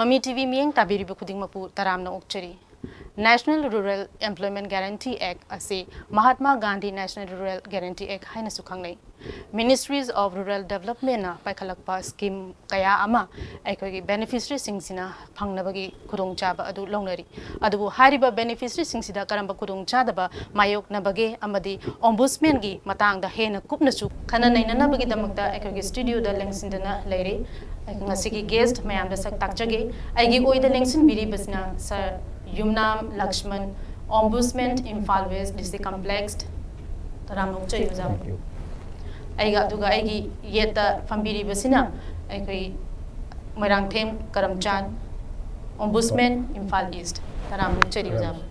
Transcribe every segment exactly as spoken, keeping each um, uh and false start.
ꯃꯃꯤ ꯇꯤꯚꯤ ꯃꯤꯠꯌꯦꯡ ꯇꯥꯕꯤꯔꯤꯕ ꯈꯨꯗꯤꯡꯃꯛꯄꯨ ꯇꯔꯥꯝꯅ ꯑꯣꯛꯆꯔꯤ꯫ National Rural Employment Guarantee Act ꯑꯁꯤ Mahatma Gandhi National Rural Guarantee Act ꯍꯥꯏꯅꯁꯨ ꯈꯪꯅꯩ꯫ Ministries of Rural Developmentꯅ ꯄꯥꯏꯈꯠꯂꯛꯄ scheme ꯀꯌꯥ ꯑꯃ ꯑꯩꯈꯣꯏꯒꯤ beneficiaryꯁꯤꯡꯁꯤꯅ ꯐꯪꯅꯕꯒꯤ ꯈꯨꯗꯣꯡꯆꯥꯕ ꯑꯗꯨ ꯂꯧꯅꯔꯤ꯫ ꯑꯗꯨꯕꯨ ꯍꯥꯏꯔꯤꯕ beneficiaryꯁꯤꯡꯁꯤꯗ ꯀꯔꯝꯕ ꯈꯨꯗꯣꯡꯆꯥꯗꯕ ꯃꯥꯌꯣꯛꯅꯕꯒꯦ ꯑꯃꯗꯤ Ombudsmanꯒꯤ ꯃꯇꯥꯡꯗ ꯍꯦꯟꯅ ꯀꯨꯞꯅꯁꯨ ꯈꯟꯅ ꯅꯩꯅꯅꯕꯒꯤꯗꯃꯛꯇ ꯑꯩꯈꯣꯏꯒꯤ studioꯗ ꯂꯦꯡꯁꯤꯟꯗꯨꯅ ꯂꯩꯔꯤ꯫ ꯉꯁꯤꯒꯤ guest ꯃꯌꯥꯝꯗ ꯁꯛ ꯇꯥꯛꯆꯒꯦ꯫ ꯑꯩꯒꯤ ꯑꯣꯏꯗ ꯂꯦꯡꯁꯤꯟꯕꯤꯔꯤꯕꯁꯤꯅ Sir ꯌꯨꯝꯅꯥꯝ Lakshman, Ombudsman, Imphal West District Complex꯫ ꯇꯔꯥꯝꯅ ꯑꯣꯛꯆꯔꯤ ꯑꯣꯖꯥꯕꯨ꯫ ꯑꯩꯒ ꯑꯗꯨꯒ ꯑꯩꯒꯤ ꯌꯦꯠꯇ ꯐꯝꯕꯤꯔꯤꯕꯁꯤꯅ ꯑꯩꯈꯣꯏ ꯃꯣꯏꯔꯥꯡꯊꯦꯝ ꯀꯔꯝꯆꯥꯟ, Ombudsman, Imphal East꯫ ꯇꯔꯥꯝꯅ ꯑꯣꯛꯆꯔꯤ ꯑꯣꯖꯥꯕꯨ꯫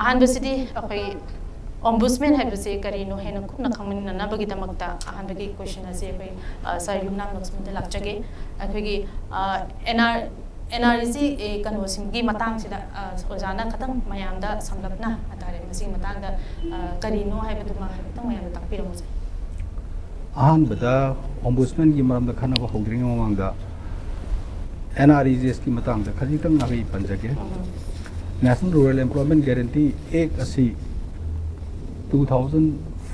ꯑꯍꯥꯟꯕꯁꯤꯗꯤ ꯑꯩꯈꯣꯏ Ombudsman ꯍꯥꯏꯕꯁꯤ ꯀꯔꯤꯅꯣ ꯍꯦꯟꯅ ꯀꯨꯞꯅ ꯈꯪꯃꯤꯟꯅꯅꯕꯒꯤꯗꯃꯛꯇ ꯑꯍꯥꯟꯕꯒꯤ question ꯑꯁꯤ ꯑꯩꯈꯣꯏ, ꯑ, Sir ꯌꯨꯝꯅꯥꯝ ꯂꯛꯁꯃꯟꯗ ꯂꯥꯛꯆꯒꯦ꯫ ꯑꯩꯈꯣꯏꯒꯤ, ꯑ, NR, NREGS, ꯑꯦ, ꯀꯩꯅꯣꯁꯤꯡꯒꯤ ꯃꯇꯥꯡꯁꯤꯗ, ꯑ, ꯑꯣꯖꯥꯅ ꯈꯇꯪ ꯃꯌꯥꯝꯗ ꯁꯝꯂꯞꯅ ꯍꯥꯏꯇꯥꯔꯦ, ꯃꯁꯤꯒꯤ ꯃꯇꯥꯡꯗ, ꯑ, ꯀꯔꯤꯅꯣ ꯍꯥꯏꯕꯗꯨꯃ ꯍꯥꯏꯐꯦꯠꯇꯪ ꯃꯌꯥꯝꯗ ꯇꯥꯛꯄꯤꯔꯝꯃꯨꯁꯦ꯫ ꯑꯍꯥꯟꯕꯗ Ombudsmanꯒꯤ ꯃꯔꯝꯗ ꯈꯟꯅꯕ ꯍꯧꯗ꯭ꯔꯤꯉꯩ ꯃꯃꯥꯡꯗ NREGSꯀꯤ ꯃꯇꯥꯡꯗ ꯈꯖꯤꯛꯇꯪ ꯑꯩ ꯄꯟꯖꯒꯦ꯫ ꯎꯝ꯫ National Rural Employment Guarantee Act ꯑꯁꯤ two thousand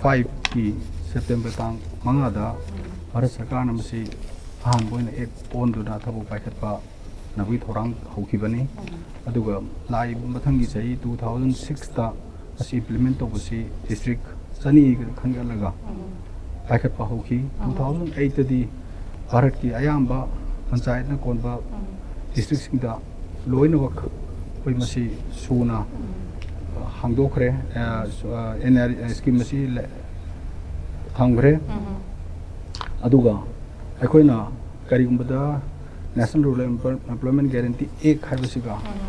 fiveꯀꯤ September ꯇꯥꯡ ꯃꯉꯥꯗ ꯚꯥꯔꯠ ꯁꯔꯀꯥꯔꯅ ꯃꯁꯤ ꯑꯍꯥꯟꯕ ꯑꯣꯏꯅ act ꯑꯣꯟꯗꯨꯅ ꯊꯕꯛ ꯄꯥꯏꯈꯠꯄꯅꯕꯒꯤ ꯊꯧꯔꯥꯡ ꯍꯧꯈꯤꯕꯅꯤ꯫ ꯎꯝ꯫ ꯑꯗꯨꯒ ꯂꯥꯛꯏꯕ ꯃꯊꯪꯒꯤ ꯆꯍꯤ two thousand sixꯇ ꯑꯁꯤ implement ꯇꯧꯕꯁꯤ district ꯆꯅꯤ ꯈꯟꯒꯠꯂꯒ ꯎꯝ꯫ ꯄꯥꯏꯈꯠꯄ ꯍꯧꯈꯤ꯫ ꯎꯝ꯫ Two thousand eightꯇꯗꯤ ꯚꯥꯔꯠꯀꯤ ꯑꯌꯥꯝꯕ ꯄꯟꯆꯥꯌꯠꯅ ꯀꯣꯟꯕ ꯎꯝ꯫ Districtꯁꯤꯡꯗ ꯂꯣꯏꯅꯃꯛ ꯑꯩꯈꯣꯏ ꯃꯁꯤ ꯁꯨꯅ ꯎꯝ꯫ ꯍꯥꯡꯗꯣꯛꯈ꯭ꯔꯦ꯫ ꯑ, ꯁ-, ꯑ, NREGS scheme ꯑꯁꯤ ꯂ-, ꯊꯝꯈ꯭ꯔꯦ꯫ ꯎꯝ꯫ ꯑꯗꯨꯒ ꯑꯩꯈꯣꯏꯅ ꯀꯔꯤꯒꯨꯝꯕꯗ National Rural Employ-, Employment Guarantee Act ꯍꯥꯏꯕꯁꯤꯒ ꯎꯝ꯫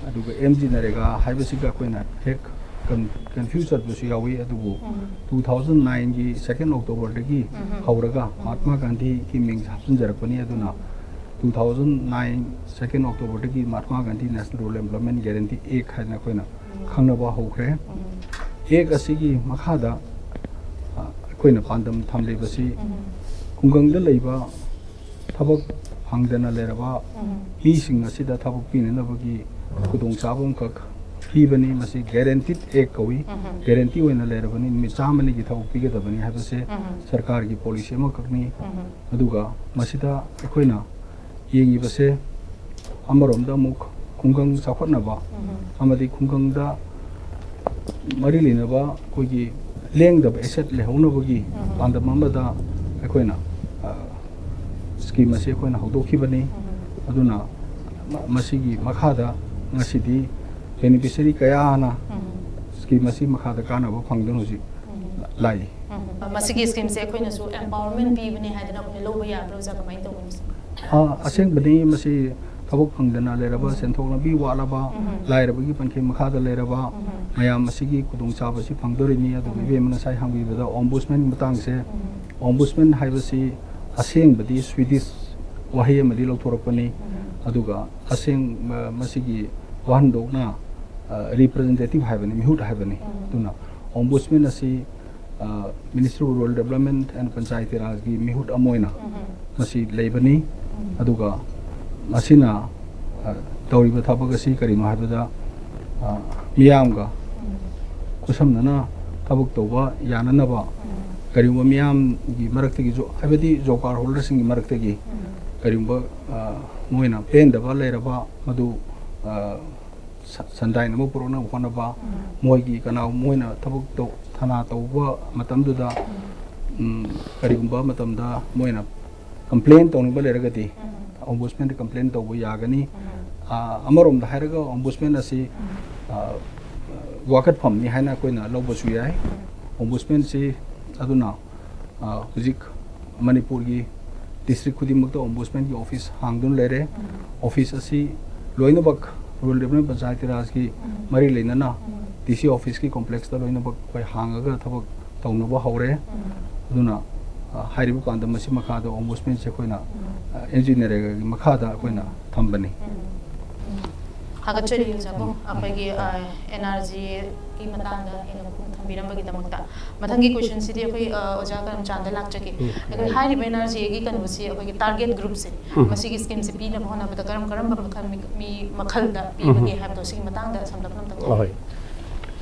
ꯑꯗꯨꯒ MGNREGA ꯍꯥꯏꯕꯁꯤꯒ ꯑꯩꯈꯣꯏꯅ ꯍꯦꯛ con-, confuse ꯆꯠꯄꯁꯨ ꯌꯥꯎꯏ꯫ ꯑꯗꯨꯕꯨ ꯎꯝ꯫ Two thousand nineꯒꯤ second Octoberꯗꯒꯤ ꯎꯝ꯫ ꯍꯧꯔꯒ ꯎꯝ꯫ ꯃꯍꯥꯠꯃꯥ ꯒꯥꯟꯙꯤꯒꯤ ꯃꯤꯡ ꯍꯥꯞꯆꯤꯟꯖꯔꯛꯄꯅꯤ꯫ ꯑꯗꯨꯅ two thousand nine second Octoberꯗꯒꯤ Mahatma Gandhi National Rural Employment Guarantee Act ꯍꯥꯏꯅ ꯑꯩꯈꯣꯏꯅ ꯎꯝ꯫ ꯈꯪꯅꯕ ꯍꯧꯈ꯭ꯔꯦ꯫ ꯎꯝ꯫ Act ꯑꯁꯤꯒꯤ ꯃꯈꯥꯗ, ꯑ, ꯑꯩꯈꯣꯏꯅ ꯄꯥꯟꯗꯝ ꯊꯝꯂꯤꯕꯁꯤ ꯎꯝ꯫ ꯈꯨꯡꯒꯪꯗ ꯂꯩꯕ ꯊꯕꯛ ꯐꯪꯗꯅ ꯂꯩꯔꯕ ꯃꯤꯁꯤꯡ ꯑꯁꯤꯗ ꯊꯕꯛ ꯄꯤꯅꯅꯕꯒꯤ ꯈꯨꯗꯣꯡꯆꯥꯕ ꯑꯃꯈꯛ ꯄꯤꯕꯅꯤ꯫ ꯃꯁꯤ guaranteed act ꯀꯧꯏ꯫ ꯎꯝ꯫ Guarantee ꯑꯣꯏꯅ ꯂꯩꯔꯕꯅꯤ, ꯅꯨꯃꯤꯠ ꯆꯥꯝꯃꯅꯤꯒꯤ ꯊꯕꯛ ꯄꯤꯒꯗꯕꯅꯤ ꯍꯥꯏꯕꯁꯦ ꯎꯝ꯫ ꯁꯔꯀꯥꯔꯒꯤ policy ꯑꯃꯈꯛꯅꯤ꯫ ꯎꯝ꯫ ꯑꯗꯨꯒ ꯃꯁꯤꯗ ꯑꯩꯈꯣꯏꯅ ꯌꯦꯡꯉꯤꯕꯁꯦ ꯑꯃꯔꯣꯝꯗ ꯑꯃꯨꯛ ꯈꯨꯡꯒꯪ ꯆꯥꯎꯈꯠꯅꯕ ꯎꯝ꯫ ꯑꯃꯗꯤ ꯈꯨꯡꯒꯪꯗ ꯃꯔꯤ ꯂꯩꯅꯕ ꯑꯩꯈꯣꯏꯒꯤ ꯂꯦꯡꯗꯕ asset ꯂꯩꯍꯧꯅꯕꯒꯤ ꯎꯝ꯫ ꯄꯥꯟꯗꯝ ꯑꯃꯗ ꯑꯩꯈꯣꯏꯅ scheme ꯑꯁꯤ ꯑꯩꯈꯣꯏꯅ ꯍꯧꯗꯣꯛꯈꯤꯕꯅꯤ꯫ ꯎꯝ꯫ ꯑꯗꯨꯅ ꯃ-, ꯃꯁꯤꯒꯤ ꯃꯈꯥꯗ ꯉꯁꯤꯗꯤ beneficiary ꯀꯌꯥꯅ ꯎꯝ꯫ Scheme ꯑꯁꯤ ꯃꯈꯥꯗ ꯀꯥꯟꯅꯕ ꯐꯪꯗꯨꯅ ꯍꯧꯖꯤꯛ ꯎꯝ꯫ ꯂꯥꯛꯏ꯫ ꯎꯝ꯫ ꯃꯁꯤꯒꯤ schemeꯁꯦ ꯑꯩꯈꯣꯏꯅꯁꯨ empowerment ꯄꯤꯕꯅꯦ ꯍꯥꯏꯗꯅ ꯑꯩꯈꯣꯏꯅ ꯂꯧꯕ ꯌꯥꯕ꯭ꯔꯥ ꯑꯣꯖꯥ? ꯀꯃꯥꯏꯅ ꯇꯧꯕꯅꯣ? ꯑ, ꯑꯁꯦꯡꯕꯗꯤ ꯃꯁꯤ ꯊꯕꯛ ꯐꯪꯗꯅ ꯂꯩꯔꯕ, ꯎꯝ꯫ ꯁꯦꯟꯊꯣꯛ ꯂꯝꯕꯤ ꯋꯥꯠꯂꯕ, ꯎꯝ꯫ ꯂꯥꯏꯔꯕꯒꯤ ꯄꯟꯈꯦ ꯃꯈꯥꯗ ꯂꯩꯔꯕ ꯎꯝ꯫ ꯃꯌꯥꯝ ꯑꯁꯤꯒꯤ ꯈꯨꯗꯣꯡꯆꯥꯕꯁꯤ ꯐꯪꯗꯣꯔꯤꯅꯤ꯫ ꯑꯗꯨꯒ ꯎꯝ꯫ ꯏꯕꯦꯝꯃꯅ ꯉꯁꯥꯏ ꯍꯪꯕꯤꯕꯗ ombudsman ꯃꯇꯥꯡꯁꯦ, ꯎꯝ꯫ Ombudsman ꯍꯥꯏꯕꯁꯤ ꯑꯁꯦꯡꯕꯗꯤ Swedish ꯋꯥꯍꯩ ꯑꯃꯗꯤ ꯂꯧꯊꯣꯔꯛꯄꯅꯤ꯫ ꯎꯝ꯫ ꯑꯗꯨꯒ ꯑꯁꯦꯡ-, ꯃ-, ꯃꯁꯤꯒꯤ ꯋꯥꯍꯟꯊꯣꯛꯅ, ꯑ, representative ꯍꯥꯏꯕꯅꯤ, ꯃꯤꯍꯨꯠ ꯍꯥꯏꯕꯅꯤ꯫ ꯎꯝ꯫ ꯑꯗꯨꯅ ombudsman ꯑꯁꯤ, ꯑ, Ministry of Rural Development and Panchayati Rajꯀꯤ ꯃꯤꯍꯨꯠ ꯑꯃ ꯑꯣꯏꯅ ꯎꯝ꯫ ꯃꯁꯤ ꯂꯩꯕꯅꯤ꯫ ꯎꯝ꯫ ꯑꯗꯨꯒ ꯃꯁꯤꯅ, ꯑ, ꯇꯧꯔꯤꯕ ꯊꯕꯛ ꯑꯁꯤ ꯀꯔꯤꯅꯣ ꯍꯥꯏꯕꯗ, ꯑ, ꯃꯤꯌꯥꯝꯒ ꯎꯝ꯫ ꯈꯨꯠꯁꯝꯅꯅ ꯊꯕꯛ ꯇꯧꯕ ꯌꯥꯅꯅꯕ ꯎꯝ꯫ ꯀꯔꯤꯒꯨꯝꯕ ꯃꯤꯌꯥꯝꯒꯤ ꯃꯔꯛꯇꯒꯤꯁꯨ, ꯍꯥꯏꯕꯗꯤ job card holderꯁꯤꯡꯒꯤ ꯃꯔꯛꯇꯒꯤ ꯎꯝ꯫ ꯀꯔꯤꯒꯨꯝꯕ, ꯑ, ꯃꯣꯏꯅ ꯄꯦꯟꯗꯕ ꯂꯩꯔꯕ ꯃꯗꯨ, ꯑ, ꯁ-, ꯁꯟꯗꯥꯏꯅꯕ ꯄꯨꯔꯛꯅꯕ ꯍꯣꯠꯅꯕ, ꯎꯝ꯫ ꯃꯣꯏꯒꯤ ꯀꯅꯥ-, ꯃꯣꯏꯅ ꯊꯕꯛ ꯇꯧ-, ꯊꯅꯥ ꯇꯧꯕ ꯃꯇꯝꯗꯨꯗ, ꯎꯝ꯫ ꯎꯝ, ꯀꯔꯤꯒꯨꯝꯕ ꯃꯇꯝꯗ ꯃꯣꯏꯅ complain ꯇꯧꯅꯤꯡꯕ ꯂꯩꯔꯒꯗꯤ ꯎꯝ꯫ Ombudsmanꯗ complain ꯇꯧꯕ ꯌꯥꯒꯅꯤ꯫ ꯎꯝ꯫ ꯑ, ꯑꯃꯔꯣꯝꯗ ꯍꯥꯏꯔꯒ ombudsman ꯑꯁꯤ, ꯎꯝ꯫ ꯑ, ꯋꯥꯀꯠꯐꯝꯅꯤ ꯍꯥꯏꯅ ꯑꯩꯈꯣꯏꯅ ꯂꯧꯕꯁꯨ ꯌꯥꯏ꯫ ꯎꯝ꯫ Ombudsmanꯁꯤ ꯑꯗꯨꯅ, ꯑ, ꯍꯧꯖꯤꯛ ꯃꯅꯤꯄꯨꯔꯒꯤ district ꯈꯨꯗꯤꯡꯃꯛꯇ ombudsmanꯒꯤ office ꯍꯥꯡꯗꯨꯅ ꯂꯩꯔꯦ꯫ ꯎꯝ꯫ Office ꯑꯁꯤ ꯂꯣꯏꯅꯃꯛ Rural Development Panchayati Rajꯀꯤ ꯎꯝ꯫ ꯃꯔꯤ ꯂꯩꯅꯅ ꯎꯝ꯫ DC officeꯀꯤ complexꯇ ꯂꯣꯏꯅꯃꯛ ꯑꯩꯈꯣꯏ ꯍꯥꯡꯉꯒ ꯊꯕꯛ ꯇꯧꯅꯕ ꯍꯧꯔꯦ꯫ ꯎꯝ꯫ ꯑꯗꯨꯅ, ꯑ, ꯍꯥꯏꯔꯤꯕ ꯄꯥꯟꯗꯝ ꯑꯁꯤ ꯃꯈꯥꯗ ombudsmanꯁꯦ ꯑꯩꯈꯣꯏꯅ, ꯎꯝ꯫ ꯑ, NGNREGAꯒꯤ ꯃꯈꯥꯗ ꯑꯩꯈꯣꯏꯅ ꯎꯝ꯫ ꯊꯝꯕꯅꯤ꯫ ꯎꯝ꯫ ꯎꯝ꯫ ꯊꯥꯒꯠꯆꯔꯤ ꯑꯣꯖꯥꯕꯨ꯫ ꯑꯩꯈꯣꯏꯒꯤ, ꯑ, NREGAꯒꯤ ꯃꯇꯥꯡꯗ ꯍꯦꯟꯅ ꯈꯪ-, ꯄꯤꯔꯝꯕꯒꯤꯗꯃꯛꯇ꯫ ꯃꯊꯪꯒꯤ ꯀꯣꯏꯁꯟꯁꯤꯗꯤ ꯑꯩꯈꯣꯏ ꯑ, ꯑꯣꯖꯥ ꯀꯔꯝꯆꯥꯟꯗ ꯂꯥꯛꯆꯒꯦ꯫ ꯑꯩꯈꯣꯏ ꯍꯥꯏꯔꯤꯕ ꯑꯦꯟ ꯑꯥꯔ ꯖꯤ ꯑꯦꯒꯤ ꯀꯩꯅꯣꯁꯤ ꯑꯩꯈꯣꯏꯒꯤ ꯇꯥꯔꯒꯦꯠ ꯒ꯭ꯔꯨꯞꯁꯦ, ꯃꯁꯤꯒꯤ ꯁ꯭ꯀꯤꯝꯁꯦ ꯄꯤꯅꯕ ꯍꯣꯠꯅꯕꯗ ꯀꯔꯝ ꯀꯔꯝꯕ ꯃꯈꯜ ꯃꯤ, ꯃꯤ ꯃꯈꯜꯗ ꯄꯤꯕꯒꯦ ꯍꯥꯏꯕꯗꯣ ꯁꯤꯒꯤ ꯃꯇꯥꯡꯗ ꯁꯝꯂꯞꯅ ꯑꯝꯇ ꯍꯣꯏ꯫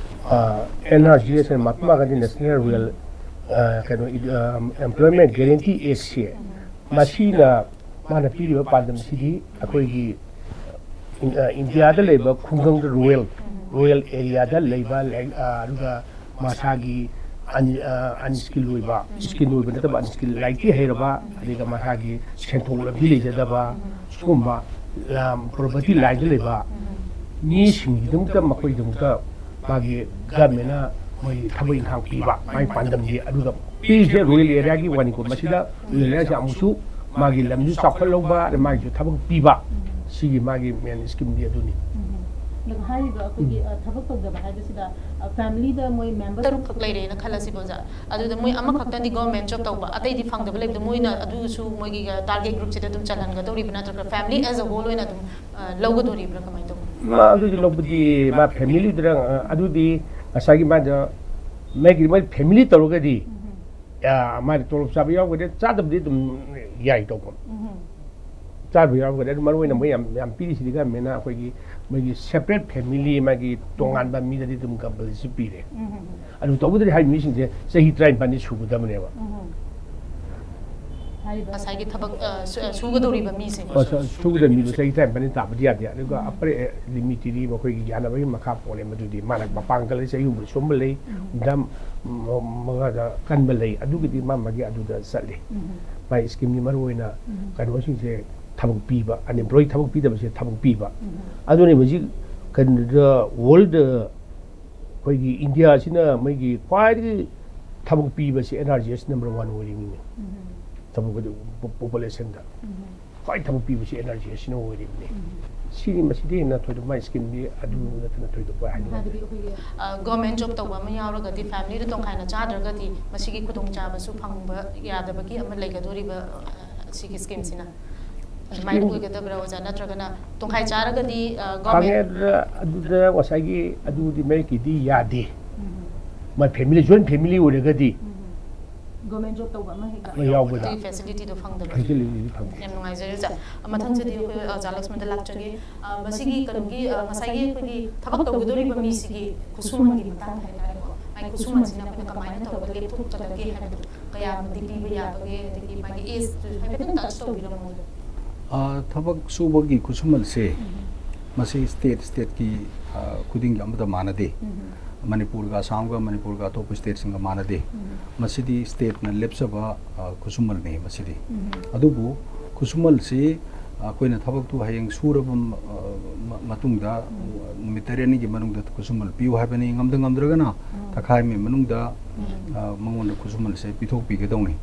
ꯑꯦꯟ ꯑꯥꯔ ꯖꯤ ꯑꯦꯁ ꯍꯥꯏꯅ ꯃꯍꯥꯇꯃꯥ ꯒꯥꯟꯙꯤ ꯅꯦꯁꯅꯦꯜ ꯔꯨꯔꯦꯜ ꯀꯩꯅꯣ ꯑꯦꯝꯄ꯭ꯂꯣꯏꯃꯦꯟ ꯒꯦꯔꯦꯟꯇꯤ ꯑꯦꯛꯁꯦ, ꯃꯁꯤꯅ ꯃꯥꯅ ꯄꯤꯔꯤꯕ ꯄꯥꯟꯗꯝꯁꯤꯗꯤ ꯑꯩꯈꯣꯏꯒꯤ ꯏꯟꯗꯤꯌꯥꯗ ꯂꯩꯕ ꯈꯨꯡꯒꯪꯗ, ꯔꯨꯔꯦꯜ ꯔꯨꯔꯦꯜ ꯑꯦꯔꯤꯌꯥꯗ ꯂꯩꯕ ꯂꯥꯏꯔꯤꯛ, ꯑꯗꯨꯒ ꯃꯁꯥꯒꯤ ꯑꯟꯁ꯭ꯀꯤꯜ ꯑꯣꯏꯕ, ꯁ꯭ꯀꯤꯜ ꯑꯣꯏꯕ ꯅꯠꯇꯕ ꯑꯟꯁ꯭ꯀꯤꯜ, ꯂꯥꯏꯔꯤꯛꯇꯤ ꯍꯩꯔꯕ ꯑꯗꯨꯒ ꯃꯁꯥꯒꯤ ꯁꯦꯟꯊꯣꯛ ꯂꯝꯕꯤ ꯂꯩꯖꯗꯕ, ꯁꯤꯒꯨꯝꯕ ꯄ꯭ꯔꯣꯕꯔꯇꯤ ꯂꯥꯏꯟꯗ ꯂꯩꯕ ꯃꯤꯁꯤꯡꯒꯤꯗꯃꯛꯇ, ꯃꯈꯣꯏꯒꯤꯗꯃꯛꯇ ꯃꯥꯒꯤ ꯒꯚꯔꯟꯃꯦꯟꯅ ꯃꯣꯏ ꯊꯕꯛ ꯏꯪꯈꯥꯡ ꯄꯤꯕ, ꯃꯥꯒꯤ ꯄꯥꯟꯗꯝꯗꯤ꯫ ꯑꯗꯨꯒ ꯄꯤꯔꯤꯁꯦ ꯔꯨꯔꯦꯜ ꯑꯦꯔꯤꯌꯥꯒꯤ ꯋꯥꯅꯤꯀꯣ꯫ ꯃꯁꯤꯗ ꯔꯨꯔꯦꯜ ꯑꯦꯔꯤꯌꯥꯁꯦ ꯑꯃꯨꯛꯁꯨ ꯃꯥꯒꯤ ꯂꯝꯁꯨ ꯆꯥꯎꯈꯠꯍꯧꯕ, ꯑꯗ ꯃꯥꯒꯤꯁꯨ ꯊꯕꯛ ꯄꯤꯕ, ꯁꯤꯒꯤ ꯃꯥꯒꯤ ꯃꯦꯟ ꯁ꯭ꯀꯤꯝꯗꯤ ꯑꯗꯨꯅꯤ꯫ ꯑꯗꯨꯒ ꯍꯥꯏꯔꯤꯕ ꯑꯩꯈꯣꯏꯒꯤ ꯊꯕꯛ ꯇꯧꯗꯕ ꯍꯥꯏꯕꯁꯤꯗ ꯐꯦꯃꯤꯂꯤꯗ ꯃꯣꯏ ꯃꯦꯝꯕꯔ ꯇꯔꯨꯛꯈꯛ ꯂꯩꯔꯦꯅ ꯈꯜꯂꯁꯤꯕ ꯑꯣꯖꯥ꯫ ꯑꯗꯨꯗ ꯃꯣꯏ ꯑꯃꯈꯛꯇꯪꯗꯤ ꯒꯣꯔꯃꯦꯟ ꯖꯣꯕ ꯇꯧꯕ, ꯑꯇꯩꯗꯤ ꯐꯪꯗꯕ ꯂꯩꯕꯗꯣ ꯃꯣꯏꯅ ꯑꯗꯨꯁꯨ ꯃꯣꯏꯒꯤ ꯇꯥꯔꯒꯦꯠ ꯒ꯭ꯔꯨꯞꯁꯤꯗ ꯑꯗꯨꯝ ꯆꯜꯍꯟꯒꯗꯧꯔꯤꯕ ꯅꯠꯇ꯭ꯔꯒ ꯐꯦꯃꯤꯂꯤ ꯑꯦꯁ ꯑ ꯍꯣꯜ ꯑꯣꯏꯅ ꯑꯗꯨꯝ ꯑ, ꯂꯧꯒꯗꯣꯔꯤꯕ꯭ꯔꯥ, ꯀꯃꯥꯏꯅ ꯇꯧꯕꯅꯣ? ꯃꯥ ꯑꯗꯨꯗꯤ ꯂꯧꯕꯗꯤ ꯃꯥ ꯐꯦꯃꯤꯂꯤꯗꯨꯗ, ꯑ, ꯑꯗꯨꯗꯤ ꯉꯁꯥꯏꯒꯤ ꯃꯥꯗ ꯃꯥꯒꯤ ꯃꯣꯏ ꯐꯦꯃꯤꯂꯤ ꯇꯧꯔꯒꯗꯤ, ꯑ, ꯃꯥꯗꯤ ꯇꯣꯂꯣꯞ ꯆꯥꯕ ꯌꯥꯎꯒꯗ꯭ꯔꯥ, ꯆꯥꯗꯕꯗꯤ ꯑꯗꯨꯝ ꯌꯥꯏ ꯇꯧꯕ꯫ ꯆꯥꯗꯕ ꯌꯥꯎꯒꯗ꯭ꯔꯥ, ꯑꯗꯨ ꯃꯔꯨ ꯑꯣꯏꯅ ꯃꯣꯏ ꯌꯥꯝ, ꯌꯥꯝ ꯄꯤꯔꯤꯁꯤꯗꯤ ꯒꯃꯦꯟꯅ ꯑꯩꯈꯣꯏꯒꯤ ꯃꯣꯏꯒꯤ ꯁꯦꯄꯔꯦꯠ ꯐꯦꯃꯤꯂꯤ, ꯃꯥꯒꯤ ꯇꯣꯉꯥꯟꯕ ꯃꯤꯗꯗꯤ ꯑꯗꯨꯝ ꯀꯝꯄꯜꯁꯔꯤ ꯄꯤꯔꯦ꯫ ꯑꯗꯨ ꯇꯧꯕꯗꯗꯤ ꯍꯥꯏꯔꯤꯕ ꯃꯤꯁꯤꯡꯁꯦ ꯆꯍꯤ ꯇꯔꯥꯅꯤꯄꯥꯟꯗꯤ ꯁꯨꯒꯗꯕꯅꯦꯕ꯫ ꯍꯥꯏꯔꯤꯕ ꯉꯁꯥꯏꯒꯤ ꯊꯕꯛ ꯑ, ꯁꯨ- ꯑ, ꯁꯨꯒꯗꯧꯔꯤꯕ ꯃꯤꯁꯦ꯫ ꯑꯣ, ꯁꯨ- ꯁꯨꯒꯗꯕ ꯃꯤꯗꯣ ꯆꯍꯤ ꯇꯔꯥꯅꯤꯄꯥꯟꯗꯤ ꯇꯥꯕꯗꯤ ꯌꯥꯗꯦ꯫ ꯑꯗꯨꯒ ꯑꯄꯔ ꯂꯤꯃꯤꯠꯇꯨꯗꯤ ꯃꯈꯣꯏꯒꯤ ꯌꯥꯅꯕꯒꯤ ꯃꯈꯥ ꯄꯣꯜꯂꯦ꯫ ꯃꯗꯨꯗꯤ ꯃꯥꯅ ꯃꯄꯥꯡꯒꯜ ꯂꯩ, ꯆꯍꯤ ꯍꯨꯝꯐꯨ ꯁꯨꯝꯕ ꯂꯩ, ꯍꯨꯝꯐꯨꯇꯔꯥ ꯃꯉꯥꯗ ꯀꯟꯕ ꯂꯩ, ꯑꯗꯨꯒꯤꯗꯤ ꯃꯥ ꯃꯥꯒꯤ ꯑꯗꯨꯗ ꯆꯠꯂꯤ꯫ ꯃꯥꯒꯤ ꯁ꯭ꯀꯤꯝꯒꯤ ꯃꯔꯨ ꯑꯣꯏꯅ ꯀꯩꯅꯣꯁꯤꯡꯁꯦ ꯊꯕꯛ ꯄꯤꯕ, ꯑꯟꯑꯦꯝꯄ꯭ꯂꯣꯏ ꯊꯕꯛ ꯄꯤꯗꯕꯁꯦ ꯊꯕꯛ ꯄꯤꯕ꯫ ꯑꯗꯨꯅ ꯍꯧꯖꯤꯛ ꯀꯩꯅꯣꯗ ꯋꯥꯔꯜꯗ ꯑꯩꯈꯣꯏꯒꯤ ꯏꯟꯗꯤꯌꯥꯁꯤꯅ ꯃꯣꯏꯒꯤ ꯈ꯭ꯋꯥꯏꯗꯒꯤ ꯊꯕꯛ ꯄꯤꯕꯁꯤ N R G S number one ꯑꯣꯏꯔꯤꯕꯅꯤ꯫ ꯊꯕꯛ ꯑꯗꯨ ꯄꯣ- ꯄꯣꯄꯨꯂꯦꯁꯟꯗ ꯈ꯭ꯋꯥꯏ ꯊꯕꯛ ꯄꯤꯕꯁꯤ ꯑꯦꯟ ꯑꯥꯔ ꯖꯤ ꯑꯦꯁꯁꯤꯅ ꯑꯣꯏꯔꯤꯕꯅꯤ꯫ ꯁꯤꯅꯤ, ꯃꯁꯤꯗꯤ ꯍꯦꯟꯅ ꯊꯣꯏꯗꯣꯛꯄ ꯁ꯭ꯀꯤꯝꯗꯤ ꯑꯗꯨ ꯅꯠꯇꯅ ꯊꯣꯏꯗꯣꯛꯄ ꯍꯥꯏꯅꯤꯡꯉꯥꯏ ꯍꯥꯏꯕꯗꯤ ꯑꯩꯈꯣꯏꯒꯤ ꯒꯣꯔꯃꯦꯟ ꯖꯣꯕ ꯇꯧꯕ ꯑꯃ ꯌꯥꯎꯔꯒꯗꯤ ꯐꯦꯃꯤꯂꯤꯗ ꯇꯣꯡꯈꯥꯏꯅ ꯆꯥꯗ꯭ꯔꯒꯗꯤ ꯃꯁꯤꯒꯤ ꯈꯨꯗꯣꯡꯆꯥꯕꯁꯨ ꯐꯪꯕ ꯌꯥꯗꯕꯒꯤ ꯑꯃ ꯂꯩꯒꯗꯣꯔꯤꯕ, ꯑ, ꯁꯤꯒꯤ ꯁ꯭ꯀꯤꯝꯁꯤꯅ ꯑꯗꯨꯃꯥꯏꯅ ꯑꯣꯏꯒꯗꯕ꯭ꯔꯥ ꯑꯣꯖꯥ? ꯅꯠꯇ꯭ꯔꯒꯅ ꯇꯣꯡꯈꯥꯏ ꯆꯥꯔꯒꯗꯤ, ꯑ, ꯒꯣꯔꯃꯦꯟ ꯐꯪꯉꯦ꯫ ꯑꯗꯨꯗ ꯉꯁꯥꯏꯒꯤ ꯑꯗꯨꯗꯤ ꯃꯦꯔꯤꯠꯀꯤꯗꯤ ꯌꯥꯗꯦ꯫ ꯃꯥꯏ ꯐꯦꯃꯤꯂꯤ, ꯖꯣꯏꯟ ꯐꯦꯃꯤꯂꯤ ꯑꯣꯏꯔꯒꯗꯤ ꯒꯣꯔꯃꯦꯟ ꯖꯣꯕ ꯇꯧꯕ ꯑꯃ ꯍꯦꯛꯇ ꯌꯥꯎꯕꯗ ꯑꯗꯨꯒꯤ ꯐꯦꯁꯤꯂꯤꯇꯤꯗꯣ ꯐꯪꯗꯕ꯫ ꯐꯦꯁꯤꯂꯤꯇꯤꯗꯤ ꯐꯪꯗꯦ꯫ ꯌꯥꯝ ꯅꯨꯡꯉꯥꯏꯖꯔꯦ ꯑꯣꯖꯥ꯫ ꯑ, ꯃꯊꯪꯁꯤꯗꯤ ꯑꯩꯈꯣꯏ ꯑꯣꯖꯥ ꯂꯛꯁꯃꯟꯗ ꯂꯥꯛꯆꯒꯦ꯫ ꯑ, ꯃꯁꯤꯒꯤ ꯀꯩꯅꯣꯒꯤ, ꯑ, ꯉꯁꯥꯏꯒꯤ ꯑꯩꯈꯣꯏꯒꯤ ꯊꯕꯛ ꯇꯧꯒꯗꯧꯔꯤꯕ ꯃꯤꯁꯤꯒꯤ ꯈꯨꯠꯁꯨꯃꯟꯒꯤ ꯃꯇꯥꯡꯗ ꯍꯥꯏꯇꯥꯔꯦꯀꯣ, ꯃꯥꯒꯤ ꯈꯨꯠꯁꯨꯃꯟꯁꯤꯅ ꯑꯩꯈꯣꯏꯅ ꯀꯃꯥꯏꯅ ꯇꯧꯔꯒ ꯂꯦꯞꯊꯣꯛꯀꯗꯒꯦ ꯍꯥꯏꯕꯗꯣ, ꯀꯌꯥꯃꯨꯛꯇꯤ ꯄꯤꯕ ꯌꯥꯕꯒꯦ, ꯑꯗꯒꯤ ꯃꯥꯒꯤ ꯑꯦꯖ ꯍꯥꯏꯐꯦꯠꯇꯪ ꯇꯆ ꯇꯧꯕꯤꯔꯝꯃꯣ꯫ ꯑ, ꯊꯕꯛ ꯁꯨꯕꯒꯤ ꯈꯨꯠꯁꯨꯃꯟꯁꯦ ꯃꯁꯤ ꯁ꯭ꯇꯦꯠ ꯁ꯭ꯇꯦꯠꯀꯤ, ꯑ, ꯈꯨꯗꯤꯡꯒꯤ ꯑꯃꯠꯇ ꯃꯥꯟꯅꯗꯦ꯫ ꯃꯅꯤꯄꯨꯔꯒ ꯑꯁꯥꯝꯒ ꯃꯅꯤꯄꯨꯔꯒ ꯑꯇꯣꯞꯄ ꯁ꯭ꯇꯦꯠꯁꯤꯡꯒ ꯃꯥꯟꯅꯗꯦ꯫ ꯃꯁꯤꯗꯤ ꯁ꯭ꯇꯦꯠꯅ ꯂꯦꯞꯆꯕ, ꯑ, ꯈꯨꯠꯁꯨꯃꯟꯅꯤ ꯃꯁꯤꯗꯤ꯫ ꯑꯗꯨꯕꯨ ꯈꯨꯠꯁꯨꯃꯟꯁꯤ ꯑꯩꯈꯣꯏꯅ ꯊꯕꯛꯇꯨ ꯍꯌꯦꯡ ꯁꯨꯔꯕ ꯃ-, ꯑ, ꯃ-, ꯃꯇꯨꯡꯗ ꯅꯨꯃꯤꯠ ꯇꯔꯦꯠꯅꯤꯒꯤ ꯃꯅꯨꯡꯗ ꯈꯨꯠꯁꯨꯃꯟ ꯄꯤꯌꯨ ꯍꯥꯏꯕꯅꯤ꯫ ꯉꯝꯗ ꯉꯝꯗ꯭ꯔꯒꯅ ꯊꯥꯈꯥꯏ ꯑꯃꯒꯤ ꯃꯅꯨꯡꯗ, ꯑ, ꯃꯉꯣꯟꯗ ꯈꯨꯠꯁꯨꯃꯟꯁꯦ ꯄꯤꯊꯣꯛꯄꯤꯒꯗꯧꯅꯤ꯫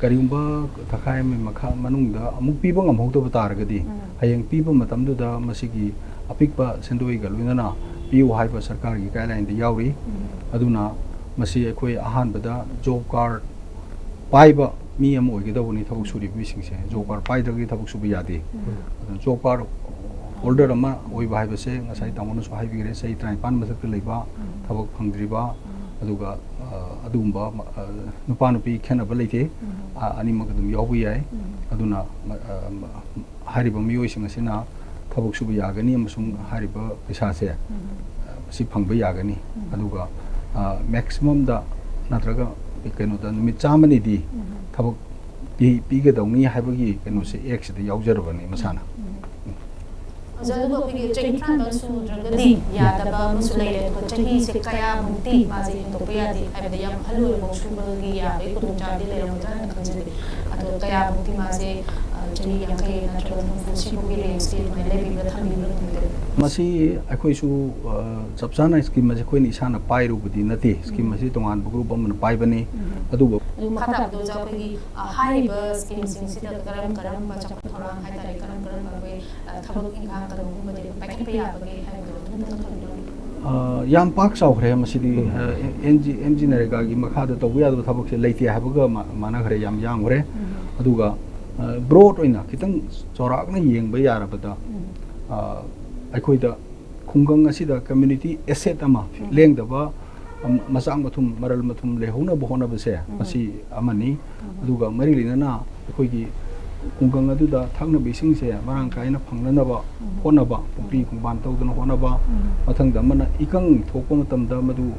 ꯀꯔꯤꯒꯨꯝꯕ ꯊꯥꯈꯥꯏ ꯑꯃꯒꯤ ꯃꯈꯥ ꯃꯅꯨꯡꯗ ꯑꯃꯨꯛ ꯄꯤꯕ ꯉꯝꯍꯧꯗꯕ ꯇꯥꯔꯒꯗꯤ ꯍꯌꯦꯡ ꯄꯤꯕ ꯃꯇꯝꯗꯨꯗ ꯃꯁꯤꯒꯤ ꯑꯄꯤꯛꯄ ꯁꯦꯟꯗꯣꯏꯒ ꯂꯣꯏꯅꯅ ꯄꯤꯌꯨ ꯍꯥꯏꯕ ꯁꯔꯀꯥꯔꯒꯤ ꯒꯥꯏꯗꯂꯥꯏꯟꯗ ꯌꯥꯎꯔꯤ꯫ ꯑꯗꯨꯅ ꯃꯁꯤ ꯑꯩꯈꯣꯏ ꯑꯍꯥꯟꯕꯗ ꯖꯣꯕ ꯀꯥꯔꯗ ꯄꯥꯏꯕ ꯃꯤ ꯑꯃ ꯑꯣꯏꯒꯗꯧꯕꯅꯤ ꯊꯕꯛ ꯁꯨꯔꯤꯕ ꯃꯤꯁꯤꯡꯁꯦ꯫ ꯖꯣꯕ ꯀꯥꯔꯗ ꯄꯥꯏꯗ꯭ꯔꯒꯗꯤ ꯊꯕꯛ ꯁꯨꯕ ꯌꯥꯗꯦ꯫ ꯑꯗꯨꯅ ꯖꯣꯕ ꯀꯥꯔꯗ ꯍꯣꯜꯗꯔ ꯑꯃ ꯑꯣꯏꯕ ꯍꯥꯏꯕꯁꯦ ꯉꯁꯥꯏ ꯇꯥꯃꯣꯅꯁꯨ ꯍꯥꯏꯕꯤꯈ꯭ꯔꯦ, ꯆꯍꯤ ꯇꯔꯥꯅꯤꯄꯥꯟ ꯃꯊꯛꯇ ꯂꯩꯕ, ꯊꯕꯛ ꯐꯪꯗ꯭ꯔꯤꯕ, ꯑꯗꯨꯒ, ꯑ, ꯑꯗꯨꯒꯨꯝꯕ, ꯑ, ꯅꯨꯄꯥ ꯅꯨꯄꯤ ꯈꯦꯠꯅꯕ ꯂꯩꯇꯦ꯫ ꯑ, ꯑꯅꯤꯃꯛ ꯑꯗꯨꯝ ꯌꯥꯎꯕ ꯌꯥꯏ꯫ ꯑꯗꯨꯅ, ꯑ, ꯍꯥꯏꯔꯤꯕ ꯃꯤꯑꯣꯏꯁꯤꯡ ꯑꯁꯤꯅ ꯊꯕꯛ ꯁꯨꯕ ꯌꯥꯒꯅꯤ ꯑꯃꯁꯨꯡ ꯍꯥꯏꯔꯤꯕ ꯄꯩꯁꯥꯁꯦ, ꯑ, ꯃꯁꯤ ꯐꯪꯕ ꯌꯥꯒꯅꯤ꯫ ꯑꯗꯨꯒ, ꯑ, ꯃꯦꯛꯁꯤꯃꯝꯗ ꯅꯠꯇ꯭ꯔꯒ ꯀꯩꯅꯣꯗ ꯅꯨꯃꯤꯠ ꯆꯥꯝꯃꯅꯤꯗꯤ ꯊꯕꯛ ꯄꯤ-, ꯄꯤꯒꯗꯧꯅꯤ ꯍꯥꯏꯕꯒꯤ ꯀꯩꯅꯣꯁꯦ ꯑꯦꯛꯁꯤꯗ ꯌꯥꯎꯖꯔꯕꯅꯤ ꯃꯁꯥꯅ꯫ ꯑꯣꯖꯥ, ꯑꯗꯨꯒ ꯑꯩꯈꯣꯏꯒꯤ ꯆꯍꯤ ꯇꯔꯥꯅꯤꯄꯥꯟ ꯁꯨꯗ꯭ꯔꯒꯗꯤ ꯌꯥꯗꯕ ꯑꯃꯁꯨ ꯂꯩꯔꯦ꯫ ꯑꯗꯨꯒ ꯆꯍꯤꯁꯦ ꯀꯌꯥꯃꯨꯛꯇꯤ ꯃꯥꯁꯦ ꯍꯦꯟꯗꯣꯛꯄ ꯌꯥꯗꯦ ꯍꯥꯏꯕꯗꯤ ꯌꯥꯝ ꯑꯍꯜ ꯑꯣꯏꯔꯕ ꯁꯨꯕꯒꯤ ꯌꯥꯕꯒꯤ ꯈꯨꯗꯣꯡꯆꯥꯕꯗꯤ ꯂꯩꯔꯝꯒꯗ꯭ꯔꯥ ꯍꯥꯏꯅ ꯈꯟꯖꯩ꯫ ꯑꯗꯣ ꯀꯌꯥꯃꯨꯛꯇꯤ ꯃꯥꯁꯦ, ꯑ, ꯆꯍꯤ ꯌꯥꯡꯈꯩ ꯅꯠꯇ꯭ꯔꯒ ꯍꯨꯝꯐꯨ ꯁꯤꯐꯥꯎꯒꯤ ꯔꯦꯟꯖꯇꯤ ꯑꯗꯨꯃꯥꯏꯅ ꯂꯩꯕꯤꯕ꯭ꯔꯥ ꯊꯝꯕꯤꯕ꯭ꯔꯥ ꯀꯃꯥꯏꯅ ꯇꯧꯋꯤ? ꯃꯁꯤ ꯑꯩꯈꯣꯏꯁꯨ, ꯑ, ꯆꯞ ꯆꯥꯅ ꯁ꯭ꯀꯤꯝ ꯑꯁꯤ ꯑꯩꯈꯣꯏꯅ ꯏꯁꯥꯅ ꯄꯥꯏꯔꯨꯕꯗꯤ ꯅꯠꯇꯦ꯫ ꯁ꯭ꯀꯤꯝ ꯑꯁꯤ ꯇꯣꯉꯥꯟꯕ ꯒ꯭ꯔꯨꯞ ꯑꯃꯅ ꯄꯥꯏꯕꯅꯤ꯫ ꯑꯗꯨꯕꯨ ꯑꯗꯨ ꯃꯈꯥ ꯇꯥꯕꯗ ꯑꯣꯖꯥ, ꯑꯩꯈꯣꯏꯒꯤ, ꯑ, ꯍꯥꯏꯔꯤꯕ ꯁ꯭ꯀꯤꯝꯁꯤꯡꯁꯤꯗ ꯀꯔꯝ ꯀꯔꯝꯕ ꯆꯥꯎꯈꯠ ꯊꯧꯔꯥꯡ ꯍꯥꯏꯇꯥꯔꯦ, ꯀꯔꯝ ꯀꯔꯝꯕ ꯑꯩꯈꯣꯏ, ꯑ, ꯊꯕꯛ ꯏꯪꯈꯥꯡ ꯀꯩꯅꯣꯒꯨꯝꯕꯗꯤ ꯑꯗꯨꯝ ꯄꯥꯏꯈꯠꯄ ꯌꯥꯕꯒꯦ ꯍꯥꯏꯕꯗꯣ ꯑꯗꯨꯝꯇꯪ ꯊꯝꯕꯤꯔꯝꯃꯨ꯫ ꯑ, ꯌꯥꯝ ꯄꯥꯛ ꯆꯥꯎꯈ꯭ꯔꯦ ꯃꯁꯤꯗꯤ꯫ ꯑ, ꯑꯦꯟ ꯖꯤ, ꯑꯦꯝ ꯖꯤ ꯅꯔꯦꯒꯥꯒꯤ ꯃꯈꯥꯗ ꯇꯧꯕ ꯌꯥꯗꯕ ꯊꯕꯛꯁꯦ ꯂꯩꯇꯦ ꯍꯥꯏꯕꯒ ꯃꯥ-, ꯃꯥꯟꯅꯈ꯭ꯔꯦ, ꯌꯥꯝ ꯌꯥꯝꯈ꯭ꯔꯦ꯫ ꯑꯗꯨꯒ, ꯑ, ꯕ꯭ꯔꯣꯗ ꯑꯣꯏꯅ ꯈꯤꯇꯪ ꯆꯥꯎꯔꯥꯛꯅ ꯌꯦꯡꯕ ꯌꯥꯔꯕꯗ, ꯑ, ꯑꯩꯈꯣꯏꯗ ꯈꯨꯡꯒꯪ ꯑꯁꯤꯗ ꯀꯝꯃ꯭ꯌꯨꯅꯤꯇꯤ ꯑꯦꯁꯦꯠ ꯑꯃ ꯂꯦꯡꯗꯕ ꯑꯝ-, ꯃꯆꯥꯛ ꯃꯊꯨꯝ, ꯃꯔꯜ ꯃꯊꯨꯝ ꯂꯩꯍꯧꯅꯕ ꯍꯣꯠꯅꯕꯁꯦ, ꯎꯝ꯫ ꯃꯁꯤ ꯑꯃꯅꯤ꯫ ꯎꯝ꯫ ꯑꯗꯨꯒ ꯃꯔꯤ ꯂꯩꯅꯅ ꯑꯩꯈꯣꯏꯒꯤ ꯈꯨꯡꯒꯪ ꯑꯗꯨꯗ ꯊꯛꯅꯕ ꯏꯁꯤꯡꯁꯦ ꯃꯔꯥꯡ ꯀꯥꯏꯅ ꯐꯪꯅꯅꯕ ꯎꯝ꯫ ꯍꯣꯠꯅꯕ, ꯄꯨꯈ꯭ꯔꯤ ꯎꯝ꯫ ꯈꯣꯡꯕꯥꯟ ꯇꯧꯗꯅ ꯍꯣꯠꯅꯕ, ꯎꯝ꯫ ꯃꯊꯪꯗ ꯑꯃꯅ ꯏꯀꯪ ꯊꯣꯛꯄ ꯃꯇꯝꯗ ꯃꯗꯨ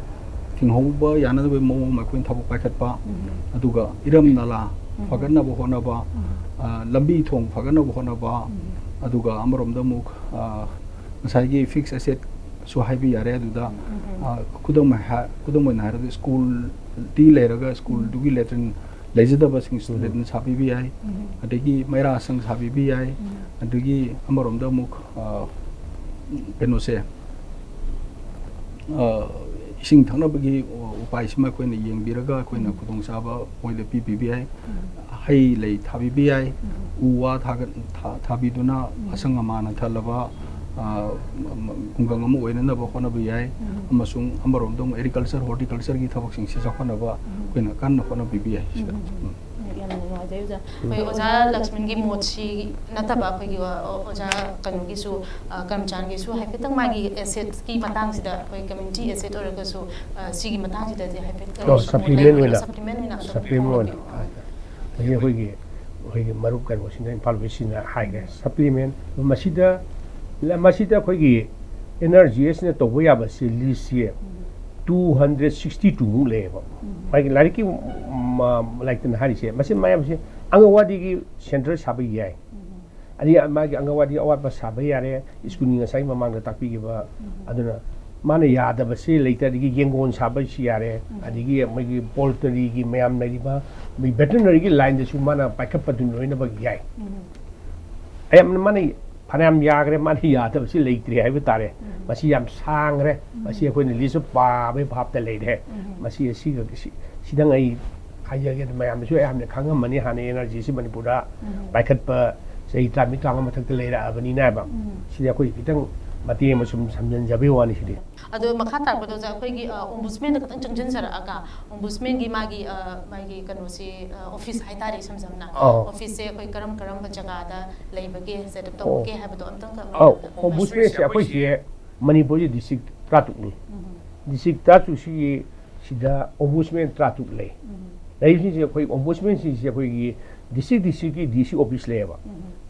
ꯊꯤꯡꯍꯧꯕ ꯌꯥꯅꯅꯕꯒꯤ ꯃꯑꯣꯡ ꯑꯩꯈꯣꯏꯅ ꯊꯕꯛ ꯄꯥꯏꯈꯠꯄ, ꯎꯝ꯫ ꯑꯗꯨꯒ ꯏꯔꯝ ꯅꯂꯥ ꯎꯝ꯫ ꯐꯒꯠꯅꯕ ꯍꯣꯠꯅꯕ, ꯎꯝ꯫ ꯑ, ꯂꯝꯕꯤ ꯊꯣꯡ ꯐꯒꯠꯅꯕ ꯍꯣꯠꯅꯕ, ꯎꯝ꯫ ꯑꯗꯨꯒ ꯑꯃꯔꯣꯝꯗ ꯑꯃꯨꯛ, ꯑ, ꯉꯁꯥꯏꯒꯤ fixed assetꯁꯨ ꯍꯥꯏꯕ ꯌꯥꯔꯦ꯫ ꯑꯗꯨꯗ, ꯎꯝ꯫ ꯑ, ꯈꯨꯗꯝ ꯍꯥꯏ-, ꯈꯨꯗꯝ ꯑꯣꯏꯅ ꯍꯥꯏꯔꯕꯗ ꯁ꯭ꯀꯨꯜꯗꯤ ꯂꯩꯔꯒ ꯁ꯭ꯀꯨꯜꯗꯨꯒꯤ ꯎꯝ꯫ ꯂꯦꯇ꯭ꯔꯤꯟ ꯂꯩꯖꯗꯕꯁꯤꯡꯁꯨ ꯎꯝ꯫ ꯂꯦꯇ꯭ꯔꯤꯟ ꯁꯥꯕꯤꯕ ꯌꯥꯏ, ꯎꯝ꯫ ꯑꯗꯒꯤ ꯃꯩꯔꯥ ꯁꯪ ꯁꯥꯕꯤꯕ ꯌꯥꯏ, ꯎꯝ꯫ ꯑꯗꯒꯤ ꯑꯃꯔꯣꯝꯗ ꯑꯃꯨꯛ, ꯑ, ꯀꯩꯅꯣꯁꯦ, ꯑ, ꯏꯁꯤꯡ ꯊꯛꯅꯕꯒꯤ ꯎꯄꯥꯏꯁꯤꯃ ꯑꯩꯈꯣꯏꯅ ꯌꯦꯡꯕꯤꯔꯒ ꯑꯩꯈꯣꯏꯅ ꯎꯝ꯫ ꯈꯨꯗꯣꯡꯆꯥꯕ ꯃꯣꯏꯗ ꯄꯤꯕꯤꯕ ꯌꯥꯏ꯫ ꯎꯝ꯫ ꯍꯩ ꯂꯩ ꯊꯥꯕꯤꯕ ꯌꯥꯏ꯫ ꯎꯝ꯫ ꯎ ꯋꯥ ꯊꯥꯒꯠ-, ꯊꯥ-, ꯊꯥꯕꯤꯗꯨꯅ ꯎꯝ꯫ ꯑꯁꯪ ꯑꯃꯥꯟ ꯍꯟꯊꯍꯜꯂꯕ, ꯑ, ꯈꯨꯡꯒꯪ ꯑꯃ ꯑꯣꯏꯅꯅꯕ ꯍꯣꯠꯅꯕ ꯌꯥꯏ꯫ ꯎꯝ꯫ ꯑꯃꯁꯨꯡ ꯑꯃꯔꯣꯝꯗ ꯑꯃꯨꯛ agriculture, horticultureꯒꯤ ꯊꯕꯛꯁꯤꯡꯁꯤ ꯆꯥꯎꯈꯠꯅꯕ ꯎꯝ꯫ ꯑꯩꯈꯣꯏꯅ ꯀꯟꯅ ꯍꯣꯠꯅꯕꯤꯕ ꯌꯥꯏ ꯁꯤꯗ꯫ ꯎꯝ꯫ ꯎꯝ꯫ ꯌꯥꯝꯅ ꯅꯨꯡꯉꯥꯏꯖꯩ ꯑꯣꯖꯥ꯫ ꯎꯝ꯫ ꯑꯩꯈꯣꯏ ꯑꯣꯖꯥ ꯂꯛꯁꯃꯟꯒꯤ ꯃꯣꯠꯁꯤ ꯅꯠꯇꯕ ꯑꯩꯈꯣꯏꯒꯤ, ꯑ, ꯑꯣꯖꯥ ꯀꯩꯅꯣꯒꯤꯁꯨ, ꯑ, ꯀꯔꯝꯆꯥꯟꯒꯤꯁꯨ ꯍꯥꯏꯐꯦꯠꯇꯪ ꯃꯥꯒꯤ assetꯀꯤ ꯃꯇꯥꯡꯁꯤꯗ, ꯑꯩꯈꯣꯏ community asset ꯑꯣꯏꯔꯒꯁꯨ, ꯑ, ꯁꯤꯒꯤ ꯃꯇꯥꯡꯁꯤꯗꯗꯤ ꯍꯥꯏꯐꯦꯠ, ꯑ, ꯑꯣ, supplement ꯑꯣꯏꯅ꯫ Supplement ꯑꯣꯏꯅ ꯑꯝꯇꯪ supplement ꯑꯣꯏꯅ꯫ ꯍꯥꯏꯕꯤꯌꯨ꯫ ꯑꯗꯒꯤ ꯑꯩꯈꯣꯏꯒꯤ, ꯑꯩꯈꯣꯏꯒꯤ ꯃꯔꯨꯞ ꯀꯩꯅꯣꯁꯤꯅ, ꯏꯝꯐꯥꯜ ꯋꯦꯁꯁꯤꯅ ꯍꯥꯏꯈ꯭ꯔꯦ, supplement꯫ ꯃꯁꯤꯗ, ꯃꯁꯤꯗ ꯑꯩꯈꯣꯏꯒꯤ NREGSꯅ ꯇꯧꯕ ꯌꯥꯕꯁꯤ listꯁꯤ ꯎꯝ꯫ two hundred sixty two ꯃꯨꯛ ꯂꯩꯌꯦꯕ꯫ ꯎꯝ꯫ ꯃꯥꯒꯤ ꯂꯥꯏꯔꯤꯛꯀꯤ, ꯃ-, ꯂꯥꯏꯔꯤꯛꯇꯅ ꯍꯥꯏꯔꯤꯁꯦ, ꯃꯁꯤ ꯃꯌꯥꯝꯁꯦ ꯑꯪꯒꯟꯋꯥꯗꯤꯒꯤ center ꯁꯥꯕ ꯌꯥꯏ꯫ ꯎꯝ꯫ ꯑꯗꯒꯤ ꯃꯥꯒꯤ ꯑꯪꯒꯟꯋꯥꯗꯤ ꯑꯋꯥꯠꯄ ꯁꯥꯕ ꯌꯥꯔꯦ, ꯁ꯭ꯀꯨꯜꯒꯤ ꯉꯁꯥꯏ ꯃꯃꯥꯡꯗ ꯇꯥꯛꯄꯤꯈꯤꯕ, ꯎꯝ꯫ ꯑꯗꯨꯅ ꯃꯥꯅ ꯌꯥꯗꯕꯁꯤ ꯂꯩꯇ꯭ꯔꯦ, ꯑꯗꯒꯤ ꯌꯦꯡꯒꯣꯟ ꯁꯥꯕꯁꯨ ꯌꯥꯔꯦ, ꯎꯝ꯫ ꯑꯗꯒꯤ ꯃꯣꯏꯒꯤ poultryꯒꯤ ꯃꯌꯥꯝ ꯂꯩꯔꯤꯕ, ꯃꯣꯏ veterinary lineꯗꯁꯨ ꯃꯥꯅ ꯄꯥꯏꯈꯠꯄꯗꯨ ꯂꯣꯏꯅꯃꯛ ꯌꯥꯏ꯫ ꯎꯝ꯫ ꯑꯌꯥꯝꯕꯅ ꯃꯥꯅ ꯐꯅꯌꯥꯝ ꯌꯥꯈ꯭ꯔꯦ, ꯃꯥꯅ ꯌꯥꯗꯕꯁꯤ ꯂꯩꯇ꯭ꯔꯦ ꯍꯥꯏꯕ ꯇꯥꯔꯦ꯫ ꯎꯝ꯫ ꯃꯁꯤ ꯌꯥꯝ ꯁꯥꯡꯈ꯭ꯔꯦ, ꯎꯝ꯫ ꯃꯁꯤ ꯑꯩꯈꯣꯏꯅ list ꯄꯥꯕꯩ ꯚꯥꯞꯇ ꯂꯩꯔꯦ꯫ ꯎꯝ꯫ ꯃꯁꯤ ꯑꯁꯤꯒ-, ꯁꯤ-, ꯁꯤꯗꯪ ꯑꯩ ꯍꯥꯏꯖꯒꯦ, ꯑꯗꯨ ꯃꯌꯥꯝꯅꯁꯨ ꯑꯌꯥꯝꯕꯅ ꯈꯪꯉꯝꯃꯅꯤ, ꯍꯥꯟꯅ NREGSꯁꯤ ꯃꯅꯤꯄꯨꯔꯗ ꯎꯝ꯫ ꯄꯥꯏꯈꯠꯄ ꯆꯍꯤ ꯇꯔꯥꯃꯔꯤ ꯇꯔꯥꯃꯉꯥ ꯃꯊꯛꯇ ꯂꯩꯔꯛꯑꯕꯅꯤꯅ ꯍꯥꯏꯕ꯫ ꯎꯝ꯫ ꯁꯤꯗꯤ ꯑꯩꯈꯣꯏ ꯈꯤꯇꯪ ꯃꯇꯦꯛ ꯑꯃ ꯁꯨꯝ ꯁꯝꯖꯤꯟꯖꯕꯩ ꯋꯥꯅꯤ ꯁꯤꯗꯤ꯫ ꯑꯗꯣ ꯃꯈꯥ ꯇꯥꯔꯛꯄꯗ ꯑꯣꯖꯥ, ꯑꯩꯈꯣꯏꯒꯤ, ꯑ, ombudsmanꯗ ꯈꯤꯇꯪ ꯆꯪꯁꯤꯟꯖꯔꯛꯑꯒ, ombudsmanꯒꯤ ꯃꯥꯒꯤ, ꯑ, ꯃꯥꯒꯤ ꯀꯩꯅꯣꯁꯤ, ꯑ, office ꯍꯥꯏꯇꯥꯔꯦ, ꯏꯁꯝ ꯁꯝꯅ ꯑꯧ꯫ Officeꯁꯦ ꯑꯩꯈꯣꯏ ꯀꯔꯝ ꯀꯔꯝꯕ ꯖꯒꯥꯗ ꯂꯩꯕꯒꯦ, set up ꯑꯧ꯫ ꯇꯧꯕꯒꯦ ꯍꯥꯏꯕꯗꯣ ꯑꯝꯇꯪ ꯑꯧ, ombudsmanꯁꯦ ꯑꯩꯈꯣꯏꯁꯦ ꯃꯅꯤꯄꯨꯔꯁꯦ district ꯇꯔꯥꯇꯔꯨꯛꯅꯤ꯫ ꯎꯝ꯫ ꯗꯤꯁꯇ꯭ꯔꯤꯛ ꯇꯔꯥꯇꯔꯨꯛꯁꯤꯒꯤ ꯁꯤꯗ ꯑꯣꯝꯕꯨꯗꯁꯃꯦꯟ ꯇꯔꯥꯇꯔꯨꯛ ꯂꯩ꯫ ꯂꯩꯔꯤꯁꯤꯡꯁꯦ ꯑꯩꯈꯣꯏ ꯑꯣꯝꯕꯨꯗꯁꯃꯦꯟꯁꯤꯡꯁꯦ ꯑꯩꯈꯣꯏꯒꯤ ꯗꯤꯁꯇ꯭ꯔꯤꯛ ꯗꯤꯁꯇ꯭ꯔꯤꯛꯀꯤ ꯗꯤ ꯁꯤ ꯑꯣꯐꯤꯁ ꯂꯩꯌꯦꯕ꯫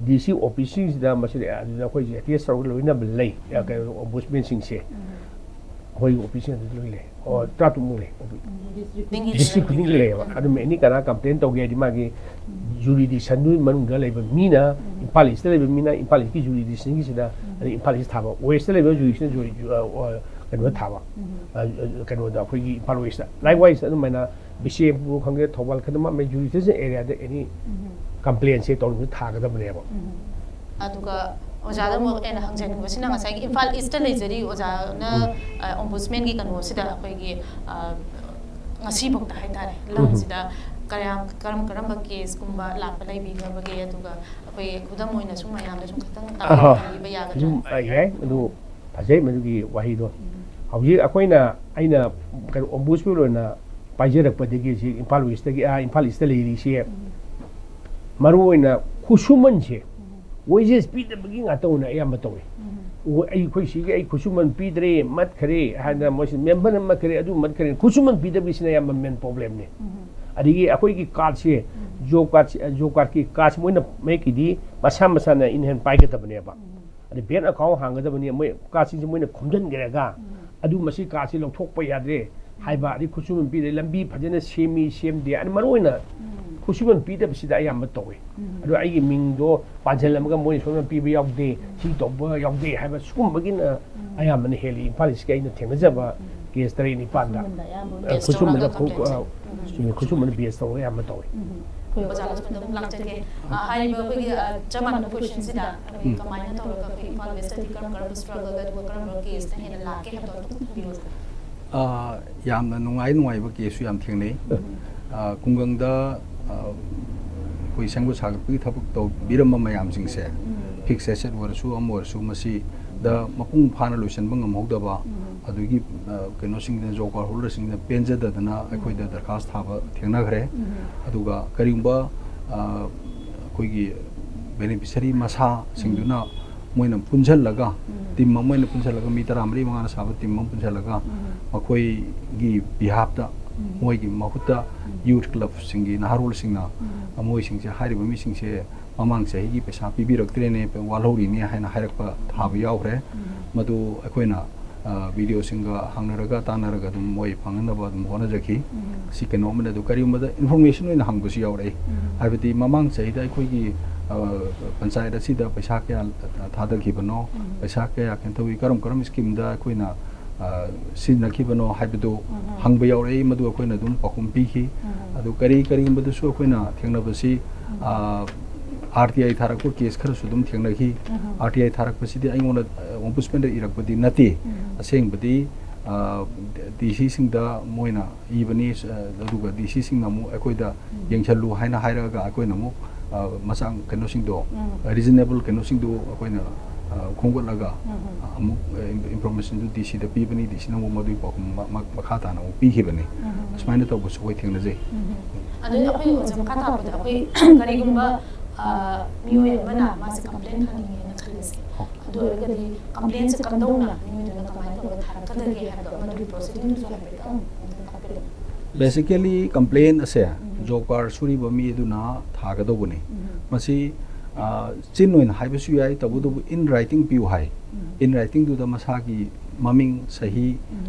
ꯗꯤ ꯁꯤ ꯑꯣꯐꯤꯁꯁꯤꯡꯁꯤꯗ ꯃꯁꯤꯗ ꯑꯗꯨꯗ ꯑꯩꯈꯣꯏꯁꯦ ꯑꯦꯇꯦꯁ ꯇꯧꯔꯒ ꯂꯣꯏꯅꯕ ꯂꯩ꯫ ꯀꯩꯅꯣ ꯑꯣꯝꯕꯨꯗꯁꯃꯦꯟꯁꯤꯡꯁꯦ ꯑꯩꯈꯣꯏꯒꯤ ꯑꯣꯐꯤꯁꯁꯤꯡ ꯑꯗꯨ ꯂꯣꯏ ꯂꯩ꯫ ꯑꯣ, ꯇꯔꯥꯇꯔꯨꯛꯃꯨꯛ ꯂꯩ꯫ ꯗꯤꯁꯇ꯭ꯔꯤꯛ ꯈꯨꯗꯤꯡꯒꯤ ꯂꯩꯌꯦꯕ꯫ ꯑꯗꯨꯝ ꯑꯦꯅꯤ ꯀꯅꯥ ꯀꯝꯄ꯭ꯂꯦꯟ ꯇꯧꯒꯦ ꯍꯥꯏꯗꯤ ꯃꯥꯒꯤ ꯖꯨꯔꯤꯗꯤꯛꯁꯟꯗꯨꯒꯤ ꯃꯅꯨꯡꯗ ꯂꯩꯕ ꯃꯤꯅ ꯏꯝꯐꯥꯜ ꯏꯁꯇ ꯂꯩꯕ ꯃꯤꯅ ꯏꯝꯐꯥꯜ ꯏꯁꯀꯤ ꯖꯨꯔꯤꯗꯤꯛꯁꯟꯒꯤꯁꯤꯗ ꯑꯗꯩ ꯏꯝꯐꯥꯜ ꯏꯁ ꯊꯥꯕ, ꯋꯦꯁꯇ ꯂꯩꯕ ꯖꯨꯔꯤꯗꯤꯛꯁꯟ ꯖꯨꯔꯤ ꯖꯨ- ꯑ, ꯑ, ꯀꯩꯅꯣꯗ ꯊꯥꯕ, ꯑ, ꯑ, ꯀꯩꯅꯣꯗ ꯑꯩꯈꯣꯏꯒꯤ ꯏꯝꯐꯥꯜ ꯋꯦꯁꯇ꯫ ꯂꯥꯏꯛꯋꯥꯏꯁ ꯑꯗꯨꯃꯥꯏꯅ ꯕꯤꯁꯦꯝꯄꯨꯔ ꯈꯪꯗꯦ, ꯊꯧꯕꯥꯜ ꯈꯪꯗꯦ, ꯃꯥ ꯃꯥꯏ ꯖꯨꯔꯤꯗꯤꯛꯁꯟ ꯑꯦꯔꯤꯌꯥꯗ ꯑꯦꯅꯤ ꯀꯝꯄ꯭ꯂꯦꯟꯁꯦ ꯇꯧꯔꯤꯕ ꯊꯥꯒꯗꯕꯅꯦꯕ꯫ ꯑꯗꯨꯒ ꯑꯣꯖꯥꯗ ꯑꯃꯨꯛ ꯑꯩꯅ ꯍꯪꯖꯅꯤꯡꯕꯁꯤꯅ ꯉꯁꯥꯏꯒꯤ ꯏꯝꯐꯥꯜ ꯏꯁꯇ ꯂꯩꯖꯔꯤ ꯑꯣꯖꯥꯅ ꯑꯣꯝꯕꯨꯗꯁꯃꯦꯟꯒꯤ ꯀꯩꯅꯣꯁꯤꯗ ꯑꯩꯈꯣꯏꯒꯤ ꯑ, ꯉꯁꯤꯐꯥꯎꯗ ꯍꯥꯏꯇꯥꯔꯦ ꯂꯝꯁꯤꯗ ꯀꯌꯥꯝ ꯀꯔꯝ ꯀꯔꯝꯕ ꯀꯦꯁꯀꯨꯝꯕ ꯂꯥꯛꯄ ꯂꯩꯕꯤꯈ꯭ꯔꯕꯒꯦ? ꯑꯗꯨꯒ ꯑꯩꯈꯣꯏ ꯈꯨꯗꯝ ꯑꯣꯏꯅ ꯁꯨꯝ ꯃꯌꯥꯝꯗ ꯁꯨꯝ ꯈꯤꯇꯪ ꯑꯍꯣ꯫ ꯇꯥꯛꯄꯤꯕ ꯌꯥꯒꯗ꯭ꯔꯥ? ꯑꯗꯨꯝ ꯑ, ꯌꯥꯏ꯫ ꯑꯗꯨ ꯐꯖꯩ ꯃꯗꯨꯒꯤ ꯋꯥꯍꯩꯗꯣ꯫ ꯍꯧꯖꯤꯛ ꯑꯩꯈꯣꯏꯅ, ꯑꯩꯅ ꯀꯩꯅꯣ ꯑꯣꯝꯕꯨꯗꯁꯃꯦꯟ ꯑꯣꯏꯅ ꯄꯥꯏꯖꯔꯛꯄꯗꯒꯤ ꯍꯧꯖꯤꯛ ꯏꯝꯐꯥꯜ ꯋꯦꯁꯇꯒꯤ, ꯑꯥ, ꯏꯝꯐꯥꯜ ꯏꯁꯇ ꯂꯩꯔꯤꯁꯦ, ꯃꯔꯨꯑꯣꯏꯅ ꯈꯨꯠꯁꯨꯃꯟꯁꯦ, ꯋꯦꯖꯦꯁ ꯄꯤꯗꯕꯒꯤ ꯉꯥꯛꯇ ꯑꯣꯏꯅ ꯑꯌꯥꯝꯕ ꯇꯧꯏ꯫ ꯑꯣ, ꯑꯩꯈꯣꯏ ꯁꯤꯒꯤ ꯑꯩ ꯈꯨꯠꯁꯨꯃꯟ ꯄꯤꯗ꯭ꯔꯦ, ꯃꯠꯈ꯭ꯔꯦ ꯍꯥꯏꯗꯅ ꯃꯣꯏꯁꯤ ꯃꯦꯝꯕꯔꯅ ꯃꯠꯈ꯭ꯔꯦ, ꯑꯗꯨ ꯃꯠꯈ꯭ꯔꯦ, ꯈꯨꯠꯁꯨꯃꯟ ꯄꯤꯗꯕꯒꯤꯁꯤꯅ ꯑꯌꯥꯝꯕ ꯃꯦꯟ ꯄ꯭ꯔꯣꯕ꯭ꯂꯦꯝꯅꯤ꯫ ꯑꯗꯒꯤ ꯑꯩꯈꯣꯏꯒꯤ ꯀꯥꯔꯗꯁꯦ, ꯖꯣꯕ ꯀꯥꯔꯗꯁꯦ, ꯖꯣꯕ ꯀꯥꯔꯗꯀꯤ ꯀꯥꯔꯗꯁꯦ ꯃꯣꯏꯅ ꯃꯦꯛꯀꯤꯗꯤ ꯃꯁꯥ ꯃꯁꯥꯅ ꯏꯟ ꯍꯦꯟ ꯄꯥꯏꯒꯗꯕꯅꯦꯕ꯫ ꯑꯗꯩ ꯕꯦꯡ ꯑꯦꯀꯥꯎꯟ ꯍꯥꯡꯒꯗꯕꯅꯤ, ꯃꯣꯏ ꯀꯥꯔꯗꯁꯤꯡꯁꯦ ꯃꯣꯏꯅ ꯈꯣꯝꯖꯤꯟꯈ꯭ꯔꯒ, ꯑꯗꯨ ꯃꯁꯤ ꯀꯥꯔꯗꯁꯤ ꯂꯧꯊꯣꯛꯄ ꯌꯥꯗ꯭ꯔꯦ ꯍꯥꯏꯕ, ꯑꯗꯩ ꯈꯨꯠꯁꯨꯃꯟ ꯄꯤꯗꯦ, ꯂꯝꯕꯤ ꯐꯖꯅ ꯁꯦꯝꯃꯤ ꯁꯦꯝꯗꯦ, ꯑꯗꯨ ꯃꯔꯨꯑꯣꯏꯅ ꯈꯨꯠꯁꯨꯃꯟ ꯄꯤꯗꯕꯁꯤꯗ ꯑꯌꯥꯝꯕ ꯇꯧꯏ꯫ ꯑꯗꯣ ꯑꯩꯒꯤ ꯃꯤꯡꯗꯣ ꯄꯥꯟꯁꯤꯜꯂꯝꯃꯒ ꯃꯣꯏꯅ ꯁꯣꯝꯗ ꯄꯤꯕ ꯌꯥꯎꯗꯦ, ꯁꯤ ꯇꯧꯕ ꯌꯥꯎꯗꯦ ꯍꯥꯏꯕ ꯁꯤꯒꯨꯝꯕꯒꯤꯅ ꯑꯌꯥꯝꯕꯅ ꯍꯦꯜꯂꯤ꯫ ꯏꯝꯐꯥꯜ ꯏꯁꯀꯤ ꯑꯩꯅ ꯊꯦꯡꯅꯖꯕ ꯀꯦꯁ ꯇꯔꯦꯠ ꯅꯤꯄꯥꯜꯗ, ꯈꯨꯠꯁꯨꯃꯟꯗ ꯑꯌꯥꯝꯕ ꯑ, base ꯈꯨꯠꯁꯨꯃꯟꯗ ꯇꯧꯔꯒ ꯈꯨ- complaint ꯑ, ꯈꯨꯠꯁꯨꯃꯟꯗ ꯕꯦꯁ ꯇꯧꯔꯒ ꯑꯌꯥꯝꯕ ꯇꯧꯏ꯫ ꯑꯣꯖꯥ ꯂꯛꯁꯃꯟꯗ ꯑꯃꯨꯛ ꯂꯥꯛꯆꯒꯦ꯫ ꯑ, ꯍꯥꯏꯔꯤꯕ ꯑꯩꯈꯣꯏꯒꯤ, ꯑ, ꯆꯞ ꯃꯥꯟꯅꯕ ꯀꯣꯏꯁꯟꯁꯤꯗ ꯑꯩꯈꯣꯏꯒꯤ ꯀꯃꯥꯏꯅ ꯇꯧꯔꯒ ꯑꯩꯈꯣꯏ ꯏꯝꯐꯥꯜ ꯋꯦꯁꯇꯗꯤ ꯀꯔꯝ ꯀꯔꯝꯕ ꯁ꯭ꯇ꯭ꯔꯒꯜ ꯑꯗꯨꯒ ꯀꯔꯝꯕ ꯀꯦꯁꯅ ꯍꯦꯟꯅ ꯂꯥꯛꯀꯦ ꯍꯥꯏꯕꯗꯣ ꯑꯗꯨꯝ ꯈꯨꯝꯕꯤꯌꯨ꯫ ꯑ, ꯌꯥꯝꯅ ꯅꯨꯡꯉꯥꯏ ꯅꯨꯡꯉꯥꯏꯕ ꯀꯦꯁꯁꯨ ꯌꯌꯥꯝ ꯊꯦꯡꯅꯩ꯫ ꯑ, ꯈꯨꯡꯒꯪꯗ, ꯑ, ꯑꯩꯈꯣꯏ ꯁꯦꯝꯒꯠ ꯁꯥꯒꯠꯄꯒꯤ ꯊꯕꯛ ꯇꯧꯕꯤꯔꯝꯕ ꯃꯌꯥꯝꯁꯤꯡꯁꯦ, ꯐꯤꯛꯁ ꯑꯦꯁꯦꯠ ꯑꯣꯏꯔꯁꯨ ꯑꯃ ꯑꯣꯏꯔꯁꯨ, ꯃꯁꯤꯗ ꯃꯄꯨꯡ ꯐꯥꯅ ꯂꯣꯏꯁꯤꯟꯕ ꯉꯝꯍꯧꯗꯕ, ꯑꯗꯨꯒꯤ, ꯑ, ꯀꯩꯅꯣꯁꯤꯡꯗꯨꯅ, ꯖꯣꯕ ꯀꯥꯔꯗ ꯍꯣꯜꯗꯔꯁꯤꯡꯗꯨꯅ ꯄꯦꯟꯖꯗꯗꯅ ꯑꯩꯈꯣꯏꯗ ꯗꯔꯈꯥꯁ ꯊꯥꯕ ꯊꯦꯡꯅꯈ꯭ꯔꯦ꯫ ꯑꯗꯨꯒ ꯀꯔꯤꯒꯨꯝꯕ, ꯑ, ꯑꯩꯈꯣꯏꯒꯤ ꯕꯦꯅꯤꯐꯤꯁꯔꯤ ꯃꯁꯥꯁꯤꯡꯗꯨꯅ ꯃꯣꯏꯅ ꯄꯨꯟꯁꯤꯜꯂꯒ, ꯇꯤꯝ ꯑꯃ ꯑꯣꯏꯅ ꯄꯨꯟꯁꯤꯜꯂꯒ, ꯃꯤ ꯇꯔꯥꯃꯔꯤ ꯃꯉꯥꯅ ꯁꯥꯕ ꯇꯤꯝ ꯑꯃ ꯄꯨꯟꯁꯤꯜꯂꯒ, ꯃꯈꯣꯏꯒꯤ ꯕꯤꯍꯥꯞꯇ, ꯃꯣꯏꯒꯤ ꯃꯍꯨꯠꯇ ꯌꯨꯊ ꯀ꯭ꯂꯕꯁꯤꯡꯒꯤ ꯅꯍꯥꯔꯣꯜꯁꯤꯡꯅ ꯃꯣꯏꯁꯤꯡꯁꯦ, ꯍꯥꯏꯔꯤꯕ ꯃꯤꯁꯤꯡꯁꯦ ꯃꯃꯥꯡ ꯆꯍꯤꯒꯤ ꯄꯩꯁꯥ ꯄꯤꯕꯤꯔꯛꯇ꯭ꯔꯦꯅꯦ, ꯋꯥꯜꯍꯧꯔꯤꯅꯦ ꯍꯥꯏꯅ ꯍꯥꯏꯔꯛꯄ ꯊꯥꯕ ꯌꯥꯎꯈ꯭ꯔꯦ꯫ ꯃꯗꯨ ꯑꯩꯈꯣꯏꯅ ꯕꯤ ꯗꯤ ꯑꯣꯁꯤꯡꯒ ꯍꯪꯅꯔꯒ ꯇꯥꯟꯅꯔꯒ ꯑꯗꯨꯝ ꯃꯣꯏ ꯐꯪꯅꯅꯕ ꯑꯗꯨꯝ ꯍꯣꯠꯅꯖꯈꯤ꯫ ꯁꯤ ꯀꯩꯅꯣ ꯑꯃꯅ, ꯑꯗꯨ ꯀꯔꯤꯒꯨꯝꯕꯗ ꯏꯟꯐꯣꯔꯃꯦꯁꯟ ꯑꯣꯏꯅ ꯍꯪꯕꯁꯨ ꯌꯥꯎꯔꯛꯏ꯫ ꯍꯥꯏꯕꯗꯤ ꯃꯃꯥꯡ ꯆꯍꯤꯗ ꯑꯩꯈꯣꯏꯒꯤ ꯄꯟꯆꯥꯌꯠ ꯑꯁꯤꯗ ꯄꯩꯁꯥ ꯀꯌꯥ ꯊꯥꯗꯈꯤꯕꯅꯣ, ꯄꯩꯁꯥ ꯀꯌꯥ ꯀꯩꯅꯣ ꯇꯧꯏ, ꯀꯔꯝ ꯀꯔꯝꯕ ꯁ꯭ꯀꯤꯝꯗ ꯑꯩꯈꯣꯏꯅ ꯁꯤꯖꯤꯟꯅꯈꯤꯕꯅꯣ ꯍꯥꯏꯕꯗꯨ ꯍꯪꯕ ꯌꯥꯎꯔꯛꯏ꯫ ꯃꯗꯨ ꯑꯩꯈꯣꯏꯅ ꯑꯗꯨꯝ ꯄꯥꯎꯈꯨꯝ ꯄꯤꯈꯤ꯫ ꯑꯗꯨ ꯀꯔꯤ ꯀꯔꯤꯒꯨꯝꯕꯗꯁꯨ ꯑꯩꯈꯣꯏꯅ ꯊꯦꯡꯅꯕꯁꯤ, ꯑꯥꯔ ꯇꯤ ꯑꯥꯏ ꯊꯥꯔꯛꯄ ꯀꯦꯁ ꯈꯔꯁꯨ ꯑꯗꯨꯝ ꯊꯦꯡꯅꯈꯤ꯫ ꯑꯥꯔ ꯇꯤ ꯑꯥꯏ ꯊꯥꯔꯛꯄꯁꯤꯗꯤ ꯑꯩꯉꯣꯟꯗ ꯑꯣꯝꯕꯨꯁꯃꯦꯟꯗ ꯏꯔꯛꯄꯗꯤ ꯅꯠꯇꯦ꯫ ꯑꯁꯦꯡꯕꯗꯤ ꯗꯤ ꯁꯤꯁꯤꯡꯗ ꯃꯣꯏꯅ ꯏꯕꯅꯤ꯫ ꯑꯗꯨꯒ ꯗꯤ ꯁꯤꯁꯤꯡꯅ ꯑꯃꯨꯛ ꯑꯩꯈꯣꯏꯗ ꯌꯦꯡꯁꯜꯂꯨ ꯍꯥꯏꯅ ꯍꯥꯏꯔꯛꯑꯒ ꯑꯩꯈꯣꯏꯅ ꯑꯃꯨꯛ ꯃꯆꯥꯛ ꯀꯩꯅꯣꯁꯤꯡꯗꯣ, ꯔꯤꯖꯅꯦꯕꯜ ꯀꯩꯅꯣꯁꯤꯡꯗꯣ ꯑꯩꯈꯣꯏꯅ ꯈꯣꯝꯒꯠꯂꯒ ꯑꯃꯨꯛ ꯏꯟꯐꯣꯔꯃꯦꯁꯟꯗꯨ ꯗꯤ ꯁꯤꯗ ꯄꯤꯕꯅꯤ, ꯗꯤ ꯁꯤꯅ ꯑꯃꯨꯛ ꯃꯗꯨꯒꯤ ꯄꯥꯎꯈꯨꯝ ꯃꯈꯥ ꯇꯥꯅ ꯑꯃꯨꯛ ꯄꯤꯈꯤꯕꯅꯤ꯫ ꯑꯁꯨꯃꯥꯏꯅ ꯇꯧꯕꯁꯨ ꯑꯩꯈꯣꯏ ꯊꯦꯡꯅꯖꯩ꯫ ꯑꯗꯨꯗꯤ ꯑꯩꯈꯣꯏ ꯑꯣꯖꯥ ꯃꯈꯥ ꯇꯥꯕꯗ ꯑꯩꯈꯣꯏ ꯀꯔꯤꯒꯨꯝꯕ ꯃꯤꯑꯣꯏ ꯑꯃꯅ ꯃꯥꯁꯦ ꯀꯝꯄ꯭ꯂꯦꯟ ꯊꯥꯅꯤꯡꯉꯦꯅ ꯈꯜꯂꯁꯦ꯫ ꯑꯗꯨ ꯑꯣꯏꯔꯒꯗꯤ ꯀꯝꯄ꯭ꯂꯦꯟꯁꯦ ꯀꯝꯗꯧꯅ ꯃꯤꯑꯣꯏꯗꯨꯅ ꯀꯃꯥꯏꯅ ꯇꯧꯔꯒ ꯊꯥꯔꯛꯀꯗꯒꯦ ꯍꯥꯏꯕꯗꯣ ꯃꯗꯨꯒꯤ ꯄ꯭ꯔꯣꯁꯤꯗꯤꯡꯗꯨꯁꯨ ꯍꯥꯏꯐꯦꯠꯇꯪ ꯑꯗꯨꯝ ꯇꯥꯛꯄꯤꯔꯝꯃꯨ꯫ ꯕꯦꯁꯤꯀꯦꯂꯤ ꯀꯝꯄ꯭ꯂꯦꯟ ꯑꯁꯦ ꯖꯣꯕ ꯀꯥꯔꯗ ꯁꯨꯔꯤꯕ ꯃꯤ ꯑꯗꯨꯅ ꯊꯥꯒꯗꯧꯕꯅꯤ꯫ ꯃꯁꯤ ꯆꯤꯟ ꯑꯣꯏꯅ ꯍꯥꯏꯕꯁꯨ ꯌꯥꯏ, ꯇꯧꯕꯇꯕꯨ ꯏꯟ ꯔꯥꯏꯇꯤꯡ ꯄꯤꯌꯨ ꯍꯥꯏ꯫ ꯏꯟ ꯔꯥꯏꯇꯤꯡꯗꯨꯗ ꯃꯁꯥꯒꯤ ꯃꯃꯤꯡ, ꯁꯍꯤ,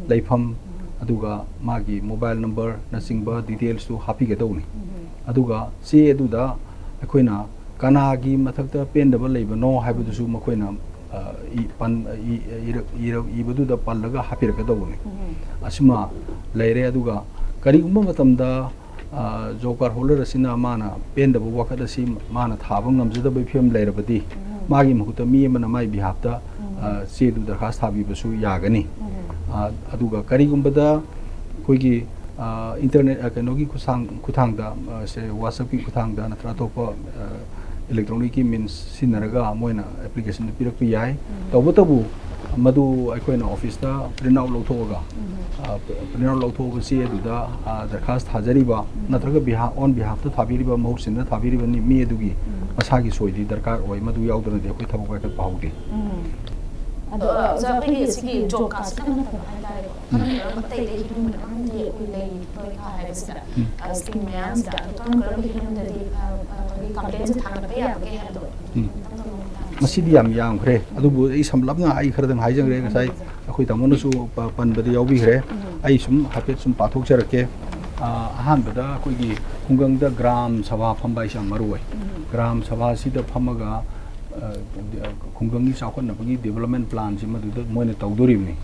ꯂꯩꯐꯝ, ꯑꯗꯨꯒ ꯃꯥꯒꯤ ꯃꯣꯕꯥꯏꯜ ꯅꯝꯕꯔꯅꯆꯤꯡꯕ ꯗꯤꯇꯦꯜꯁꯇꯨ ꯍꯥꯞꯄꯤꯒꯗꯧꯅꯤ꯫ ꯑꯗꯨꯒ ꯆꯦ ꯑꯗꯨꯗ ꯑꯩꯈꯣꯏꯅ ꯀꯅꯥꯒꯤ ꯃꯊꯛꯇ ꯄꯦꯟꯗꯕ ꯂꯩꯕꯅꯣ ꯍꯥꯏꯕꯗꯨꯁꯨ ꯃꯈꯣꯏꯅ ꯏꯕꯗꯨꯗ ꯄꯜꯂꯒ ꯍꯥꯞꯄꯤꯔꯛꯀꯗꯧꯕꯅꯤ꯫ ꯑꯁꯤꯃ ꯂꯩꯔꯦ꯫ ꯑꯗꯨꯒ ꯀꯔꯤꯒꯨꯝꯕ ꯃꯇꯝꯗ ꯖꯣꯕ ꯀꯥꯔꯗ ꯍꯣꯜꯗꯔ ꯑꯁꯤꯅ ꯃꯥꯅ ꯄꯦꯟꯗꯕ ꯋꯥꯀꯠ ꯑꯁꯤ ꯃꯥꯅ ꯊꯥꯕ ꯉꯝꯖꯗꯕꯒꯤ ꯐꯤꯕꯝ ꯂꯩꯔꯕꯗꯤ, ꯃꯥꯒꯤ ꯃꯍꯨꯠꯇ ꯃꯤ ꯑꯃꯅ ꯃꯥꯒꯤ ꯕꯤꯍꯥꯞꯇ ꯆꯦꯗꯨ ꯗꯔꯈꯥꯁ ꯊꯥꯕꯤꯕꯁꯨ ꯌꯥꯒꯅꯤ꯫ ꯑꯗꯨꯒ ꯀꯔꯤꯒꯨꯝꯕꯗ ꯑꯩꯈꯣꯏꯒꯤ ꯏꯟꯇꯔꯅꯦꯠ, ꯀꯩꯅꯣꯒꯤ ꯈꯨꯠꯊꯥꯡ, ꯈꯨꯠꯊꯥꯡꯗ, ꯁꯦ WhatsApp-ꯀꯤ ꯈꯨꯠꯊꯥꯡꯗ ꯅꯠꯇ꯭ꯔꯒ ꯑꯇꯣꯞꯄ ꯏꯂꯦꯛꯇ꯭ꯔꯣꯅꯤꯛꯀꯤ ꯃꯤꯟꯁ ꯁꯤꯖꯤꯟꯅꯔꯒ ꯃꯣꯏꯅ ꯑꯦꯄ꯭ꯂꯤꯀꯦꯁꯟꯗꯨ ꯄꯤꯔꯛꯄ ꯌꯥꯏ꯫ ꯇꯧꯕꯇꯕꯨ ꯃꯗꯨ ꯑꯩꯈꯣꯏꯅ ꯑꯣꯐꯤꯁꯇ ꯄ꯭ꯔꯤꯟ ꯑꯥꯎꯠ ꯂꯧꯊꯣꯛꯑꯒ, ꯄ꯭ꯔꯤꯟ ꯑꯥꯎꯠ ꯂꯧꯊꯣꯛꯑꯒ ꯆꯦ ꯑꯗꯨꯗ ꯗꯔꯈꯥꯁ ꯊꯥꯖꯔꯤꯕ ꯅꯠꯇ꯭ꯔꯒ ꯕꯤꯍꯥ ꯑꯣꯟ ꯕꯤꯍꯥꯐꯇ ꯊꯥꯕꯤꯔꯤꯕ, ꯃꯍꯨꯠ ꯁꯤꯟꯅ ꯊꯥꯕꯤꯔꯤꯕ ꯃꯤ ꯑꯗꯨꯒꯤ ꯃꯁꯥꯒꯤ ꯁꯣꯏꯗꯤ ꯗꯔꯀꯥꯔ ꯑꯣꯏ꯫ ꯃꯗꯨ ꯌꯥꯎꯗꯅꯗꯤ ꯑꯩꯈꯣꯏ ꯊꯕꯛ ꯄꯥꯏꯈꯠꯄ ꯍꯧꯗꯦ꯫ ꯑꯗꯣ ꯑꯣꯖꯥ, ꯑꯩꯈꯣꯏꯒꯤ ꯁꯤꯒꯤ ꯖꯣꯕ ꯀꯥꯔꯗꯁꯤꯗ ꯅꯠꯇꯕ ꯍꯥꯏꯇꯥꯔꯦꯀꯣ, ꯀꯔꯝ ꯀꯔꯝꯕ ꯑꯇꯩ ꯑꯇꯩ ꯍꯤꯔꯝ ꯃꯌꯥꯝ ꯑꯃ ꯂꯩ, ꯂꯣꯏ ꯍꯥꯏꯕꯁꯤꯗ ꯁ꯭ꯀꯤꯝ ꯃꯌꯥꯝꯁꯤꯗ ꯑꯗꯣ ꯀꯔꯝ ꯀꯔꯝꯕ ꯍꯤꯔꯝꯗꯗꯤ ꯑꯩꯈꯣꯏꯒꯤ ꯀꯝꯄ꯭ꯂꯦꯟꯁꯦ ꯊꯥꯡꯒꯠꯄ ꯌꯥꯕꯒꯦ ꯍꯥꯏꯕꯗꯣ? ꯎꯝ꯫ ꯃꯁꯤꯗꯤ ꯌꯥꯝ ꯌꯥꯝꯈ꯭ꯔꯦ꯫ ꯑꯗꯨꯕꯨ ꯑꯩ ꯁꯝꯂꯞꯅ ꯑꯩ ꯈꯔꯗꯪ ꯍꯥꯏꯖꯈ꯭ꯔꯦ, ꯉꯁꯥꯏ ꯑꯩꯈꯣꯏ ꯇꯥꯃꯣꯅꯁꯨ ꯄ- ꯄꯟꯕꯗ ꯌꯥꯎꯕꯤꯈ꯭ꯔꯦ꯫ ꯑꯩ ꯁꯨꯝ ꯍꯥꯏꯐꯦꯠ ꯁꯨꯝ ꯄꯥꯊꯣꯛꯆꯔꯛꯀꯦ꯫ ꯑ, ꯑꯍꯥꯟꯕꯗ ꯑꯩꯈꯣꯏꯒꯤ ꯈꯨꯡꯒꯪꯗ ꯒ꯭ꯔꯥꯝ ꯁꯚꯥ ꯐꯝꯕ ꯍꯥꯏꯁꯦ ꯌꯥꯝ ꯃꯔꯨ ꯑꯣꯏ꯫ ꯒ꯭ꯔꯥꯝ ꯁꯚꯥꯁꯤꯗ ꯐꯝꯃꯒ, ꯑ, ꯈꯨꯡꯒꯪꯒꯤ ꯆꯥꯎꯈꯠꯅꯕꯒꯤ ꯗꯤꯕꯂꯞꯃꯦꯟ ꯄ꯭ꯂꯥꯟꯁꯤ ꯃꯗꯨꯗ ꯃꯣꯏꯅ ꯇꯧꯗꯣꯔꯤꯕꯅꯤ꯫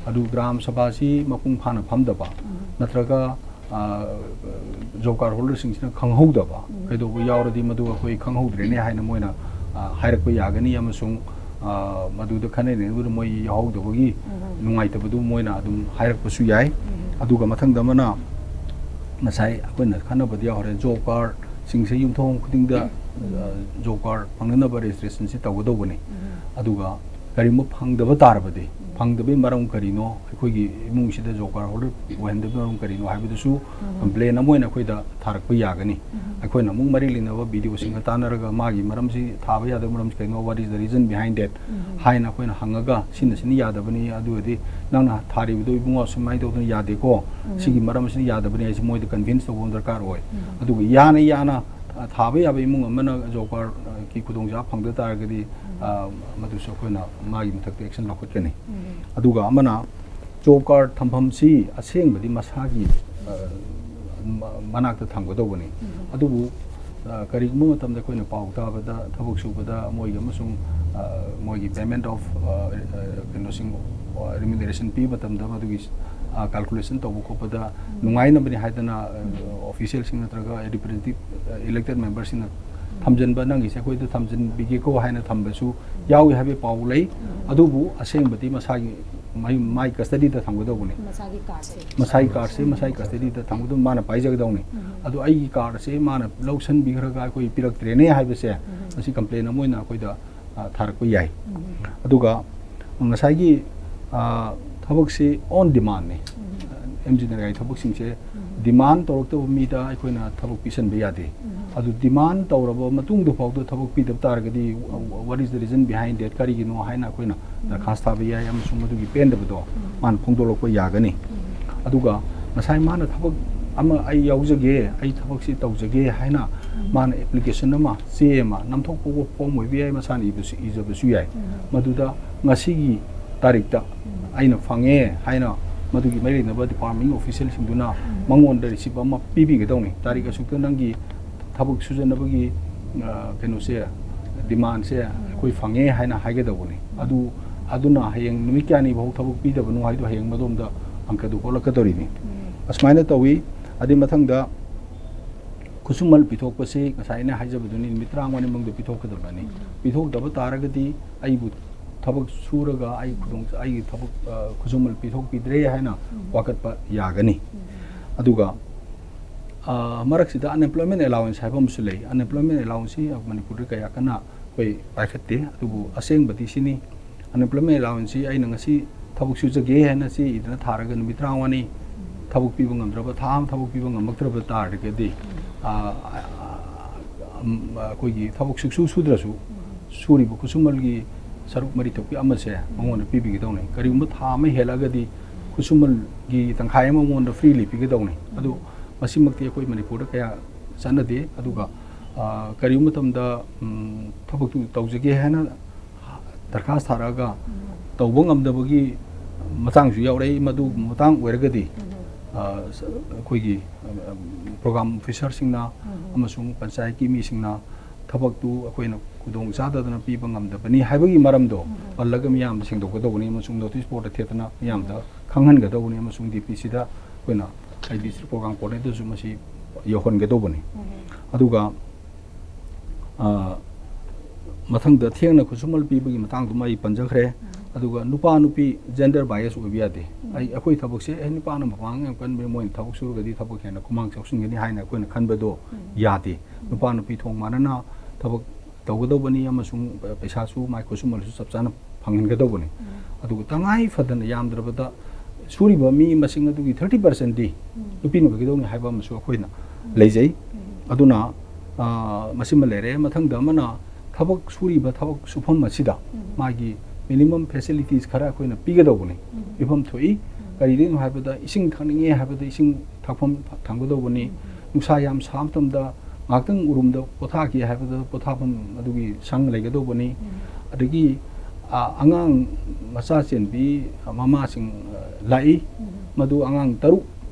ꯑꯗꯨ ꯒ꯭ꯔꯥꯝ ꯁꯚꯥꯁꯤ ꯃꯄꯨꯡ ꯐꯥꯅ ꯐꯝꯗꯕ ꯅꯠꯇ꯭ꯔꯒ, ꯑ, ꯖꯣꯕ ꯀꯥꯔꯗ ꯍꯣꯜꯗꯔꯁꯤꯡꯁꯤꯅ ꯈꯪꯍꯧꯗꯕ ꯀꯩꯗꯧꯕ ꯌꯥꯎꯔꯗꯤ ꯃꯗꯨ ꯑꯩꯈꯣꯏ ꯈꯪꯍꯧꯗ꯭ꯔꯦꯅꯦ ꯍꯥꯏꯅ ꯃꯣꯏꯅ, ꯑ, ꯍꯥꯏꯔꯛꯄ ꯌꯥꯒꯅꯤ, ꯑꯃꯁꯨꯡ, ꯑ, ꯃꯗꯨꯗ ꯈꯟꯅ ꯅꯩꯅꯕꯗ ꯃꯣꯏ ꯌꯥꯎꯍꯧꯗꯕꯒꯤ ꯅꯨꯡꯉꯥꯏꯇꯕꯗꯨ ꯃꯣꯏꯅ ꯑꯗꯨꯝ ꯍꯥꯏꯔꯛꯄꯁꯨ ꯌꯥꯏ꯫ ꯑꯗꯨꯒ ꯃꯊꯪꯗ ꯑꯃꯅ ꯉꯁꯥꯏ ꯑꯩꯈꯣꯏꯅ ꯈꯟꯅꯕꯗ ꯌꯥꯎꯔꯦ, ꯖꯣꯕ ꯀꯥꯔꯗꯁꯤꯡꯁꯦ ꯌꯨꯝꯊꯣꯡ ꯈꯨꯗꯤꯡꯗ, ꯑ, ꯖꯣꯕ ꯀꯥꯔꯗ ꯐꯪꯅꯅꯕ ꯔꯦꯖꯤꯁꯇ꯭ꯔꯦꯁꯟꯁꯤ ꯇꯧꯒꯗꯧꯕꯅꯤ꯫ ꯑꯗꯨꯒ ꯀꯔꯤꯒꯨꯝꯕ ꯐꯪꯗꯕ ꯇꯥꯔꯕꯗꯤ, ꯐꯪꯗꯕꯒꯤ ꯃꯔꯝ ꯀꯔꯤꯅꯣ, ꯑꯩꯈꯣꯏꯒꯤ ꯏꯃꯨꯡꯁꯤꯗ ꯖꯣꯕ ꯀꯥꯔꯗ ꯍꯣꯜꯗꯔ ꯑꯣꯏꯍꯟꯗꯕꯒꯤ ꯃꯔꯝ ꯀꯔꯤꯅꯣ ꯍꯥꯏꯕꯗꯨꯁꯨ ꯀꯝꯄ꯭ꯂꯦꯟ ꯑꯃ ꯑꯣꯏꯅ ꯑꯩꯈꯣꯏꯗ ꯊꯥꯔꯛꯄ ꯌꯥꯒꯅꯤ꯫ ꯑꯩꯈꯣꯏꯅ ꯑꯃꯨꯛ ꯃꯔꯤ ꯂꯩꯅꯕ ꯕꯤ ꯗꯤ ꯑꯣꯁꯤꯡꯒ ꯇꯥꯟꯅꯔꯒ ꯃꯥꯒꯤ ꯃꯔꯝꯁꯤ ꯊꯥꯕ ꯌꯥꯗꯕ ꯃꯔꯝꯁꯤ ꯀꯩꯅꯣ, what is the reason behind that ꯍꯥꯏꯅ ꯑꯩꯈꯣꯏꯅ ꯍꯪꯉꯒ ꯁꯤꯅ ꯁꯤꯅ ꯌꯥꯗꯕꯅꯤ, ꯑꯗꯨ ꯑꯣꯏꯔꯗꯤ ꯅꯪꯅ ꯊꯥꯔꯤꯕꯗꯣ ꯏꯕꯨꯡꯉꯣ ꯁꯨꯃꯥꯏꯅ ꯇꯧꯗꯅ ꯌꯥꯗꯦꯀꯣ, ꯁꯤꯒꯤ ꯃꯔꯝꯁꯤꯅ ꯌꯥꯗꯕꯅꯤ ꯍꯥꯏꯁꯤ ꯃꯣꯏꯗ ꯀꯟꯚꯤꯟꯁ ꯇꯧꯕ ꯑꯃ ꯗꯔꯀꯥꯔ ꯑꯣꯏ꯫ ꯑꯗꯨꯒ ꯌꯥꯅ ꯌꯥꯅ, ꯑ, ꯊꯥꯕ ꯌꯥꯕ ꯏꯃꯨꯡ ꯑꯃꯅ ꯖꯣꯕ ꯀꯥꯔꯗꯀꯤ ꯈꯨꯗꯣꯡꯆꯥꯕ ꯐꯪꯗ ꯇꯥꯔꯒꯗꯤ, ꯑ, ꯃꯗꯨꯁꯨ ꯑꯩꯈꯣꯏꯅ ꯃꯥꯒꯤ ꯃꯊꯛꯇ ꯑꯦꯛꯁꯟ ꯂꯧꯈꯠꯀꯅꯤ꯫ ꯑꯗꯨꯒ ꯑꯃꯅ ꯖꯣꯕ ꯀꯥꯔꯗ ꯊꯝꯐꯝꯁꯤ ꯑꯁꯦꯡꯕꯗꯤ ꯃꯁꯥꯒꯤ, ꯑ, ꯃ-, ꯃꯅꯥꯛꯇ ꯊꯝꯒꯗꯧꯕꯅꯤ꯫ ꯑꯗꯨꯕꯨ, ꯑ, ꯀꯔꯤꯒꯨꯝꯕ ꯃꯇꯝꯗ ꯑꯩꯈꯣꯏꯅ ꯄꯥꯎ ꯇꯥꯕꯗ ꯊꯕꯛ ꯁꯨꯕꯗ ꯃꯣꯏꯒꯤ ꯑꯃꯁꯨꯡ, ꯑ, ꯃꯣꯏꯒꯤ payment of, ꯑ, ꯑ, ꯀꯩꯅꯣꯁꯤꯡ, ꯑ, remuneration ꯄꯤꯕ ꯃꯇꯝꯗ ꯃꯗꯨꯒꯤ, ꯑ, calculation ꯇꯧꯕ ꯈꯣꯠꯄꯗ ꯅꯨꯡꯉꯥꯏꯅꯕꯅꯤ ꯍꯥꯏꯗꯅ, ꯑ, officialꯁꯤꯡ ꯅꯠꯇ꯭ꯔꯒ representative, ꯑ, elected memberꯁꯤꯡꯅ ꯊꯝꯖꯤꯟꯕ, "ꯅꯪꯒꯤꯁꯦ ꯑꯩꯈꯣꯏꯗ ꯊꯝꯖꯤꯟꯕꯤꯒꯦꯀꯣ" ꯍꯥꯏꯅ ꯊꯝꯕꯁꯨ ꯌꯥꯎꯏ ꯍꯥꯏꯕꯒꯤ ꯄꯥꯎ ꯂꯩ꯫ ꯑꯗꯨꯕꯨ ꯑꯁꯦꯡꯕꯗꯤ ꯃꯁꯥꯒꯤ ꯃꯥꯏ, ꯃꯥꯏ custody ꯗ ꯊꯝꯒꯗꯧꯕꯅꯤ꯫ ꯃꯁꯥꯒꯤ ꯀꯥꯔꯗꯁꯦ꯫ ꯃꯁꯥꯒꯤ ꯀꯥꯔꯗꯁꯦ ꯃꯁꯥꯒꯤ custody ꯗ ꯊꯝꯒꯗꯧꯕ, ꯃꯥꯅ ꯄꯥꯏꯖꯒꯗꯧꯅꯤ꯫ ꯑꯗꯨ ꯑꯩꯒꯤ ꯀꯥꯔꯗꯁꯦ ꯃꯥꯅ ꯂꯧꯁꯟꯕꯤꯈ꯭ꯔꯒ ꯑꯩꯈꯣꯏ ꯄꯤꯔꯛꯇ꯭ꯔꯦꯅꯦ ꯍꯥꯏꯕꯁꯦ, ꯃꯁꯤ ꯀꯝꯄ꯭ꯂꯦꯟ ꯑꯃ ꯑꯣꯏꯅ ꯑꯩꯈꯣꯏꯗ, ꯑ, ꯊꯥꯔꯛꯄ ꯌꯥꯏ꯫ ꯑꯗꯨꯒ ꯉꯁꯥꯏꯒꯤ, ꯑ, ꯊꯕꯛꯁꯤ on demand ꯅꯤ꯫ ꯑꯦꯝ ꯖꯤ ꯅꯔꯦꯒꯥꯒꯤ ꯊꯕꯛꯁꯤꯡꯁꯦ demand ꯇꯧꯔꯛꯇꯕ ꯃꯤꯗ ꯑꯩꯈꯣꯏꯅ ꯊꯕꯛ ꯄꯤꯁꯟꯕ ꯌꯥꯗꯦ꯫ ꯑꯗꯨ demand ꯇꯧꯔꯕ ꯃꯇꯨꯡꯗ ꯐꯥꯎꯗ ꯊꯕꯛ ꯄꯤꯗꯕ ꯇꯥꯔꯒꯗꯤ, what is the reason behind that? ꯀꯔꯤꯒꯤꯅꯣ ꯍꯥꯏꯅ ꯑꯩꯈꯣꯏꯅ ꯗꯔꯈꯥꯁ ꯊꯥꯕ ꯌꯥꯏ, ꯑꯃꯁꯨꯡ ꯃꯗꯨꯒꯤ ꯄꯦꯟꯗꯕꯗꯣ ꯃꯥꯅ ꯐꯣꯡꯗꯣꯛꯂꯛꯄ ꯌꯥꯒꯅꯤ꯫ ꯑꯗꯨꯒ ꯉꯁꯥꯏ ꯃꯥꯅ ꯊꯕꯛ ꯑꯃ ꯑꯩ ꯌꯥꯎꯖꯒꯦ, ꯑꯩ ꯊꯕꯛꯁꯤ ꯇꯧꯖꯒꯦ ꯍꯥꯏꯅ ꯃꯥꯅ application ꯑꯃ, ꯆꯦ ꯑꯃ ꯅꯝꯊꯣꯛꯄ ꯐꯣꯝ ꯑꯣꯏꯕ ꯌꯥꯏ, ꯃꯁꯥꯅ ꯏꯕꯁꯨ, ꯏꯖꯕꯁꯨ ꯌꯥꯏ꯫ ꯃꯗꯨꯗ ꯉꯁꯤꯒꯤ ꯇꯥꯔꯤꯛꯇ ꯑꯩꯅ ꯐꯪꯉꯦ ꯍꯥꯏꯅ ꯃꯗꯨꯒꯤ ꯃꯔꯤ ꯂꯩꯅꯕ department officialꯁꯤꯡꯗꯨꯅ ꯃꯉꯣꯟꯗ receipt ꯑꯃ ꯄꯤꯕꯤꯒꯗꯧꯅꯤ꯫ ꯇꯥꯔꯤꯛ ꯑꯁꯨꯛꯇ ꯅꯪꯒꯤ ꯊꯕꯛ ꯁꯨꯖꯅꯕꯒꯤ, ꯑ, ꯀꯩꯅꯣꯁꯦ, demandꯁꯦ ꯑꯩꯈꯣꯏ ꯐꯪꯉꯦ ꯍꯥꯏꯅ ꯍꯥꯏꯒꯗꯧꯕꯅꯤ꯫ ꯑꯗꯨ, ꯑꯗꯨꯅ ꯍꯌꯦꯡ ꯅꯨꯃꯤꯠ ꯀꯌꯥꯅꯤ ꯐꯥꯎ ꯊꯕꯛ ꯄꯤꯗꯕꯅꯣ ꯍꯥꯏꯗꯣ ꯍꯌꯦꯡ ꯃꯗꯣꯝꯗ ꯑꯪꯀꯗꯨ ꯍꯣꯠꯂꯛꯀꯗꯧꯔꯤꯅꯤ꯫ ꯑꯁꯨꯃꯥꯏꯅ ꯇꯧꯏ꯫ ꯑꯗꯩ ꯃꯊꯪꯗ ꯈꯨꯠꯁꯨꯃꯜ ꯄꯤꯊꯣꯛꯄꯁꯤ ꯉꯁꯥꯏ ꯑꯩꯅ ꯍꯥꯏꯖꯕꯗꯨꯅꯤ, ꯅꯨꯃꯤꯠ ꯇꯔꯥꯃꯉꯥꯒꯤ ꯃꯅꯨꯡꯗ ꯄꯤꯊꯣꯛꯀꯗꯕꯅꯤ꯫ ꯄꯤꯊꯣꯛꯇꯕ ꯇꯥꯔꯒꯗꯤ ꯑꯩꯕꯨ ꯊꯕꯛ ꯁꯨꯔꯒ ꯑꯩ ꯈꯨꯗꯣꯡ, ꯑꯩꯒꯤ ꯊꯕꯛ, ꯑ, ꯈꯨꯠꯁꯨꯃꯜ ꯄꯤꯊꯣꯛꯄꯤꯗ꯭ꯔꯦ ꯍꯥꯏꯅ ꯋꯥꯀꯠꯄ ꯌꯥꯒꯅꯤ꯫ ꯑꯗꯨꯒ, ꯑ, ꯃꯔꯛꯁꯤꯗ unemployment allowance ꯍꯥꯏꯕ ꯑꯃꯁꯨ ꯂꯩ꯫ Unemployment allowanceꯁꯤ ꯃꯅꯤꯄꯨꯔꯗ ꯀꯌꯥ ꯀꯟꯅ ꯑꯩꯈꯣꯏ ꯄꯥꯏꯈꯠꯇꯦ꯫ ꯑꯗꯨꯕꯨ ꯑꯁꯦꯡꯕꯗꯤ ꯁꯤꯅꯤ, unemployment allowanceꯁꯤ ꯑꯩꯅ ꯉꯁꯤ ꯊꯕꯛ ꯁꯨꯖꯒꯦ ꯍꯥꯏꯅ ꯆꯦ ꯏꯗꯅ ꯊꯥꯔꯒ ꯅꯨꯃꯤꯠ ꯇꯔꯥꯃꯉꯥꯅꯤ ꯊꯕꯛ ꯄꯤꯕ ꯉꯝꯗ꯭ꯔꯕ, ꯊꯥ ꯑꯃ ꯊꯕꯛ ꯄꯤꯕ ꯉꯝꯃꯛꯇ꯭ꯔꯕ ꯇꯥꯔꯒꯗꯤ, ꯑ, ꯑ, ꯑ, ꯑꯩꯈꯣꯏꯒꯤ ꯊꯕꯛ ꯁꯨꯛꯁꯨ ꯁꯨꯗ꯭ꯔꯁꯨ ꯁꯨꯔꯤꯕ ꯈꯨꯠꯁꯨꯃꯜꯒꯤ ꯁꯔꯨꯛ ꯃꯔꯤ ꯊꯣꯛꯄꯤ ꯑꯃꯁꯦ ꯃꯉꯣꯟꯗ ꯄꯤꯕꯤꯒꯗꯧꯅꯤ꯫ ꯀꯔꯤꯒꯨꯝꯕ ꯊꯥ ꯑꯃ ꯍꯦꯜꯂꯛꯑꯒꯗꯤ ꯈꯨꯠꯁꯨꯃꯜꯒꯤ ꯇꯪꯈꯥꯏ ꯑꯃ ꯃꯉꯣꯟꯗ freely ꯄꯤꯒꯗꯧꯅꯤ꯫ ꯑꯗꯨ ꯃꯁꯤꯃꯛꯇꯤ ꯑꯩꯈꯣꯏ ꯃꯅꯤꯄꯨꯔꯗ ꯀꯌꯥ ꯆꯠꯅꯗꯦ꯫ ꯑꯗꯨꯒ, ꯑ, ꯀꯔꯤꯒꯨꯝꯕ ꯃꯇꯝꯗ, ꯎꯝ, ꯊꯕꯛꯇꯨ ꯇꯧꯖꯒꯦ ꯍꯥꯏꯅ ꯗꯔꯈꯥꯁ ꯊꯥꯔꯛꯑꯒ ꯇꯧꯕ ꯉꯝꯗꯕꯒꯤ ꯃꯇꯥꯡꯁꯨ ꯌꯥꯎꯔꯛꯏ꯫ ꯃꯗꯨ ꯃꯇꯥꯡ ꯑꯣꯏꯔꯒꯗꯤ, ꯑ, ꯑꯩꯈꯣꯏꯒꯤ, ꯑ, program officerꯁꯤꯡꯅ ꯑꯃꯁꯨꯡ ꯄꯟꯆꯥꯌꯠꯀꯤ ꯃꯤꯁꯤꯡꯅ ꯊꯕꯛꯇꯨ ꯑꯩꯈꯣꯏꯅ ꯈꯨꯗꯣꯡ ꯆꯥꯗꯗꯅ ꯄꯤꯕ ꯉꯝꯗꯕꯅꯤ ꯍꯥꯏꯕꯒꯤ ꯃꯔꯝꯗꯣ ꯄꯜꯂꯒ ꯃꯤꯌꯥꯝꯗ ꯁꯦꯡꯗꯣꯛꯀꯗꯧꯕꯅꯤ ꯑꯃꯁꯨꯡ notice boardꯇ ꯊꯦꯠꯇꯅ ꯃꯤꯌꯥꯝꯗ ꯈꯪꯍꯟꯒꯗꯧꯕꯅꯤ ꯑꯃꯁꯨꯡ DPCꯗ ꯑꯩꯈꯣꯏꯅ, ꯑꯩ district program coordinatorꯁꯨ ꯃꯁꯤ ꯌꯧꯍꯟꯒꯗꯧꯕꯅꯤ꯫ ꯑꯗꯨꯒ, ꯑ, ꯃꯊꯪꯗ ꯊꯦꯡꯅ ꯈꯨꯠꯁꯨꯃꯜ ꯄꯤꯕꯒꯤ ꯃꯇꯥꯡꯗꯨꯃ ꯑꯩ ꯄꯟꯖꯈ꯭ꯔꯦ꯫ ꯑꯗꯨꯒ ꯅꯨꯄꯥ ꯅꯨꯄꯤ gender bias ꯑꯣꯏꯕ ꯌꯥꯗꯦ꯫ ꯑꯩ, ꯑꯩꯈꯣꯏ ꯊꯕꯛꯁꯦ, "ꯑꯦ, ꯅꯨꯄꯥꯅ ꯃꯄꯥꯡꯒꯜ ꯌꯥꯝ ꯀꯟꯕꯅꯤ, ꯃꯣꯏꯅ ꯊꯕꯛ ꯁꯨꯔꯒꯗꯤ ꯊꯕꯛ ꯍꯦꯟꯅ ꯈꯨꯃꯥꯡ ꯆꯥꯎꯁꯤꯟꯒꯅꯤ" ꯍꯥꯏꯅ ꯑꯩꯈꯣꯏꯅ ꯈꯟꯕꯗꯣ ꯌꯥꯗꯦ꯫ ꯅꯨꯄꯥ ꯅꯨꯄꯤ ꯊꯣꯡ ꯃꯥꯟꯅꯅ ꯊꯕꯛ ꯇꯧꯒꯗꯧꯕꯅꯤ ꯑꯃꯁꯨꯡ ꯄꯩꯁꯥꯁꯨ ꯃꯥꯏ ꯈꯨꯠꯁꯨꯃꯜꯁꯨ ꯆꯞ ꯆꯥꯅ ꯐꯪꯍꯟꯒꯗꯧꯕꯅꯤ꯫ ꯑꯗꯨꯒ ꯇꯉꯥꯏ ꯐꯗꯅ ꯌꯥꯝꯗ꯭ꯔꯕꯗ ꯁꯨꯔꯤꯕ ꯃꯤ ꯃꯁꯤꯡ ꯑꯗꯨꯒꯤ thirty percentꯗꯤ ꯅꯨꯄꯤꯅ ꯑꯣꯏꯒꯗꯧꯅꯤ ꯍꯥꯏꯕ ꯑꯃꯁꯨ ꯑꯩꯈꯣꯏꯅ ꯂꯩꯖꯩ꯫ ꯑꯗꯨꯅ ꯑ, ꯃꯁꯤꯃ ꯂꯩꯔꯦ꯫ ꯃꯊꯪꯗ ꯑꯃꯅ ꯊꯕꯛ ꯁꯨꯔꯤꯕ ꯊꯕꯛ ꯁꯨꯐꯝ ꯑꯁꯤꯗ ꯎꯝ꯫ ꯃꯥꯒꯤ minimum facilities ꯈꯔ ꯑꯩꯈꯣꯏꯅ ꯄꯤꯒꯗꯧꯕꯅꯤ꯫ ꯎꯝ꯫ ꯄꯤꯐꯝ ꯊꯣꯛꯏ꯫ ꯎꯝ꯫ ꯀꯔꯤꯒꯤꯅꯣ ꯍꯥꯏꯕꯗ ꯏꯁꯤꯡ ꯊꯛꯅꯤꯡꯉꯦ ꯍꯥꯏꯕꯗ ꯏꯁꯤꯡ ꯊꯛꯐꯝ ꯊꯝꯒꯗꯧꯕꯅꯤ꯫ ꯎꯝ꯫ ꯅꯨꯡꯁꯥ ꯌꯥꯝ ꯁꯥꯕ ꯃꯇꯝꯗ ꯉꯥꯏꯍꯥꯛꯇꯪ ꯎꯔꯨꯝꯗ ꯄꯣꯊꯥꯒꯦ ꯍꯥꯏꯕꯗ ꯄꯣꯊꯥꯐꯝ ꯑꯗꯨꯒꯤ ꯁꯪ ꯂꯩꯒꯗꯧꯕꯅꯤ꯫ ꯎꯝ꯫ ꯑꯗꯒꯤ, ꯑ, ꯑꯉꯥꯡ ꯃꯆꯥ ꯆꯦꯟꯕꯤ, ꯑ, ꯃꯃꯥꯁꯤꯡ, ꯑ, ꯂꯥꯛꯏ꯫ ꯎꯝ꯫ ꯃꯗꯨ ꯑꯉꯥꯡ ꯇꯔꯨꯛ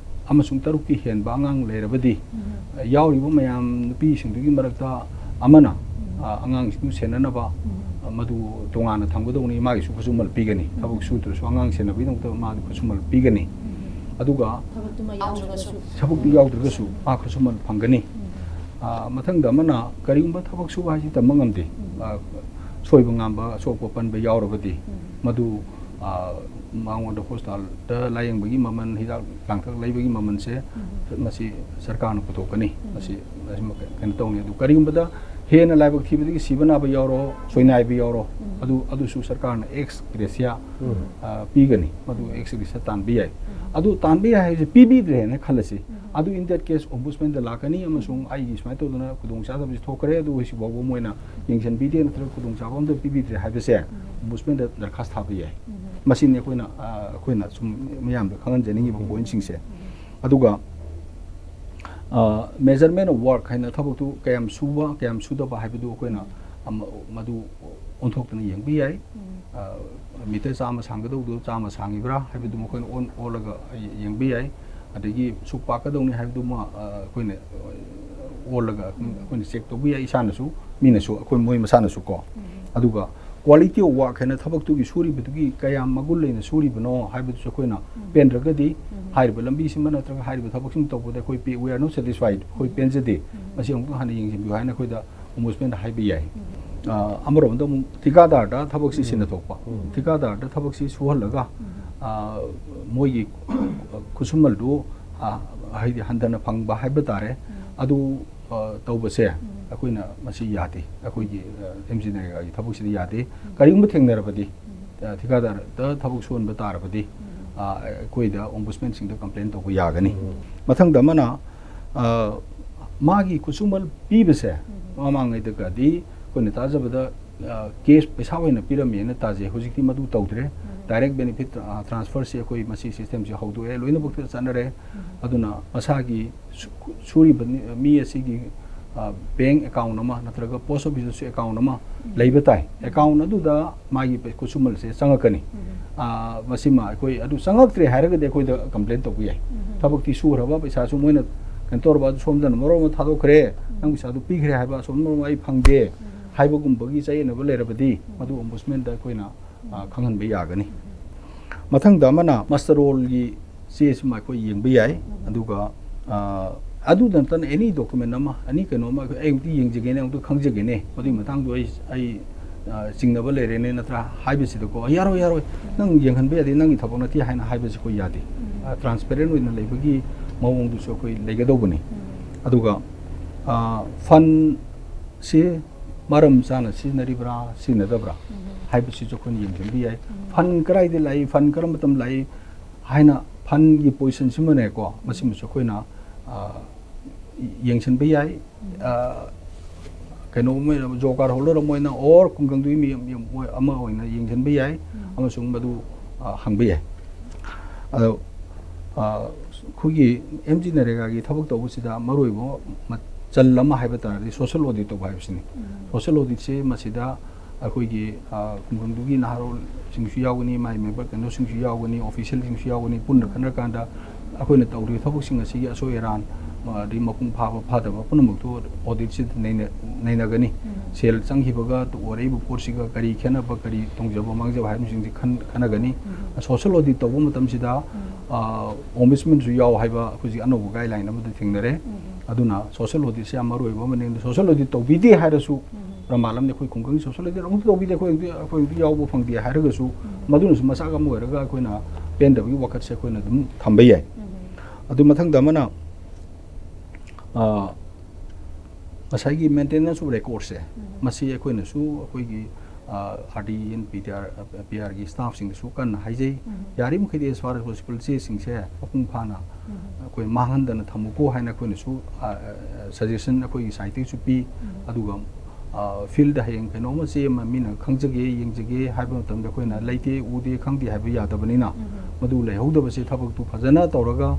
ꯑꯃꯁꯨꯡ ꯇꯔꯨꯛꯀꯤ ꯍꯦꯟꯕ ꯑꯉꯥꯡ ꯂꯩꯔꯕꯗꯤ, ꯎꯝ꯫ ꯌꯥꯎꯔꯤꯕ ꯃꯌꯥꯝ ꯅꯨꯄꯤꯁꯤꯡꯗꯨꯒꯤ ꯃꯔꯛꯇ ꯑꯃꯅ, ꯎꯝ꯫ ꯑ, ꯑꯉꯥꯡꯁꯤꯡꯗꯨ ꯁꯦꯟꯅꯅꯕ, ꯎꯝ꯫ ꯑ, ꯃꯗꯨ ꯇꯣꯉꯥꯟꯅ ꯊꯝꯒꯗꯧꯅꯤ꯫ ꯃꯥꯒꯤꯁꯨ ꯈꯨꯠꯁꯨꯃꯜ ꯄꯤꯒꯅꯤ꯫ ꯎꯝ꯫ ꯊꯕꯛ ꯁꯨꯗ꯭ꯔꯁꯨ ꯑꯉꯥꯡ ꯁꯦꯟꯅꯕꯒꯤꯗꯃꯛꯇ ꯃꯥꯗꯨ ꯈꯨꯠꯁꯨꯃꯜ ꯄꯤꯒꯅꯤ꯫ ꯎꯝ꯫ ꯑꯗꯨꯒ ꯊꯕꯛꯇꯨꯃ ꯌꯥꯎꯗ꯭ꯔꯒꯁꯨ꯫ ꯊꯕꯛꯇꯨ ꯌꯥꯎꯗ꯭ꯔꯒꯁꯨ ꯃꯥ ꯈꯨꯠꯁꯨꯃꯜ ꯐꯪꯒꯅꯤ꯫ ꯎꯝ꯫ ꯑ, ꯃꯊꯪꯗ ꯑꯃꯅ ꯀꯔꯤꯒꯨꯝꯕ ꯊꯕꯛ ꯁꯨꯕ ꯍꯥꯏꯁꯤ ꯇꯝꯕ ꯉꯝꯗꯦ꯫ ꯎꯝ꯫ ꯑ, ꯁꯣꯏꯕ ꯉꯥꯝꯕ, ꯑꯁꯣꯛꯄ ꯄꯟꯕ ꯌꯥꯎꯔꯕꯗꯤ, ꯎꯝ꯫ ꯃꯗꯨ, ꯑ, ꯃꯉꯣꯟꯗ ꯍꯣꯁꯄꯤꯇꯥꯜꯗ ꯂꯥꯌꯦꯡꯕꯒꯤ ꯃꯃꯜ, ꯍꯤꯗꯥꯛ ꯂꯥꯡꯊꯛ ꯂꯩꯕꯒꯤ ꯃꯃꯜꯁꯦ ꯎꯝ꯫ ꯃꯁꯤ ꯁꯔꯀꯥꯔꯅ ꯄꯨꯊꯣꯛꯀꯅꯤ꯫ ꯎꯝ꯫ ꯃꯁꯤ, ꯃꯁꯤꯃ ꯀꯩꯅꯣ ꯇꯧꯅꯤ꯫ ꯑꯗꯨ ꯀꯔꯤꯒꯨꯝꯕꯗ ꯍꯦꯟꯅ ꯂꯥꯏꯕꯛ ꯊꯤꯕꯗꯒꯤ ꯁꯤꯕ ꯅꯥꯕ ꯌꯥꯎꯔꯣ, ꯁꯣꯏꯅꯥꯏꯕ ꯌꯥꯎꯔꯣ, ꯎꯝ꯫ ꯑꯗꯨ, ꯑꯗꯨꯁꯨ ꯁꯔꯀꯥꯔꯅ ex gratia, ꯎꯝ꯫ ꯑ, ꯄꯤꯒꯅꯤ꯫ ꯃꯗꯨ ex gratia ꯇꯥꯟꯕ ꯌꯥꯏ꯫ ꯎꯝ꯫ ꯑꯗꯨ ꯇꯥꯟꯕ ꯌꯥꯏ ꯍꯥꯏꯕꯁꯦ ꯄꯤꯕꯤꯗ꯭ꯔꯦꯅ ꯈꯜꯂꯁꯤ꯫ ꯎꯝ꯫ ꯑꯗꯨ in that case ombudsman ꯗ ꯂꯥꯛꯀꯅꯤ ꯑꯃꯁꯨꯡ ꯑꯩꯒꯤ ꯁꯨꯃꯥꯏꯅ ꯇꯧꯗꯅ ꯈꯨꯗꯣꯡꯆꯥꯗꯕꯁꯤ ꯊꯣꯛꯈ꯭ꯔꯦ, ꯑꯗꯨ ꯍꯧꯖꯤꯛ ꯐꯥꯎꯕ ꯃꯣꯏꯅ ꯌꯦꯡꯁꯤꯟꯕꯤꯗꯦ ꯅꯠꯇ꯭ꯔꯒ ꯈꯨꯗꯣꯡꯆꯥꯕ ꯑꯝꯇ ꯄꯤꯕꯤꯗ꯭ꯔꯦ ꯍꯥꯏꯕꯁꯦ ꯎꯝ꯫ Ombudsman ꯗ ꯗꯔꯈꯥꯁ ꯊꯥꯕ ꯌꯥꯏ꯫ ꯎꯝ꯫ ꯃꯁꯤꯅꯤ ꯑꯩꯈꯣꯏꯅ, ꯑ, ꯑꯩꯈꯣꯏꯅ ꯁꯨꯝ ꯃꯤꯌꯥꯝꯗ ꯈꯪꯍꯟꯖꯅꯤꯡꯉꯤꯕ ꯎꯝ꯫ Point ꯁꯤꯡꯁꯦ꯫ ꯎꯝ꯫ ꯑꯗꯨꯒ, ꯑ, measurement of work ꯍꯥꯏꯅ ꯊꯕꯛꯇꯨ ꯀꯌꯥꯝ ꯁꯨꯕ, ꯀꯌꯥꯝ ꯁꯨꯗꯕ ꯍꯥꯏꯕꯗꯨ ꯑꯩꯈꯣꯏꯅ ꯎꯝ꯫ ꯑꯃ-, ꯃꯗꯨ ꯑꯣꯟꯊꯣꯛꯇꯅ ꯌꯦꯡꯕ ꯌꯥꯏ꯫ ꯎꯝ꯫ ꯑ, meter ꯆꯥꯝꯃ ꯁꯥꯡꯒꯗꯧꯗꯨ ꯆꯥꯝꯃ ꯁꯥꯡꯉꯤꯕ꯭ꯔꯥ ꯍꯥꯏꯕꯗꯨ ꯃꯈꯣꯏꯅ ꯑꯣꯟ-, ꯑꯣꯜꯂꯒ ꯌꯦꯡꯕ ꯌꯥꯏ꯫ ꯑꯗꯒꯤ ꯁꯨꯛ ꯄꯥꯛꯀꯗꯧꯅꯤ ꯍꯥꯏꯕꯗꯨꯃ, ꯑ, ꯑꯩꯈꯣꯏꯅ, ꯑ, ꯑꯣꯜꯂꯒ ꯎꯝ꯫ ꯑꯩꯈꯣꯏꯅ check ꯇꯧꯕ ꯌꯥꯏ, ꯏꯁꯥꯅꯁꯨ, ꯃꯤꯅꯁꯨ, ꯑꯩꯈꯣꯏ ꯃꯣꯏ ꯃꯁꯥꯅꯁꯨ ꯀꯣ꯫ ꯎꯝ꯫ ꯑꯗꯨꯒ quality of work ꯍꯥꯏꯅ ꯊꯕꯛꯇꯨꯒꯤ ꯁꯨꯔꯤꯕꯗꯨꯒꯤ ꯀꯌꯥꯝ ꯃꯒꯨꯟ ꯂꯩꯅ ꯁꯨꯔꯤꯕꯅꯣ ꯍꯥꯏꯕꯗꯨꯁꯨ ꯑꯩꯈꯣꯏꯅ ꯎꯝ꯫ ꯄꯦꯟꯗ꯭ꯔꯒꯗꯤ ꯎꯝ꯫ ꯍꯥꯏꯔꯤꯕ ꯂꯝꯕꯤꯁꯤꯃ ꯅꯠꯇ꯭ꯔꯒ ꯍꯥꯏꯔꯤꯕ ꯊꯕꯛꯁꯤꯃ ꯇꯧꯕꯗ ꯑꯩꯈꯣꯏ ꯄꯦ-, we are not satisfied, ꯑꯩꯈꯣꯏ ꯎꯝ꯫ ꯄꯦꯟꯖꯗꯦ, ꯎꯝ꯫ ꯃꯁꯤ ꯑꯃꯨꯛꯇ ꯍꯥꯟꯅ ꯌꯦꯡꯁꯤꯟꯕꯤꯌꯨ ꯍꯥꯏꯅ ꯑꯩꯈꯣꯏꯗ Ombudsman ꯗ ꯍꯥꯏꯕ ꯌꯥꯏ꯫ ꯎꯝ꯫ ꯑ, ꯑꯃꯔꯣꯝꯗ ꯑꯃꯨꯛ ꯊꯤꯀꯥꯗꯥꯔꯗ ꯊꯕꯛꯁꯤ ꯎꯝ꯫ ꯁꯤꯟꯅꯊꯣꯛꯄ, ꯎꯝ꯫ ꯊꯤꯀꯥꯗꯥꯔꯗ ꯊꯕꯛꯁꯤ ꯁꯨꯍꯜꯂꯒ, ꯎꯝ꯫ ꯑ, ꯃꯣꯏꯒꯤ ꯈꯨꯠꯁꯨꯃꯜꯗꯨ, ꯑ, ꯍꯥꯏꯗꯤ ꯍꯟꯊꯅ ꯐꯪꯕ ꯍꯥꯏꯕ ꯇꯥꯔꯦ, ꯎꯝ꯫ ꯑꯗꯨ, ꯑ, ꯇꯧꯕꯁꯦ ꯎꯝ꯫ ꯑꯩꯈꯣꯏꯅ ꯃꯁꯤ ꯌꯥꯗꯦ, ꯑꯩꯈꯣꯏꯒꯤ, ꯑ, ꯑꯦꯝ ꯖꯤ ꯅꯔꯦꯒꯥꯒꯤ ꯊꯕꯛꯁꯤꯗ ꯌꯥꯗꯦ꯫ ꯎꯝ꯫ ꯀꯔꯤꯒꯨꯝꯕ ꯊꯦꯡꯅꯔꯕꯗꯤ, ꯎꯝ꯫ ꯑ, ꯊꯤꯀꯥꯗꯥꯔꯗ ꯊꯕꯛ ꯁꯨꯍꯟꯕ ꯇꯥꯔꯕꯗꯤ, ꯎꯝ꯫ ꯑ, ꯑꯩꯈꯣꯏꯗ Ombudsman ꯁꯤꯡꯗ complain ꯇꯧꯕ ꯌꯥꯒꯅꯤ꯫ ꯎꯝ꯫ ꯃꯊꯪꯗ ꯑꯃꯅ, ꯑ, ꯃꯥꯒꯤ ꯈꯨꯠꯁꯨꯃꯜ ꯄꯤꯕꯁꯦ ꯃꯃꯥꯡꯉꯩꯗꯒꯗꯤ ꯑꯩꯈꯣꯏꯅ ꯇꯥꯖꯕꯗ ꯀꯦꯁ ꯄꯩꯁꯥ ꯑꯣꯏꯅ ꯄꯤꯔꯝꯃꯦꯅ ꯇꯥꯖꯩ꯫ ꯍꯧꯖꯤꯛꯇꯤ ꯃꯗꯨ ꯇꯧꯗ꯭ꯔꯦ꯫ ꯗꯥꯏꯔꯦꯛ ꯕꯦꯅꯤꯐꯤꯠ ꯇ꯭ꯔꯥꯟꯁꯐꯔꯁꯦ ꯑꯩꯈꯣꯏ ꯃꯁꯤ ꯁꯤꯁꯇꯦꯝꯁꯦ ꯍꯧꯗꯣꯛꯑꯦ, ꯂꯣꯏꯅꯃꯛꯇ ꯆꯠꯅꯔꯦ꯫ ꯑꯗꯨꯅ ꯃꯁꯥꯒꯤ ꯁꯨ- ꯁꯨꯔꯤꯕ ꯃꯤ ꯑꯁꯤꯒꯤ ꯕꯦꯡ ꯑꯦꯀꯥꯎꯟ ꯑꯃ ꯅꯠꯇ꯭ꯔꯒ ꯄꯣꯁ ꯑꯣꯐꯤꯁꯇꯁꯨ ꯑꯦꯀꯥꯎꯟ ꯑꯃ ꯂꯩꯕ ꯇꯥꯏ꯫ ꯑꯦꯀꯥꯎꯟ ꯑꯗꯨꯗ ꯃꯥꯒꯤ ꯄꯩ- ꯈꯨꯠꯁꯨꯃꯜꯁꯦ ꯆꯪꯉꯛꯀꯅꯤ꯫ ꯃꯁꯤꯃ ꯑꯩꯈꯣꯏ ꯑꯗꯨ ꯆꯪꯉꯛꯇ꯭ꯔꯦ ꯍꯥꯏꯔꯒꯗꯤ ꯑꯩꯈꯣꯏꯗ ꯀꯝꯄ꯭ꯂꯦꯟ ꯇꯧꯕ ꯌꯥꯏ꯫ ꯊꯕꯛꯇꯤ ꯁꯨꯈ꯭ꯔꯕ, ꯄꯩꯁꯥꯁꯨ ꯃꯣꯏꯅ ꯀꯩꯅꯣ ꯇꯧꯔꯕ, ꯑꯗꯨ ꯁꯣꯝꯗꯅ ꯃꯔꯣꯟ ꯑꯃ ꯊꯥꯗꯣꯛꯈ꯭ꯔꯦ, ꯅꯪ ꯄꯩꯁꯥꯗꯨ ꯄꯤꯈ꯭ꯔꯦ ꯍꯥꯏꯕ, ꯑꯁꯣꯝꯗ ꯃꯔꯣꯟ ꯑꯃ ꯑꯩ ꯐꯪꯗꯦ ꯍꯥꯏꯕꯒꯨꯝꯕꯒꯤ ꯆꯌꯦꯠꯅꯕ ꯂꯩꯔꯕꯗꯤ ꯃꯗꯨ ꯑꯣꯝꯕꯨꯁꯃꯦꯟꯗ ꯑꯩꯈꯣꯏꯅ ꯑ, ꯈꯪꯍꯟꯕ ꯌꯥꯒꯅꯤ꯫ ꯃꯊꯪꯗ ꯑꯃꯅ ꯃꯁꯇꯔ ꯔꯣꯜꯒꯤ ꯆꯦꯁꯤꯃ ꯑꯩꯈꯣꯏ ꯌꯦꯡꯕ ꯌꯥꯏ꯫ ꯑꯗꯨꯒ ꯑ, ꯑꯗꯨꯗ ꯅꯠꯇꯅ ꯑꯦꯅꯤ ꯗꯣꯀꯨꯃꯦꯟ ꯑꯃ, ꯑꯦꯅꯤ ꯀꯩꯅꯣ ꯑꯃ ꯑꯩꯈꯣꯏ ꯑꯩ ꯑꯃꯨꯛꯇ ꯌꯦꯡꯖꯒꯦꯅꯦ, ꯑꯃꯨꯛꯇ ꯈꯪꯖꯒꯦꯅꯦ, ꯃꯗꯨꯒꯤ ꯃꯇꯥꯡꯗꯣ ꯑꯩ ꯑꯩ ꯑ, ꯆꯤꯡꯅꯕ ꯂꯩꯔꯦꯅꯦ ꯅꯠꯇ꯭ꯔꯥ ꯍꯥꯏꯕꯁꯤꯗꯀꯣ, "ꯌꯥꯔꯣꯏ, ꯌꯥꯔꯣꯏ, ꯅꯪ ꯌꯦꯡꯍꯟꯕ ꯌꯥꯗꯦ, ꯅꯪꯒꯤ ꯊꯕꯛ ꯅꯠꯇꯦ" ꯍꯥꯏꯅ ꯍꯥꯏꯕꯁꯤ ꯑꯩꯈꯣꯏ ꯌꯥꯗꯦ꯫ ꯇ꯭ꯔꯥꯟꯁꯄꯦꯔꯦꯟ ꯑꯣꯏꯅ ꯂꯩꯕꯒꯤ ꯃꯑꯣꯡꯗꯨꯁꯨ ꯑꯩꯈꯣꯏ ꯂꯩꯒꯗꯧꯕꯅꯤ꯫ ꯑꯗꯨꯒ ꯐꯟꯁꯤ ꯃꯔꯝ ꯆꯥꯅ ꯁꯤꯖꯤꯟꯅꯔꯤꯕ꯭ꯔꯥ ꯁꯤꯖꯤꯟꯅꯗꯕ꯭ꯔꯥ ꯍꯥꯏꯕꯁꯤꯁꯨ ꯑꯩꯈꯣꯏꯅ ꯌꯦꯡꯁꯤꯟꯕ ꯌꯥꯏ꯫ ꯐꯟ ꯀꯗꯥꯏꯗ ꯂꯥꯛꯏ, ꯐꯟ ꯀꯔꯝꯕ ꯃꯇꯝ ꯂꯥꯛꯏ ꯍꯥꯏꯅ, ꯐꯟꯒꯤ ꯄꯣꯖꯤꯁꯟꯁꯤꯃꯅꯦꯀꯣ, ꯃꯁꯤꯃꯁꯨ ꯑꯩꯈꯣꯏꯅ ꯑ, ꯌꯦꯡꯁꯤꯟꯕ ꯌꯥꯏ꯫ ꯑ, ꯀꯩꯅꯣ ꯑꯃ ꯑꯣꯏꯅ, ꯖꯣꯕ ꯀꯥꯔꯗ ꯍꯣꯜꯗꯔ ꯑꯃ ꯑꯣꯏꯅ ꯑꯣꯔ ꯈꯨꯡꯒꯪꯗꯨꯒꯤ ꯃꯤ ꯑꯃ ꯑꯣꯏꯅ ꯌꯦꯡꯁꯤꯟꯕ ꯌꯥꯏ꯫ ꯑꯃꯁꯨꯡ ꯃꯗꯨ ꯑ, ꯍꯪꯕ ꯌꯥꯏ꯫ ꯑꯗꯣ ꯑ, ꯑꯩꯈꯣꯏꯒꯤ ꯑꯦꯝ ꯖꯤ ꯅꯔꯦꯒꯥꯒꯤ ꯊꯕꯛ ꯇꯧꯕꯁꯤꯗ ꯃꯔꯨꯑꯣꯏꯕ ꯃꯆꯜ ꯑꯃ ꯍꯥꯏꯕ ꯇꯥꯔꯗꯤ ꯁꯣꯁꯦꯜ ꯑꯣꯗꯤꯠ ꯇꯧꯕ ꯍꯥꯏꯕꯁꯤꯅꯤ꯫ ꯁꯣꯁꯦꯜ ꯑꯣꯗꯤꯠꯁꯦ ꯃꯁꯤꯗ ꯑꯩꯈꯣꯏꯒꯤ ꯑ, ꯈꯨꯡꯒꯪꯗꯨꯒꯤ ꯅꯍꯥꯔꯣꯜꯁꯤꯡꯁꯨ ꯌꯥꯎꯒꯅꯤ, ꯃꯥꯏ ꯃꯦꯝꯕꯔ ꯀꯩꯅꯣꯁꯤꯡꯁꯨ ꯌꯥꯎꯒꯅꯤ, ꯑꯣꯐꯤꯁꯦꯜꯁꯤꯡꯁꯨ ꯌꯥꯎꯒꯅꯤ꯫ ꯄꯨꯟꯅ ꯈꯟꯅꯔꯀꯥꯟꯗ ꯑꯩꯈꯣꯏꯅ ꯇꯧꯔꯤꯕ ꯊꯕꯛꯁꯤꯡ ꯑꯁꯤꯒꯤ ꯑꯁꯣꯏ ꯑꯔꯥꯟ, ꯑ, ꯑꯗꯩ ꯃꯄꯨꯡ ꯐꯥꯕ ꯐꯥꯗꯕ ꯄꯨꯝꯅꯃꯛꯇꯨ ꯑꯣꯗꯤꯠꯁꯤꯗ ꯅꯩꯅ-, ꯅꯩꯅꯒꯅꯤ꯫ ꯁꯦꯜ ꯆꯪꯈꯤꯕꯒ ꯑꯣꯏꯔꯛꯏꯕ ꯄꯣꯠꯁꯤꯒ ꯀꯔꯤ ꯈꯦꯠꯅꯕ, ꯀꯔꯤ ꯇꯣꯡꯖꯕ ꯃꯥꯡꯖꯕ ꯍꯥꯏꯕꯁꯤꯡꯁꯤ ꯈꯟ-, ꯈꯟꯅꯒꯅꯤ꯫ ꯁꯣꯁꯦꯜ ꯑꯣꯗꯤꯠ ꯇꯧꯕ ꯃꯇꯝꯁꯤꯗ, ꯑ, ꯑꯣꯝꯕꯨꯗꯁꯃꯦꯟꯁꯨ ꯌꯥꯎ ꯍꯥꯏꯕ ꯍꯧꯖꯤꯛ ꯑꯅꯧꯕ ꯒꯥꯏꯗꯂꯥꯏꯟ ꯑꯃꯗ ꯊꯦꯡꯅꯔꯦ꯫ ꯑꯗꯨꯅ ꯁꯣꯁꯦꯜ ꯑꯣꯗꯤꯠꯁꯦ ꯌꯥꯝ ꯃꯔꯨ ꯑꯣꯏꯕ ꯑꯃꯅꯤ꯫ ꯁꯣꯁꯦꯜ ꯑꯣꯗꯤꯠ ꯇꯧꯕꯤꯗꯦ ꯍꯥꯏꯔꯁꯨ, ꯄ꯭ꯔꯃꯥꯟ ꯑꯃꯗꯤ ꯑꯩꯈꯣꯏ ꯈꯨꯡꯒꯪꯒꯤ ꯁꯣꯁꯦꯜ ꯋꯦꯜꯐꯤꯌꯔ ꯑꯃꯨꯛꯇ ꯇꯧꯕꯤꯗꯦ, ꯑꯩꯈꯣꯏ ꯑꯃꯨꯛꯇ, ꯑꯩꯈꯣꯏ ꯑꯃꯨꯛꯇ ꯌꯥꯎꯕ ꯐꯪꯗꯦ ꯍꯥꯏꯔꯒꯁꯨ, ꯃꯗꯨꯅꯁꯨ ꯃꯆꯥꯛ ꯑꯃ ꯑꯣꯏꯔꯒ ꯑꯩꯈꯣꯏꯅ ꯄꯦꯟꯗꯕꯒꯤ ꯋꯥꯈꯜꯁꯦ ꯑꯩꯈꯣꯏꯅ ꯑꯗꯨꯝ ꯊꯝꯕ ꯌꯥꯏ꯫ ꯑꯗꯨ ꯃꯊꯪꯗ ꯑꯃꯅ, ꯑ, ꯉꯁꯥꯏꯒꯤ ꯃꯦꯟꯇꯦꯅꯦꯟꯁ ꯑꯣꯐ ꯔꯦꯀꯣꯔꯗꯁꯦ, ꯃꯁꯤ ꯑꯩꯈꯣꯏꯅꯁꯨ ꯑꯩꯈꯣꯏꯒꯤ, R D N P D R P ꯑꯥꯔꯒꯤ ꯁ꯭ꯇꯥꯐꯁꯤꯡꯗꯁꯨ ꯀꯟꯅ ꯍꯥꯏꯖꯩ꯫ ꯌꯥꯔꯤꯃꯈꯩꯗꯤ as far as possible ꯆꯦꯁꯤꯡꯁꯦ ꯃꯄꯨꯡ ꯐꯥꯅ ꯑꯩꯈꯣꯏ ꯃꯥꯡꯍꯟꯗꯅ ꯊꯝꯃꯨꯀꯣ ꯍꯥꯏꯅ ꯑꯩꯈꯣꯏꯅꯁꯨ ꯁꯖꯦꯁꯟ ꯑꯩꯈꯣꯏꯒꯤ ꯁꯥꯏꯠꯇꯒꯤꯁꯨ ꯄꯤ꯫ ꯑꯗꯨꯒ ꯐꯤꯜꯗ ꯍꯌꯦꯡ ꯀꯩꯅꯣꯝꯃ ꯆꯦ ꯑꯃ ꯃꯤꯅ ꯈꯪꯖꯒꯦ, ꯌꯦꯡꯖꯒꯦ ꯍꯥꯏꯕ ꯃꯇꯝꯗ ꯑꯩꯈꯣꯏꯅ ꯂꯩꯇꯦ, ꯎꯗꯦ, ꯈꯪꯗꯦ ꯍꯥꯏꯕ ꯌꯥꯗꯕꯅꯤꯅ, ꯃꯗꯨ ꯂꯩꯍꯧꯗꯕꯁꯦ ꯊꯕꯛꯇꯨ ꯐꯖꯅ ꯇꯧꯔꯒ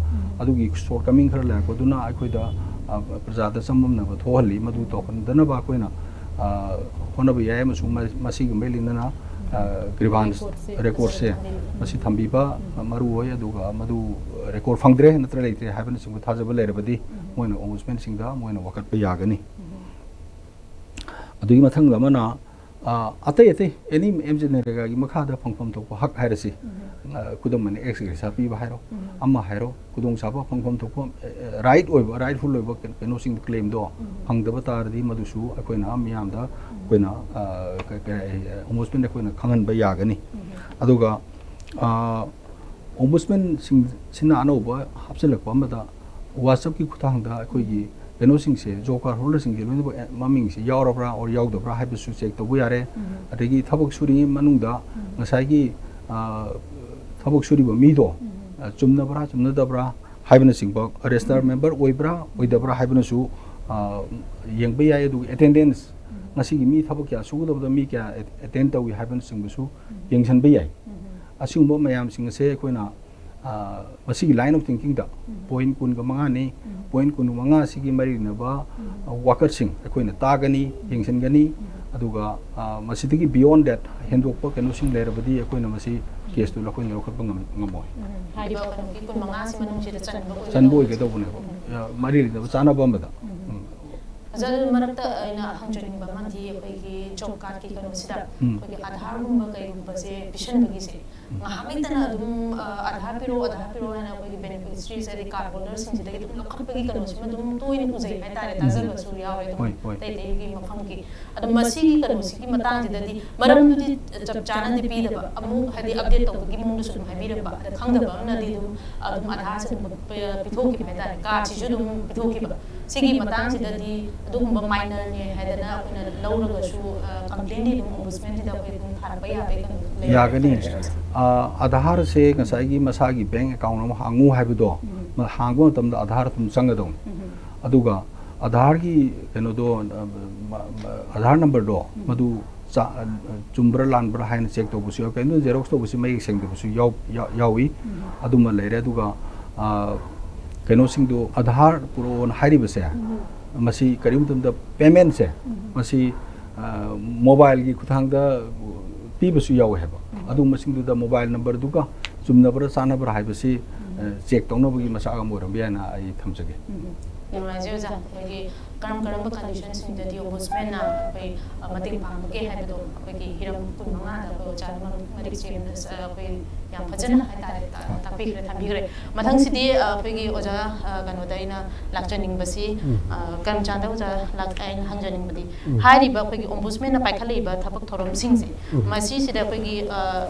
ꯑꯗꯨꯒꯤ ꯁꯣꯔꯠ ꯀꯃꯤꯡ ꯈꯔ ꯂꯩꯔꯛꯄꯗꯨꯅ ꯑꯩꯈꯣꯏꯗ ꯄ꯭ꯔꯖꯥꯗ ꯆꯃꯝꯅꯕ ꯊꯣꯛꯍꯜꯂꯤ꯫ ꯃꯗꯨ ꯇꯧꯍꯟꯗꯅꯕ ꯑꯩꯈꯣꯏꯅ ꯍꯣꯠꯅꯕ ꯌꯥꯏ꯫ ꯑꯃꯁꯨꯡ ꯃꯁꯤꯒ ꯃꯔꯤ ꯂꯩꯅꯅ ꯒ꯭ꯔꯤꯚꯥꯟꯁ ꯔꯦꯀꯣꯔꯠꯁꯦ ꯃꯁꯤ ꯊꯝꯕꯤꯕ ꯃꯔꯨ ꯑꯣꯏ꯫ ꯑꯗꯨꯒ ꯃꯗꯨ ꯔꯦꯀꯣꯔꯠ ꯐꯪꯗ꯭ꯔꯦ ꯅꯠꯇ꯭ꯔꯒ ꯂꯩꯇ꯭ꯔꯦ ꯍꯥꯏꯕꯅꯆꯤꯡꯕ ꯊꯥꯖꯕ ꯂꯩꯔꯕꯗꯤ ꯃꯣꯏꯅ ꯑꯣꯝꯕꯨꯁꯃꯦꯟꯁꯤꯡꯗ ꯃꯣꯏꯅ ꯋꯥꯀꯠꯄ ꯌꯥꯒꯅꯤ꯫ ꯑꯗꯨꯒꯤ ꯃꯊꯪꯗ ꯑꯃꯅ ꯑꯇꯩ ꯑꯇꯩ ꯑꯦꯅꯤ ꯑꯦꯝ ꯖꯦ ꯅꯔꯦꯒꯥꯒꯤ ꯃꯈꯥꯗ ꯐꯪꯐꯝ ꯊꯣꯛꯄ ꯍꯛ ꯍꯥꯏꯔꯁꯤ, ꯈꯨꯗꯝ ꯑꯣꯏꯅ ꯑꯦꯛꯁ ꯒ꯭ꯔꯦꯁꯤꯌꯥ ꯄꯤꯕ ꯍꯥꯏꯔꯣ, ꯑꯃ ꯍꯥꯏꯔꯣ, ꯈꯨꯗꯣꯡꯆꯥꯕ ꯐꯪꯐꯝ ꯊꯣꯛꯄ ꯔꯥꯏꯠ ꯑꯣꯏꯕ, ꯔꯥꯏꯠꯐꯨꯜ ꯑꯣꯏꯕ ꯀꯩꯅꯣꯁꯤꯡ ꯀ꯭ꯂꯦꯝꯗꯣ ꯐꯪꯗꯕ ꯇꯥꯔꯗꯤ ꯃꯗꯨꯁꯨ ꯑꯩꯈꯣꯏꯅ ꯃꯤꯌꯥꯝꯗ ꯑꯩꯈꯣꯏꯅ ꯑꯣꯝꯕꯨꯁꯃꯦꯟꯗ ꯑꯩꯈꯣꯏꯅ ꯈꯪꯍꯟꯕ ꯌꯥꯒꯅꯤ꯫ ꯑꯗꯨꯒ ꯑꯣꯝꯕꯨꯁꯃꯦꯟꯁꯤꯡꯁꯤꯅ ꯑꯅꯧꯕ ꯍꯥꯞꯆꯤꯜꯂꯛꯄ ꯑꯃꯗ ꯋꯥꯆꯞꯀꯤ ꯈꯨꯠꯊꯥꯡꯗ ꯑꯩꯈꯣꯏꯒꯤ ꯀꯩꯅꯣꯁꯤꯡꯁꯦ, ꯖꯣꯕ ꯀꯥꯔꯗ ꯍꯣꯜꯗꯔꯁꯤꯡꯁꯦ ꯂꯣꯏꯅꯃꯛ ꯃꯃꯤꯡꯁꯦ ꯌꯥꯎꯔꯕ꯭ꯔꯥ ꯑꯣꯔ ꯌꯥꯎꯗꯕ꯭ꯔꯥ ꯍꯥꯏꯕꯁꯨ ꯆꯦꯛ ꯇꯧꯕ ꯌꯥꯔꯦ꯫ ꯑꯗꯒꯤ ꯊꯕꯛ ꯁꯨꯔꯤꯉꯩ ꯃꯅꯨꯡꯗ ꯉꯁꯥꯏꯒꯤ ꯊꯕꯛ ꯁꯨꯔꯤꯕ ꯃꯤꯗꯣ ꯆꯨꯝꯅꯕ꯭ꯔꯥ ꯆꯨꯝꯅꯗꯕ꯭ꯔꯥ ꯍꯥꯏꯕꯅꯆꯤꯡꯕ, ꯔꯦꯖꯤꯁꯇꯔ ꯃꯦꯝꯕꯔ ꯑꯣꯏꯕ꯭ꯔꯥ ꯑꯣꯏꯗꯕ꯭ꯔꯥ ꯍꯥꯏꯕꯅꯁꯨ ꯌꯦꯡꯕ ꯌꯥꯏ꯫ ꯑꯗꯨꯒ ꯑꯦꯇꯦꯟꯗꯦꯟꯁ, ꯉꯁꯤꯒꯤ ꯃꯤ ꯊꯕꯛ ꯀꯌꯥ ꯁꯨꯒꯗꯕꯗ ꯃꯤ ꯀꯌꯥ ꯑꯦꯇꯦꯟ ꯇꯧꯏ ꯍꯥꯏꯕꯅꯆꯤꯡꯕꯁꯨ ꯌꯦꯡꯁꯤꯟꯕ ꯌꯥꯏ꯫ ꯑꯁꯤꯒꯨꯝꯕ ꯃꯌꯥꯝꯁꯤꯡ ꯑꯁꯦ ꯑꯩꯈꯣꯏꯅ ꯃꯁꯤꯒꯤ ꯂꯥꯏꯟ ꯑꯣꯐ ꯊꯤꯡꯀꯤꯡꯗ ꯄꯣꯏꯟ ꯀꯨꯟꯒ ꯃꯉꯥꯅꯤ꯫ ꯄꯣꯏꯟ ꯀꯨꯟꯒ ꯃꯉꯥꯁꯤꯒꯤ ꯃꯔꯤ ꯂꯩꯅꯕ ꯋꯥꯀꯠꯁꯤꯡ ꯑꯩꯈꯣꯏꯅ ꯇꯥꯒꯅꯤ, ꯌꯦꯡꯁꯤꯟꯒꯅꯤ꯫ ꯑꯗꯨꯒ ꯃꯁꯤꯗꯒꯤ ꯕꯤꯌꯣꯟ ꯗꯦꯠ ꯍꯦꯟꯗꯣꯛꯄ ꯀꯩꯅꯣꯁꯤꯡ ꯂꯩꯔꯕꯗꯤ ꯑꯩꯈꯣꯏꯅ ꯃꯁꯤ ꯀꯦꯁꯇꯨ ꯑꯩꯈꯣꯏꯅ ꯂꯧꯈꯠꯄ ꯉꯝꯃꯣꯏ꯫ ꯆꯟꯕ ꯑꯣꯏꯒꯗꯧꯕꯅꯦꯕ꯫ ꯃꯔꯤ ꯂꯩꯅꯕ ꯆꯥꯟꯅꯕ ꯑꯃꯗ꯫ ꯑꯣꯖꯥ, ꯑꯗꯨ ꯃꯔꯛꯇ ꯑꯩꯅ ꯍꯪꯖꯅꯤꯡꯕ ꯑꯃꯗꯤ ꯑꯩꯈꯣꯏꯒꯤ ꯖꯣꯕ ꯀꯥꯔꯗꯀꯤ ꯀꯩꯅꯣꯁꯤꯗ ꯑꯩꯈꯣꯏꯒꯤ ꯑꯥꯙꯥꯔꯒꯨꯝꯕ ꯀꯩꯒꯨꯝꯕꯁꯦ ꯄꯤꯁꯟꯕꯒꯤꯁꯦ ꯉꯥꯏꯍꯥꯛ ꯂꯩꯇꯅ ꯑꯗꯨꯝ ꯑꯥꯙꯥꯔ ꯄꯤꯔꯛꯑꯣ, ꯑꯥꯙꯥꯔ ꯄꯤꯔꯛꯑꯣ ꯍꯥꯏꯅ ꯑꯩꯈꯣꯏꯒꯤ ꯕꯦꯅꯤꯐꯤꯁꯔꯤꯁ ꯍꯥꯏꯗꯤ ꯀꯥꯔꯗ ꯍꯣꯜꯗꯔꯁꯤꯡꯁꯤꯗꯒꯤ ꯑꯗꯨꯝ ꯂꯧꯈꯠꯄꯒꯤ ꯀꯩꯅꯣꯁꯤꯃ ꯑꯗꯨꯝ ꯇꯣꯏꯅ ꯎꯖꯩ ꯍꯥꯏꯇꯥꯔꯦ, ꯇꯥꯖꯕꯁꯨ ꯌꯥꯎꯋꯦ ꯑꯗꯨꯝ ꯑꯇꯩ ꯑꯇꯩꯒꯤ ꯃꯐꯝꯒꯤ꯫ ꯑꯗꯣ ꯃꯁꯤꯒꯤ ꯀꯩꯅꯣꯁꯤꯒꯤ ꯃꯇꯥꯡꯁꯤꯗꯗꯤ ꯃꯔꯝꯗꯨꯗꯤ ꯆꯞ ꯆꯥꯅꯗꯤ ꯄꯤꯗꯕ, ꯑꯃꯨꯛ ꯍꯥꯏꯗꯤ ꯑꯞꯗꯦꯠ ꯇꯧꯕꯒꯤ ꯃꯑꯣꯡꯗꯁꯨ ꯑꯗꯨꯝ ꯍꯥꯏꯕꯤꯔꯝꯕ, ꯑꯗ ꯈꯪꯗꯕ ꯑꯃꯅꯗꯤ ꯑꯗꯨꯝ ꯑꯗꯨꯝ ꯑꯥꯙꯥꯔꯁꯦ ꯑꯗꯨꯝ ꯄꯤꯊꯣꯛꯈꯤꯕ ꯍꯥꯏꯇꯥꯔꯦ, ꯀꯥꯔꯗꯁꯤꯁꯨ ꯑꯗꯨꯝ ꯄꯤꯊꯣꯛꯈꯤꯕ꯫ ꯁꯤꯒꯤ ꯃꯇꯥꯡꯁꯤꯗꯗꯤ ꯑꯗꯨꯒꯨꯝꯕ ꯃꯥꯏꯅꯔꯅꯦ ꯍꯥꯏꯗꯅ ꯑꯩꯈꯣꯏꯅ ꯂꯧꯔꯒꯁꯨ ꯀꯝꯄ꯭ꯂꯦꯟꯗꯤ ꯑꯗꯨꯝ ꯑꯣꯝꯕꯨꯁꯃꯦꯟꯁꯤꯗ ꯑꯩꯈꯣꯏ ꯑꯗꯨꯝ ꯊꯥꯔꯛꯄ ꯌꯥꯕꯒꯤ ꯀꯩꯅꯣ ꯂꯩꯕ꯭ꯔꯥ? ꯌꯥꯒꯅꯤ꯫ Conditions? ꯑ, ꯑꯥꯙꯥꯔꯁꯦ ꯉꯁꯥꯏꯒꯤ ꯃꯁꯥꯒꯤ ꯕꯦꯡ ꯑꯦꯀꯥꯎꯟ ꯑꯃ ꯍꯥꯡꯉꯨ ꯍꯥꯏꯕꯗꯣ, ꯎꯝ. ꯃ- ꯍꯥꯡꯕ ꯃꯇꯝꯗ ꯑꯥꯙꯥꯔ ꯑꯗꯨꯝ ꯆꯪꯒꯗꯧꯅꯤ꯫ ꯎꯝ. ꯑꯗꯨꯒ ꯑꯥꯙꯥꯔꯒꯤ ꯀꯩꯅꯣꯗꯣ, ꯑ, ꯃ- ꯃ- ꯑꯥꯙꯥꯔ ꯅꯝꯕꯔꯗꯣ, ꯎꯝ. ꯃꯗꯨ ꯆꯥ- ꯑ, ꯆꯨꯝꯕ꯭ꯔꯥ ꯂꯥꯟꯕ꯭ꯔꯥ ꯍꯥꯏꯅ ꯆꯦꯛ ꯇꯧꯕꯁꯨ ꯌꯥꯎꯏ꯫ ꯀꯩꯅꯣ, ꯖꯦꯔꯣꯛꯁ ꯇꯧꯕꯁꯤ ꯃꯌꯦꯛ ꯁꯦꯡꯗꯕꯁꯨ ꯌꯥꯎ- ꯌꯥ- ꯌꯥꯎꯏ꯫ ꯎꯝ. ꯑꯗꯨꯃ ꯂꯩꯔꯦ꯫ ꯑꯗꯨꯒ, ꯑ, ꯀꯩꯅꯣꯁꯤꯡꯗꯣ, ꯑꯥꯙꯥꯔ ꯄꯨꯔꯛꯑꯣꯅ ꯍꯥꯏꯔꯤꯕꯁꯦ, ꯎꯝ. ꯃꯁꯤ ꯀꯔꯤꯒꯨꯝꯕ ꯃꯇꯝꯗ ꯄꯦꯃꯦꯟꯁꯦ, ꯎꯝ. ꯃꯁꯤ, ꯑ, ꯃꯣꯕꯥꯏꯜꯒꯤ ꯈꯨꯠꯊꯥꯡꯗ ꯄꯤꯕꯁꯨ ꯌꯥꯎꯋꯦ ꯍꯥꯏꯕ꯫ ꯎꯝ. ꯑꯗꯨꯒꯨꯝꯕꯁꯤꯡꯗꯨꯗ ꯃꯣꯕꯥꯏꯜ ꯅꯝꯕꯔꯗꯨꯒ ꯆꯨꯝꯅꯕ꯭ꯔꯥ ꯆꯥꯟꯅꯕ꯭ꯔꯥ ꯍꯥꯏꯕꯁꯤ, ꯎꯝ. ꯑ, ꯆꯦꯛ ꯇꯧꯅꯕꯒꯤ ꯃꯆꯥꯛ ꯑꯃ ꯑꯣꯏꯔꯝꯕ ꯌꯥꯏꯅ ꯑꯩ ꯊꯝꯖꯒꯦ꯫ ꯎꯝ. ꯌꯥꯝ ꯅꯨꯡꯉꯥꯏꯖꯩ ꯑꯣꯖꯥ꯫ ꯑꯩꯈꯣꯏꯒꯤ ꯀꯔꯝ ꯀꯔꯝꯕ ꯀꯟꯗꯤꯁꯟꯁꯤꯡꯗꯗꯤ ꯑꯣꯝꯕꯨꯁꯃꯦꯟꯅ ꯑꯩꯈꯣꯏ, ꯑ, ꯃꯇꯦꯡ ꯄꯥꯡꯕꯒꯦ ꯍꯥꯏꯕꯗꯣ ꯑꯩꯈꯣꯏꯒꯤ ꯍꯤꯔꯝ ꯀꯨꯟ ꯃꯉꯥꯗ ꯑꯩꯈꯣꯏ ꯑꯣꯖꯥꯅ ꯃꯔꯤꯛ ꯆꯦꯝꯅ, ꯑ, ꯑꯩꯈꯣꯏ ꯌꯥꯝ ꯐꯖꯅ ꯍꯥꯏꯇꯥꯔꯦ, ꯇꯥ- ꯇꯥꯛꯄꯤꯈ꯭ꯔꯦ, ꯊꯝꯕꯤꯈ꯭ꯔꯦ꯫ ꯃꯊꯪꯁꯤꯗꯤ, ꯑ, ꯑꯩꯈꯣꯏꯒꯤ ꯑꯣꯖꯥ, ꯑ, ꯀꯩꯅꯣꯗ ꯑꯩꯅ ꯂꯥꯛꯆꯅꯤꯡꯕꯁꯤ, ꯎꯝ. ꯑ, ꯀꯔꯝꯆꯥꯟꯗ ꯑꯣꯖꯥ ꯂꯥꯛ-, ꯑꯩꯅ ꯍꯪꯖꯅꯤꯡꯕꯗꯤ, ꯎꯝ. ꯍꯥꯏꯔꯤꯕ ꯑꯩꯈꯣꯏꯒꯤ ꯑꯣꯝꯕꯨꯁꯃꯦꯟꯅ ꯄꯥꯏꯈꯠꯂꯛꯏꯕ ꯊꯕꯛ ꯊꯧꯔꯝꯁꯤꯡꯁꯦ, ꯎꯝ. ꯃꯁꯤꯁꯤꯗ ꯑꯩꯈꯣꯏꯒꯤ, ꯑ,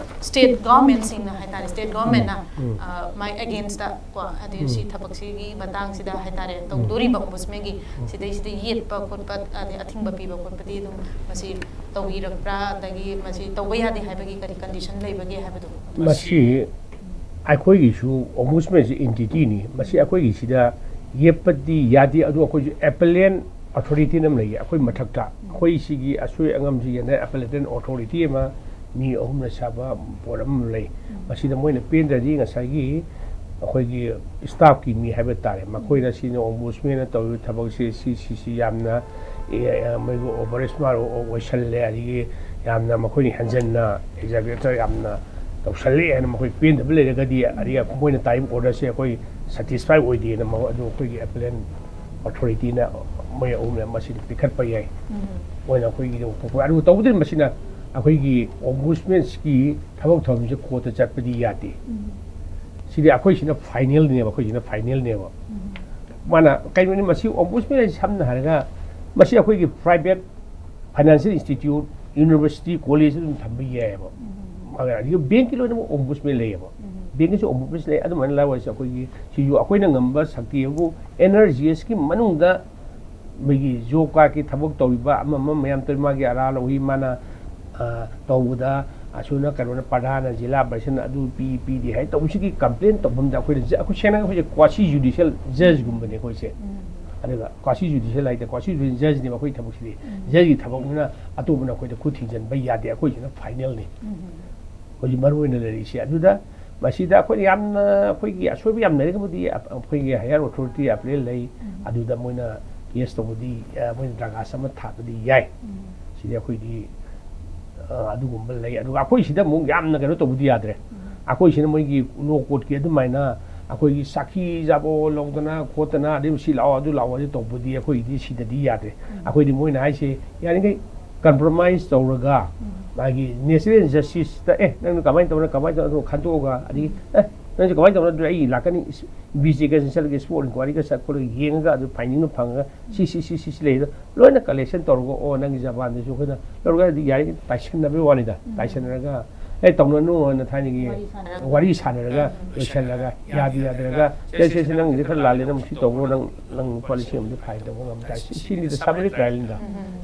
ꯁ꯭ꯇꯦꯠ ꯒꯣꯔꯃꯦꯟꯁꯤꯡꯅ ꯍꯥꯏꯇꯥꯔꯦ, ꯁ꯭ꯇꯦꯠ ꯒꯣꯔꯃꯦꯟꯅ, ꯎꯝ. ꯑ, ꯃꯥꯏ ꯑꯦꯒꯦꯟꯁꯇ ꯀꯣ, ꯑꯗꯩ ꯎꯝ. ꯁꯤ ꯊꯕꯛꯁꯤꯒꯤ ꯃꯇꯥꯡꯁꯤꯗ ꯍꯥꯏꯇꯥꯔꯦ, ꯎꯝ. ꯇꯧꯗꯣꯔꯤꯕ ꯑꯣꯝꯕꯨꯁꯃꯦꯟꯒꯤ ꯎꯝ. ꯁꯤꯗꯩꯁꯤꯗ ꯌꯦꯠꯄ ꯈꯣꯠꯄ, ꯑꯗꯩ ꯑꯊꯤꯡꯕ ꯄꯤꯕ ꯈꯣꯠꯄꯗꯤ ꯑꯗꯨꯝ ꯃꯁꯤ ꯇꯧꯕꯤꯔꯛꯄ꯭ꯔꯥ, ꯑꯗꯒꯤ ꯃꯁꯤ ꯇꯧꯕ ꯌꯥꯗꯦ ꯍꯥꯏꯕꯒꯤ ꯀꯔꯤ ꯀꯟꯗꯤꯁꯟ ꯂꯩꯕꯒꯦ ꯍꯥꯏꯕꯗꯣ? ꯃꯁꯤ ꯑꯩꯈꯣꯏꯒꯤꯁꯨ ꯑꯣꯝꯕꯨꯁꯃꯦꯟꯁꯤ ꯑꯦꯟꯇꯤꯇꯤꯅꯤ꯫ ꯃꯁꯤ ꯑꯩꯈꯣꯏꯒꯤꯁꯤꯗ ꯌꯦꯞꯄꯗꯤ ꯌꯥꯗꯦ, ꯑꯗꯨ ꯑꯩꯈꯣꯏꯁꯨ ꯑꯦꯄꯦꯂꯦꯟ ꯑꯣꯊꯣꯔꯤꯇꯤꯅ ꯑꯃ ꯂꯩꯌꯦ꯫ ꯑꯩꯈꯣꯏ ꯃꯊꯛꯇ ꯑꯩꯈꯣꯏ ꯁꯤꯒꯤ ꯑꯁꯣꯏ ꯑꯉꯥꯝꯁꯤ ꯌꯦꯡꯅ ꯑꯦꯄꯦꯂꯦꯟ ꯑꯣꯊꯣꯔꯤꯇꯤ ꯑꯃ ꯃꯤ ꯑꯍꯨꯝꯅ ꯁꯥꯕ ꯕꯣꯔꯗ ꯑꯃ ꯂꯩ꯫ ꯃꯁꯤꯗ ꯃꯣꯏꯅ ꯄꯦꯟꯗ꯭ꯔꯗꯤ ꯉꯁꯥꯏꯒꯤ ꯑꯩꯈꯣꯏꯒꯤ ꯁ꯭ꯇꯥꯐꯀꯤ ꯃꯤ ꯍꯥꯏꯕ ꯇꯥꯔꯦ, ꯃꯈꯣꯏꯅ ꯁꯤꯅ ꯑꯣꯝꯕꯨꯁꯃꯦꯟꯅ ꯇꯧꯔꯤꯕ ꯊꯕꯛꯁꯤ ꯁꯤ ꯁꯤꯁꯤ ꯌꯥꯝꯅ, ꯑꯦ, ꯑꯦ, ꯃꯣꯏꯒꯤ ꯑꯣꯚꯔ ꯁ꯭ꯃꯥꯔꯠ ꯑꯣꯏꯁꯜꯂꯦ, ꯑꯗꯒꯤ ꯌꯥꯝꯅ ꯃꯈꯣꯏꯅ ꯍꯦꯟꯖꯟꯅ ꯑꯦꯛꯖꯥꯒꯔꯦꯇꯔ ꯌꯥꯝꯅ ꯇꯧꯁꯜꯂꯦ ꯍꯥꯏꯅ ꯃꯈꯣꯏ ꯄꯦꯟꯗꯕ ꯂꯩꯔꯒꯗꯤ, ꯑꯗꯒꯤ ꯃꯣꯏꯅ ꯇꯥꯔꯤꯕ ꯑꯣꯔꯗꯔꯁꯦ ꯑꯩꯈꯣꯏ ꯁꯦꯇꯤꯁꯐꯥꯏ ꯑꯣꯏꯗꯦꯅ ꯃ-, ꯑꯗꯨ ꯑꯩꯈꯣꯏꯒꯤ ꯑꯦꯄꯦꯂꯦꯟ ꯑꯣꯊꯣꯔꯤꯇꯤꯅ ꯃꯣꯏ ꯑꯍꯨꯝꯅ ꯃꯁꯤꯗ ꯄꯤꯈꯠꯄ ꯌꯥꯏ꯫ ꯎꯝ. ꯃꯣꯏꯅ ꯑꯩꯈꯣꯏꯒꯤ ꯑꯗꯨ ꯇꯧꯕꯗ ꯃꯁꯤꯅ ꯑꯩꯈꯣꯏꯒꯤ ꯑꯣꯝꯕꯨꯁꯃꯦꯟꯁꯀꯤ ꯊꯕꯛ ꯊꯧꯔꯝꯁꯦ ꯀꯣꯔꯠꯇ ꯆꯠꯄꯗꯤ ꯌꯥꯗꯦ꯫ ꯎꯝ. ꯁꯤꯗꯤ ꯑꯩꯈꯣꯏꯁꯤꯅ ꯐꯥꯏꯅꯦꯜꯅꯦꯕ, ꯑꯩꯈꯣꯏꯁꯤꯅ ꯐꯥꯏꯅꯦꯜꯅꯦꯕ꯫ ꯎꯝ. ꯃꯥꯅ ꯀꯩꯅꯣꯅꯤ, ꯃꯁꯤ ꯑꯣꯝꯕꯨꯁꯃꯦꯟ ꯍꯥꯏꯁꯤ ꯁꯝꯅ ꯍꯥꯏꯔꯒ ꯃꯁꯤ ꯑꯩꯈꯣꯏꯒꯤ private financial institute, university, college ꯑꯗꯨꯝ ꯊꯝꯕ ꯌꯥꯏꯑꯕ꯫ ꯎꯝ. ꯑꯗꯨꯒ ꯕꯦꯡꯀꯤ ꯂꯣꯏꯅꯃꯛ ꯑꯣꯝꯕꯨꯁꯃꯦꯟ ꯂꯩꯌꯦꯕ꯫ ꯎꯝ. ꯕꯦꯡꯒꯤꯁꯨ ꯑꯣꯝꯕꯨꯗꯁ ꯂꯩ꯫ ꯑꯗꯨꯃꯥꯏꯅ ꯂꯥꯏꯋꯥꯏꯁꯦ ꯑꯩꯈꯣꯏꯒꯤ ꯁꯤꯁꯨ ꯑꯩꯈꯣꯏꯅ ꯉꯝꯕ ꯁꯛꯇꯤ ꯍꯥꯏꯕꯨ ꯑꯦꯟ ꯑꯥꯔ ꯖꯤ ꯑꯦꯁꯀꯤ ꯃꯅꯨꯡꯗ ꯃꯣꯏꯒꯤ ꯖꯣꯕ ꯀꯥꯔꯗꯀꯤ ꯊꯕꯛ ꯇꯧꯔꯤꯕ ꯑꯃ ꯑꯃ ꯃꯌꯥꯝ ꯇꯧꯔꯤ, ꯃꯥꯒꯤ ꯑꯔꯥ ꯂꯧꯏ, ꯃꯥꯅ ꯑ, ꯇꯧꯕꯗ ꯑꯁꯨꯝꯅ ꯀꯩꯅꯣꯅ ꯄ꯭ꯔꯙꯥꯅ ꯖꯤꯂꯥ ꯄꯔꯤꯁꯠꯅ ꯑꯗꯨ ꯄꯤ ꯄꯤꯗꯦ ꯍꯥꯏ ꯇꯧꯕꯁꯤꯒꯤ ꯀꯝꯄ꯭ꯂꯦꯟ ꯇꯧꯐꯝꯗ ꯑꯩꯈꯣꯏꯅ ꯖ-, ꯑꯩꯈꯣꯏ ꯁꯦꯡꯅ ꯑꯩꯈꯣꯏꯁꯦ ꯀ꯭ꯋꯥꯁꯤ ꯖꯨꯗꯤꯁꯤꯌꯦꯜ ꯖꯖꯒꯨꯝꯕꯅꯦ ꯑꯩꯈꯣꯏꯁꯦ꯫ ꯑꯗꯨꯒ ꯀ꯭ꯋꯥꯁꯤ ꯖꯨꯗꯤꯁꯤꯌꯦꯜ ꯍꯥꯏꯇꯥꯔꯦ, ꯀ꯭ꯋꯥꯁꯤ ꯖꯨꯗꯤꯁꯤꯌꯦꯜ ꯖꯖꯅꯦꯕ ꯑꯩꯈꯣꯏ ꯊꯕꯛꯁꯤꯗꯤ꯫ ꯖꯖꯒꯤ ꯊꯕꯛꯅꯤꯅ ꯑꯇꯣꯞꯄꯅ ꯑꯩꯈꯣꯏꯗ ꯈꯨꯠ ꯊꯤꯡꯖꯤꯟꯕ ꯌꯥꯗꯦ, ꯑꯩꯈꯣꯏꯁꯤꯅ ꯐꯥꯏꯅꯦꯜꯅꯤ꯫ ꯍꯧꯖꯤꯛ ꯃꯔꯨ ꯑꯣꯏꯅ ꯂꯩꯔꯤꯁꯦ ꯑꯗꯨꯗ, ꯃꯁꯤꯗ ꯑꯩꯈꯣꯏꯅ ꯌꯥꯝꯅ ꯑꯩꯈꯣꯏꯒꯤ ꯑꯁꯣꯏꯕ ꯌꯥꯝ ꯂꯩꯔꯒꯕꯨꯗꯤ ꯑꯞ-, ꯑꯩꯈꯣꯏꯒꯤ ꯍꯥꯌꯔ ꯑꯣꯊꯣꯔꯤꯇꯤ ꯑꯄꯤꯌꯦꯜ ꯂꯩ꯫ ꯑꯗꯨꯗ ꯃꯣꯏꯅ ꯀꯦꯁ ꯇꯧꯕꯗꯤ, ꯑ, ꯃꯣꯏꯅ ꯗ꯭ꯔꯒꯥꯁ ꯑꯃ ꯊꯥꯕꯗꯤ ꯌꯥꯏ꯫ ꯁꯤꯗꯤ ꯑꯩꯈꯣꯏꯗꯤ, ꯑ, ꯑꯗꯨꯒꯨꯝꯕ ꯂꯩ꯫ ꯑꯗꯨꯒ ꯑꯩꯈꯣꯏ ꯁꯤꯗ ꯑꯃꯨꯛ ꯌꯥꯝꯅ ꯀꯩꯅꯣ ꯇꯧꯕꯗꯤ ꯌꯥꯗ꯭ꯔꯦ꯫ ꯑꯩꯈꯣꯏ ꯁꯤꯅ ꯃꯣꯏꯒꯤ ꯂꯣ ꯀꯣꯔꯠꯀꯤ ꯑꯗꯨꯃꯥꯏꯅ ꯑꯩꯈꯣꯏꯒꯤ ꯁꯥꯈꯤ ꯆꯥꯕ ꯂꯧꯗꯅ ꯈꯣꯠꯇꯅ, ꯑꯗꯩ ꯁꯤ ꯂꯥꯛꯑꯣ ꯑꯗꯨ ꯂꯥꯛꯑꯣ ꯑꯗꯨ ꯇꯧꯕꯗꯤ ꯑꯩꯈꯣꯏꯗꯤ ꯁꯤꯗꯗꯤ ꯌꯥꯗ꯭ꯔꯦ꯫ ꯑꯩꯈꯣꯏꯗꯤ ꯃꯣꯏꯅ ꯍꯥꯏꯁꯦ ꯌꯥꯔꯤꯈꯩ ꯀꯝꯄ꯭ꯔꯣꯃꯥꯏꯁ ꯇꯧꯔꯒ ꯃꯥꯒꯤ ꯅꯦꯆꯔꯦꯜ ꯖꯁꯇꯤꯁꯇ, ꯑꯦ, ꯅꯪꯅ ꯀꯃꯥꯏꯅ ꯇꯧꯕꯅꯣ, ꯀꯃꯥꯏꯅ ꯇꯧꯕꯅꯣ ꯈꯟꯗꯣꯛꯑꯒ, ꯑꯗꯒꯤ, ꯑꯦ, ꯅꯪꯁꯦ ꯀꯃꯥꯏꯅ ꯇꯧꯕꯅꯣ, ꯑꯗꯨ ꯑꯩ ꯂꯥꯛꯀꯅꯤ, ꯏꯟꯚꯦꯁꯇꯤꯒꯦꯁꯟ ꯆꯠꯂꯒ, ꯁ꯭ꯄꯣꯠ ꯏꯟꯀ꯭ꯋꯥꯏꯔꯤꯒ ꯆꯠ ꯈꯣꯠꯂꯒ ꯌꯦꯡꯉꯒ ꯑꯗꯨ ꯐꯥꯏꯟꯗꯤꯡꯗꯣ ꯐꯪꯉꯒ ꯁꯤ, ꯁꯤ, ꯁꯤ, ꯁꯤ, ꯁꯤ ꯂꯩ, ꯑꯗꯣ ꯂꯣꯏꯅ ꯀꯂꯦꯛꯁꯟ ꯇꯧꯔꯒ, ꯑꯣ, ꯅꯪꯒꯤ ꯖꯄꯥꯟꯗꯁꯨ ꯑꯩꯈꯣꯏꯅ ꯂꯧꯔꯒꯗꯤ ꯌꯥꯔꯤꯈꯩ ꯇꯥꯏꯁꯟꯅꯕꯒꯤ ꯋꯥꯅꯤꯗ, ꯇꯥꯏꯁꯟꯅꯔꯒ, ꯑꯦ, ꯇꯧꯅꯅꯨ ꯍꯥꯏꯅ ꯊꯥꯏꯅꯒꯤ ꯋꯥꯔꯤ ꯁꯥꯟꯅꯔꯒ, ꯂꯣꯏꯁꯜꯂꯒ, ꯌꯥꯗꯦ ꯌꯥꯗ꯭ꯔꯒ, ꯁꯦ, ꯁꯦ, ꯁꯦ, ꯅꯪꯒꯤꯗꯤ ꯈꯔ ꯂꯥꯜꯂꯦ, ꯅꯪ ꯁꯤ ꯇꯧꯕ꯭ꯔꯣ, ꯅꯪ, ꯅꯪ ꯂꯨꯄꯥ ꯂꯤꯁꯤꯡ ꯑꯃꯗꯤ ꯐꯥꯏꯟ ꯇꯧꯕ ꯉꯝ ꯇꯥꯏ꯫ ꯁꯤ, ꯁꯤꯅꯤꯗ ꯁꯕꯔꯤ ꯇ꯭ꯔꯥꯏꯌꯦꯜꯅꯤꯗ꯫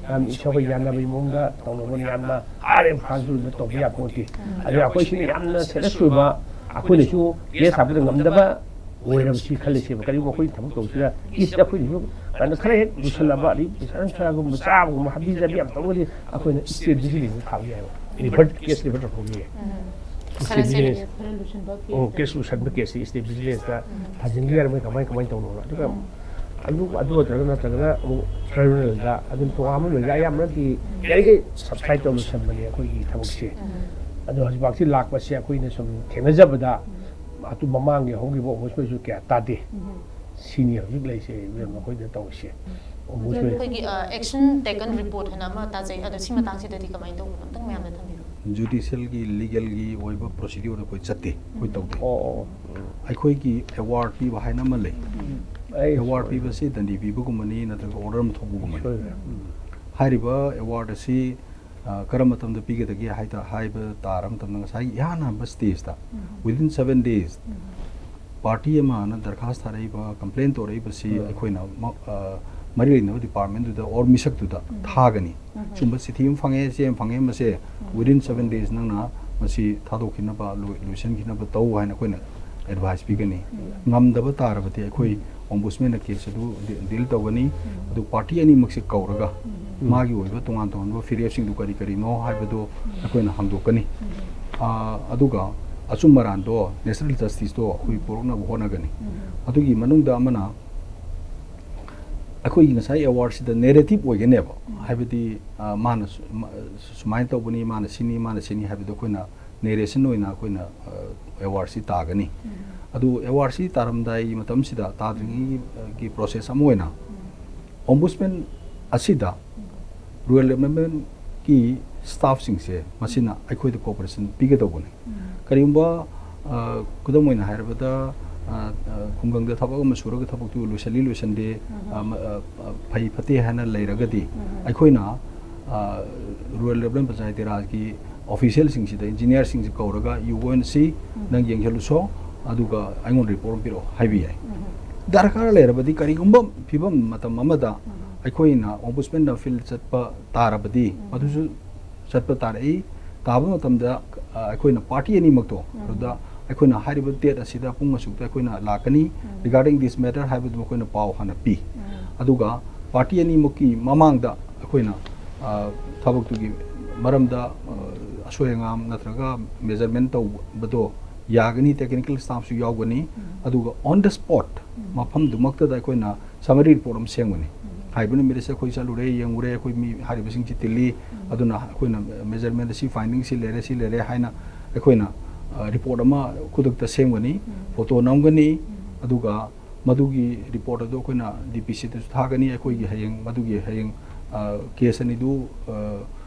ꯌꯥꯝ ꯏꯁꯣꯔꯒ ꯌꯥꯅꯕꯒꯤ ꯃꯑꯣꯡꯗ ꯇꯧꯅꯕꯅꯤ, ꯌꯥꯝꯅ ꯑꯥꯔ ꯑꯦꯝ ꯐꯥꯁꯨ ꯇꯧꯕ ꯌꯥꯄꯣꯠꯇꯦ꯫ ꯑꯗꯨꯅ ꯑꯩꯈꯣꯏ ꯁꯤꯅ ꯌꯥꯝꯅ ꯁꯦꯔꯤꯌꯁ ꯑꯣꯏꯕ, ꯑꯩꯈꯣꯏꯅꯁꯨ ꯀꯦꯁ ꯍꯥꯞꯄꯗ ꯉꯝꯗꯕ ꯑꯣꯏꯔꯕꯁꯤ ꯈꯜꯂꯤꯁꯦꯕ꯫ ꯀꯔꯤꯒꯨꯝꯕ ꯑꯩꯈꯣꯏꯅ ꯊꯕꯛ ꯇꯧꯁꯤꯗ ꯀꯦꯁ ꯑꯩꯈꯣꯏꯅꯁꯨ ꯀꯩꯅꯣ ꯈꯔ ꯍꯦꯛ ꯂꯨꯁꯜꯂꯕ, ꯑꯗꯩ ꯄꯩꯁꯥ ꯅꯨꯡꯁꯥꯒꯨꯝꯕ ꯆꯥꯕꯒꯨꯝꯕ ꯍꯥꯕꯤ ꯖꯥꯕꯤ ꯌꯥꯝ ꯇꯧꯔꯒꯗꯤ ꯑꯩꯈꯣꯏꯅ ꯁ꯭ꯇꯦꯠ ꯚꯤꯖꯤꯂꯦꯟꯁꯇ ꯊꯥꯕ ꯌꯥꯏꯑꯕ꯫ ꯔꯤꯐꯔ, ꯀꯦꯁ ꯔꯤꯐꯔ ꯇꯧꯊꯣꯛꯄ ꯌꯥꯏ꯫ ꯈꯔ ꯁ꯭ꯇꯦꯠ ꯁꯦꯔꯤꯌꯁ꯫ ꯚꯤꯖꯤꯂꯦꯟꯁ꯫ ꯎꯝ, ꯀꯦꯁ ꯂꯨꯁꯟꯕ ꯀꯦꯁꯁꯤ ꯁ꯭ꯇꯦꯠ ꯚꯤꯖꯤꯂꯦꯟꯁꯇ ꯊꯥꯖꯤꯟꯕ ꯌꯥꯔꯦ, ꯃꯣꯏ ꯀꯃꯥꯏ, ꯀꯃꯥꯏꯅ ꯇꯧꯅꯣꯅ꯫ ꯑꯗꯨꯒ ꯑꯗꯨ, ꯑꯗꯨ ꯅꯠꯇ꯭ꯔꯒꯅ, ꯅꯠꯇ꯭ꯔꯒꯅ ꯑꯃꯨꯛ ꯇ꯭ꯔꯥꯏꯕꯨꯅꯦꯜꯗ ꯑꯗꯨꯝ ꯇꯣꯉꯥꯟꯕ ꯂꯩꯗ ꯑꯌꯥꯝꯕꯅꯗꯤ ꯌꯥꯔꯤꯈꯩ ꯁꯕꯁꯥꯏꯠ ꯇꯧ ꯂꯣꯏꯁꯟꯕꯅꯦ ꯑꯩꯈꯣꯏꯒꯤ ꯊꯕꯛꯁꯦ꯫ ꯑꯗꯣ ꯍꯧꯖꯤꯛꯐꯥꯎꯁꯤ ꯂꯥꯛꯄꯁꯦ ꯑꯩꯈꯣꯏꯅ ꯁꯨꯝ ꯊꯦꯡꯅꯖꯕꯗ ꯑꯗꯨ ꯃꯃꯥꯡꯒꯤ ꯍꯧꯈꯤꯕ ꯑꯣꯝꯕꯨꯗꯁꯃꯦꯟꯁꯨ ꯀꯌꯥ ꯇꯥꯗꯦ꯫ ꯁꯤꯅꯤ ꯍꯧꯖꯤꯛ ꯂꯩꯁꯦ ꯏꯕꯦꯝꯃ ꯑꯩꯈꯣꯏꯗ ꯇꯧꯔꯤꯁꯦ꯫ ꯑꯣꯝꯕꯨꯗꯁꯃꯦꯟ꯫ ꯑꯩꯈꯣꯏꯒꯤ, ꯑ, action taken report ꯍꯥꯏꯅ ꯑꯃ ꯇꯥꯖꯩ, ꯑꯗꯣ ꯁꯤ ꯃꯇꯥꯡꯁꯤꯗꯗꯤ ꯀꯃꯥꯏꯅ ꯇꯧꯕꯅꯣ? ꯑꯝꯇꯪ ꯃꯌꯥꯝꯗ ꯊꯝꯕꯤꯔꯣ꯫ ꯖꯨꯗꯤꯁꯤꯌꯦꯜꯒꯤ, ꯂꯤꯒꯦꯜꯒꯤ ꯑꯣꯏꯕ ꯄ꯭ꯔꯣꯁꯤꯗ꯭ꯌꯨꯔ ꯑꯩꯈꯣꯏ ꯆꯠꯇꯦ, ꯑꯩꯈꯣꯏ ꯇꯧꯗꯦ꯫ ꯑꯣ, ꯑꯣ, ꯑꯣ꯫ ꯑꯩꯈꯣꯏꯒꯤ ꯑꯦꯋꯥꯔꯗ ꯄꯤꯕ ꯍꯥꯏꯅ ꯑꯃ ꯂꯩ꯫ ꯑꯩ ꯑꯦꯋꯥꯔꯗ ꯄꯤꯕꯁꯤ ꯗꯟꯗꯤ ꯄꯤꯕꯒꯨꯝꯕꯅꯤ ꯅꯠꯇ꯭ꯔꯒ ꯑꯣꯔꯗꯔ ꯑꯃ ꯊꯣꯛꯄꯒꯨꯝꯕꯅꯤ꯫ ꯁꯣꯏꯈ꯭ꯔꯦ꯫ ꯎꯝ꯫ ꯍꯥꯏꯔꯤꯕ ꯑꯦꯋꯥꯔꯗ ꯑꯁꯤ ꯑ, ꯀꯔꯝꯕ ꯃꯇꯝꯗ ꯄꯤꯒꯗꯒꯦ ꯍꯥꯏ ꯇꯥ-, ꯍꯥꯏꯕ ꯇꯥꯔꯕ ꯃꯇꯝꯗ, ꯉꯁꯥꯏꯒꯤ ꯏꯍꯥꯟ ꯍꯥꯟꯕ ꯁ꯭ꯇꯦꯖꯇ, within seven days, party ꯑꯃꯅ ꯗꯔꯈꯥꯁ ꯊꯥꯔꯛꯏꯕ, ꯀꯝꯄ꯭ꯂꯦꯟ ꯇꯧꯔꯛꯏꯕꯁꯤ ꯑꯩꯈꯣꯏꯅ ꯃ-, ꯑ, ꯃꯔꯤ ꯂꯩꯅꯕ ꯗꯤꯄꯥꯔꯠꯃꯦꯟꯗꯨꯗ ꯑꯣꯔ ꯃꯤꯁꯛꯇꯨꯗ ꯊꯥꯒꯅꯤ꯫ ꯁꯨꯝꯕ ꯆꯤꯊꯤ ꯑꯃ ꯐꯪꯉꯦ, ꯆꯦ ꯑꯃ ꯐꯪꯉꯦ, ꯃꯁꯦ within seven days ꯅꯪꯅ ꯃꯁꯤ ꯊꯥꯗꯣꯛꯈꯤꯅꯕ, ꯂꯣꯏ-, ꯂꯣꯏꯁꯤꯟꯈꯤꯅꯕ ꯇꯧ ꯍꯥꯏꯅ ꯑꯩꯈꯣꯏꯅ ꯑꯦꯗꯚꯥꯏꯁ ꯄꯤꯒꯅꯤ꯫ ꯉꯝꯗꯕ ꯇꯥꯔꯕꯗꯤ ꯑꯩꯈꯣꯏ ꯑꯣꯝꯕꯨꯁꯃꯦꯟꯅ ꯀꯦꯁ ꯑꯗꯨ ꯗꯤ-, ꯗꯤꯜ ꯇꯧꯒꯅꯤ꯫ ꯑꯗꯨ ꯄꯥꯔꯇꯤ ꯑꯅꯤꯃꯛꯁꯦ ꯀꯧꯔꯒ ꯃꯥꯒꯤ ꯑꯣꯏꯕ ꯇꯣꯉꯥꯟ ꯇꯣꯉꯥꯟꯕ ꯐꯤꯔꯦꯞꯁꯤꯡꯗꯨ ꯀꯔꯤ ꯀꯔꯤꯅꯣ ꯍꯥꯏꯕꯗꯨ ꯑꯩꯈꯣꯏꯅ ꯍꯥꯡꯗꯣꯛꯀꯅꯤ꯫ ꯑꯥ, ꯑꯗꯨꯒ ꯑꯆꯨꯝ ꯑꯔꯥꯟꯗꯣ, ꯅꯦꯆꯔꯦꯜ ꯖꯁꯇꯤꯁꯇꯣ ꯑꯩꯈꯣꯏ ꯄꯨꯔꯛꯅꯕ ꯍꯣꯠꯅꯒꯅꯤ꯫ ꯑꯗꯨꯒꯤ ꯃꯅꯨꯡꯗ ꯑꯃꯅ ꯑꯩꯈꯣꯏꯒꯤ ꯉꯁꯥꯏ ꯑꯦꯋꯥꯔꯗꯁꯤꯗ ꯅꯦꯔꯦꯇꯤꯞ ꯑꯣꯏꯒꯅꯦꯕ꯫ ꯍꯥꯏꯕꯗꯤ, ꯑꯥ, ꯃꯥꯅ ꯁꯨ-, ꯃ-, ꯁꯨꯃꯥꯏꯅ ꯇꯧꯕꯅꯤ, ꯃꯥꯅ ꯁꯤꯅꯤ, ꯃꯥꯅ ꯁꯤꯅꯤ ꯍꯥꯏꯕꯗꯣ ꯑꯩꯈꯣꯏꯅ ꯅꯦꯔꯦꯁꯟ ꯑꯣꯏꯅ ꯑꯩꯈꯣꯏꯅ, ꯑ, ꯑꯦꯋꯥꯔꯗꯁꯤ ꯇꯥꯒꯅꯤ꯫ ꯑꯗꯨ ꯑꯦꯋꯥꯔꯗꯁꯤ ꯇꯥꯔꯝꯗꯥꯏꯒꯤ ꯃꯇꯝꯁꯤꯗ, ꯇꯥꯗ꯭ꯔꯤꯉꯩꯒꯤ, ꯑ, ꯒꯤ ꯄ꯭ꯔꯣꯁꯦꯁ ꯑꯃ ꯑꯣꯏꯅ, ꯑꯣꯝꯕꯨꯁꯃꯦꯟ ꯑꯁꯤꯗ ꯔꯨꯔꯦꯜ ꯗꯦꯕꯂꯞꯃꯦꯟꯀꯤ ꯁ꯭ꯇꯥꯐꯁꯤꯡꯁꯦ, ꯃꯁꯤꯅ ꯑꯩꯈꯣꯏꯗ ꯀꯣꯑꯣꯄꯔꯦꯁꯟ ꯄꯤꯒꯗꯧꯕꯅꯤ꯫ ꯀꯔꯤꯒꯨꯝꯕ, ꯑ, ꯈꯨꯗꯝ ꯑꯣꯏꯅ ꯍꯥꯏꯔꯕꯗ, ꯑ, ꯑ, ꯈꯨꯡꯒꯪꯗ ꯊꯕꯛ ꯑꯃ ꯁꯨꯔꯒ ꯊꯕꯛꯇꯨ ꯂꯣꯏꯁꯤꯜꯂꯤ ꯂꯣꯏꯁꯤꯟꯗꯦ, ꯑ, ꯃ-, ꯑ, ꯑ, ꯐꯩ ꯐꯠꯇꯦ ꯍꯥꯏꯅ ꯂꯩꯔꯒꯗꯤ, ꯑꯩꯈꯣꯏꯅ, ꯑ, ꯔꯨꯔꯦꯜ ꯗꯦꯕꯂꯞꯃꯦꯟ ꯄꯟꯆꯥꯌꯇꯤ ꯔꯥꯖꯀꯤ ꯑꯣꯐꯤꯁꯤꯌꯦꯜꯁꯤꯡꯁꯤꯗ, ꯏꯟꯖꯤꯅꯤꯌꯥꯔꯁꯤꯡꯁꯤ ꯀꯧꯔꯒ, "You go and see, ꯅꯪ ꯌꯦꯡꯁꯤꯜꯂꯨꯁꯣ, ꯑꯗꯨꯒ ꯑꯩꯉꯣꯟꯗ ꯔꯤꯄꯣꯔꯠ ꯑꯃ ꯄꯤꯔꯛꯑꯣ" ꯍꯥꯏꯕ ꯌꯥꯏ꯫ ꯗꯔꯀꯥꯔ ꯂꯩꯔꯕꯗꯤ, ꯀꯔꯤꯒꯨꯝꯕ ꯐꯤꯕꯝ ꯃꯇꯝ ꯑꯃꯗ ꯑꯩꯈꯣꯏꯅ ꯑꯣꯝꯕꯨꯁꯃꯦꯟꯗ ꯐꯤꯜ ꯆꯠꯄ ꯇꯥꯔꯕꯗꯤ, ꯃꯗꯨꯁꯨ ꯆꯠꯄ ꯇꯥꯔꯛꯏ꯫ ꯇꯥꯕ ꯃꯇꯝꯗ, ꯑ, ꯑꯩꯈꯣꯏꯅ ꯄꯥꯔꯇꯤ ꯑꯅꯤꯃꯛꯇꯣ, ꯑꯗꯨꯗ ꯑꯩꯈꯣꯏꯅ ꯍꯥꯏꯔꯤꯕ ꯗꯦꯠ ꯑꯁꯤꯗ ꯄꯨꯡ ꯑꯁꯨꯛꯇ ꯑꯩꯈꯣꯏꯅ ꯂꯥꯛꯀꯅꯤ, regarding this matter ꯍꯥꯏꯕꯗꯨ ꯑꯩꯈꯣꯏꯅ ꯄꯥꯎ ꯍꯥꯟꯅ ꯄꯤ꯫ ꯑꯗꯨꯒ ꯄꯥꯔꯇꯤ ꯑꯅꯤꯃꯛꯀꯤ ꯃꯃꯥꯡꯗ ꯑꯩꯈꯣꯏꯅ, ꯑ, ꯊꯕꯛꯇꯨꯒꯤ ꯃꯔꯝꯗ, ꯑ, ꯑꯁꯣꯏ ꯑꯉꯥꯝ ꯅꯠꯇ꯭ꯔꯒ ꯃꯦꯖꯔꯃꯦꯟ ꯇꯧꯕꯗꯣ ꯌꯥꯒꯅꯤ, ꯇꯦꯛꯅꯤꯀꯦꯜ ꯁ꯭ꯇꯥꯐꯁꯨ ꯌꯥꯎꯒꯅꯤ꯫ ꯑꯗꯨꯒ on the spot ꯃꯐꯝꯗꯨꯃꯛꯇꯗ ꯑꯩꯈꯣꯏꯅ ꯁꯃꯔꯤ ꯔꯤꯄꯣꯔꯠ ꯑꯃ ꯁꯦꯝꯒꯅꯤ꯫ ꯍꯥꯏꯔꯤꯕ ꯅꯨꯃꯤꯠ ꯑꯁꯤꯗ ꯑꯩꯈꯣꯏ ꯆꯠꯂꯨꯔꯦ, ꯌꯦꯡꯉꯨꯔꯦ, ꯑꯩꯈꯣꯏ ꯃꯤ ꯍꯥꯏꯔꯤꯕꯁꯤꯡꯁꯤ ꯇꯤꯜꯂꯤ, ꯑꯗꯨꯅ ꯑꯩꯈꯣꯏꯅ ꯃꯦꯖꯔꯃꯦꯟꯗ ꯁꯤ ꯐꯥꯏꯟꯗꯤꯡ ꯁꯤ ꯂꯩꯔꯦ, ꯁꯤ ꯂꯩꯔꯦ ꯍꯥꯏꯅ ꯑꯩꯈꯣꯏꯅ, ꯑ, ꯔꯤꯄꯣꯔꯠ ꯑꯃ ꯈꯨꯗꯛꯇ ꯁꯦꯝꯒꯅꯤ, ꯐꯣꯇꯣ ꯅꯝꯒꯅꯤ, ꯑꯗꯨꯒ ꯃꯗꯨꯒꯤ ꯔꯤꯄꯣꯔꯠ ꯑꯗꯨ ꯑꯩꯈꯣꯏꯅ ꯗꯤ ꯄꯤ ꯁꯤꯗꯁꯨ ꯊꯥꯒꯅꯤ꯫ ꯑꯩꯈꯣꯏꯒꯤ ꯍꯌꯦꯡ ꯃꯗꯨꯒꯤ ꯍꯌꯦꯡ, ꯑ, ꯀꯦꯁ ꯑꯅꯤꯗꯨ, ꯑ,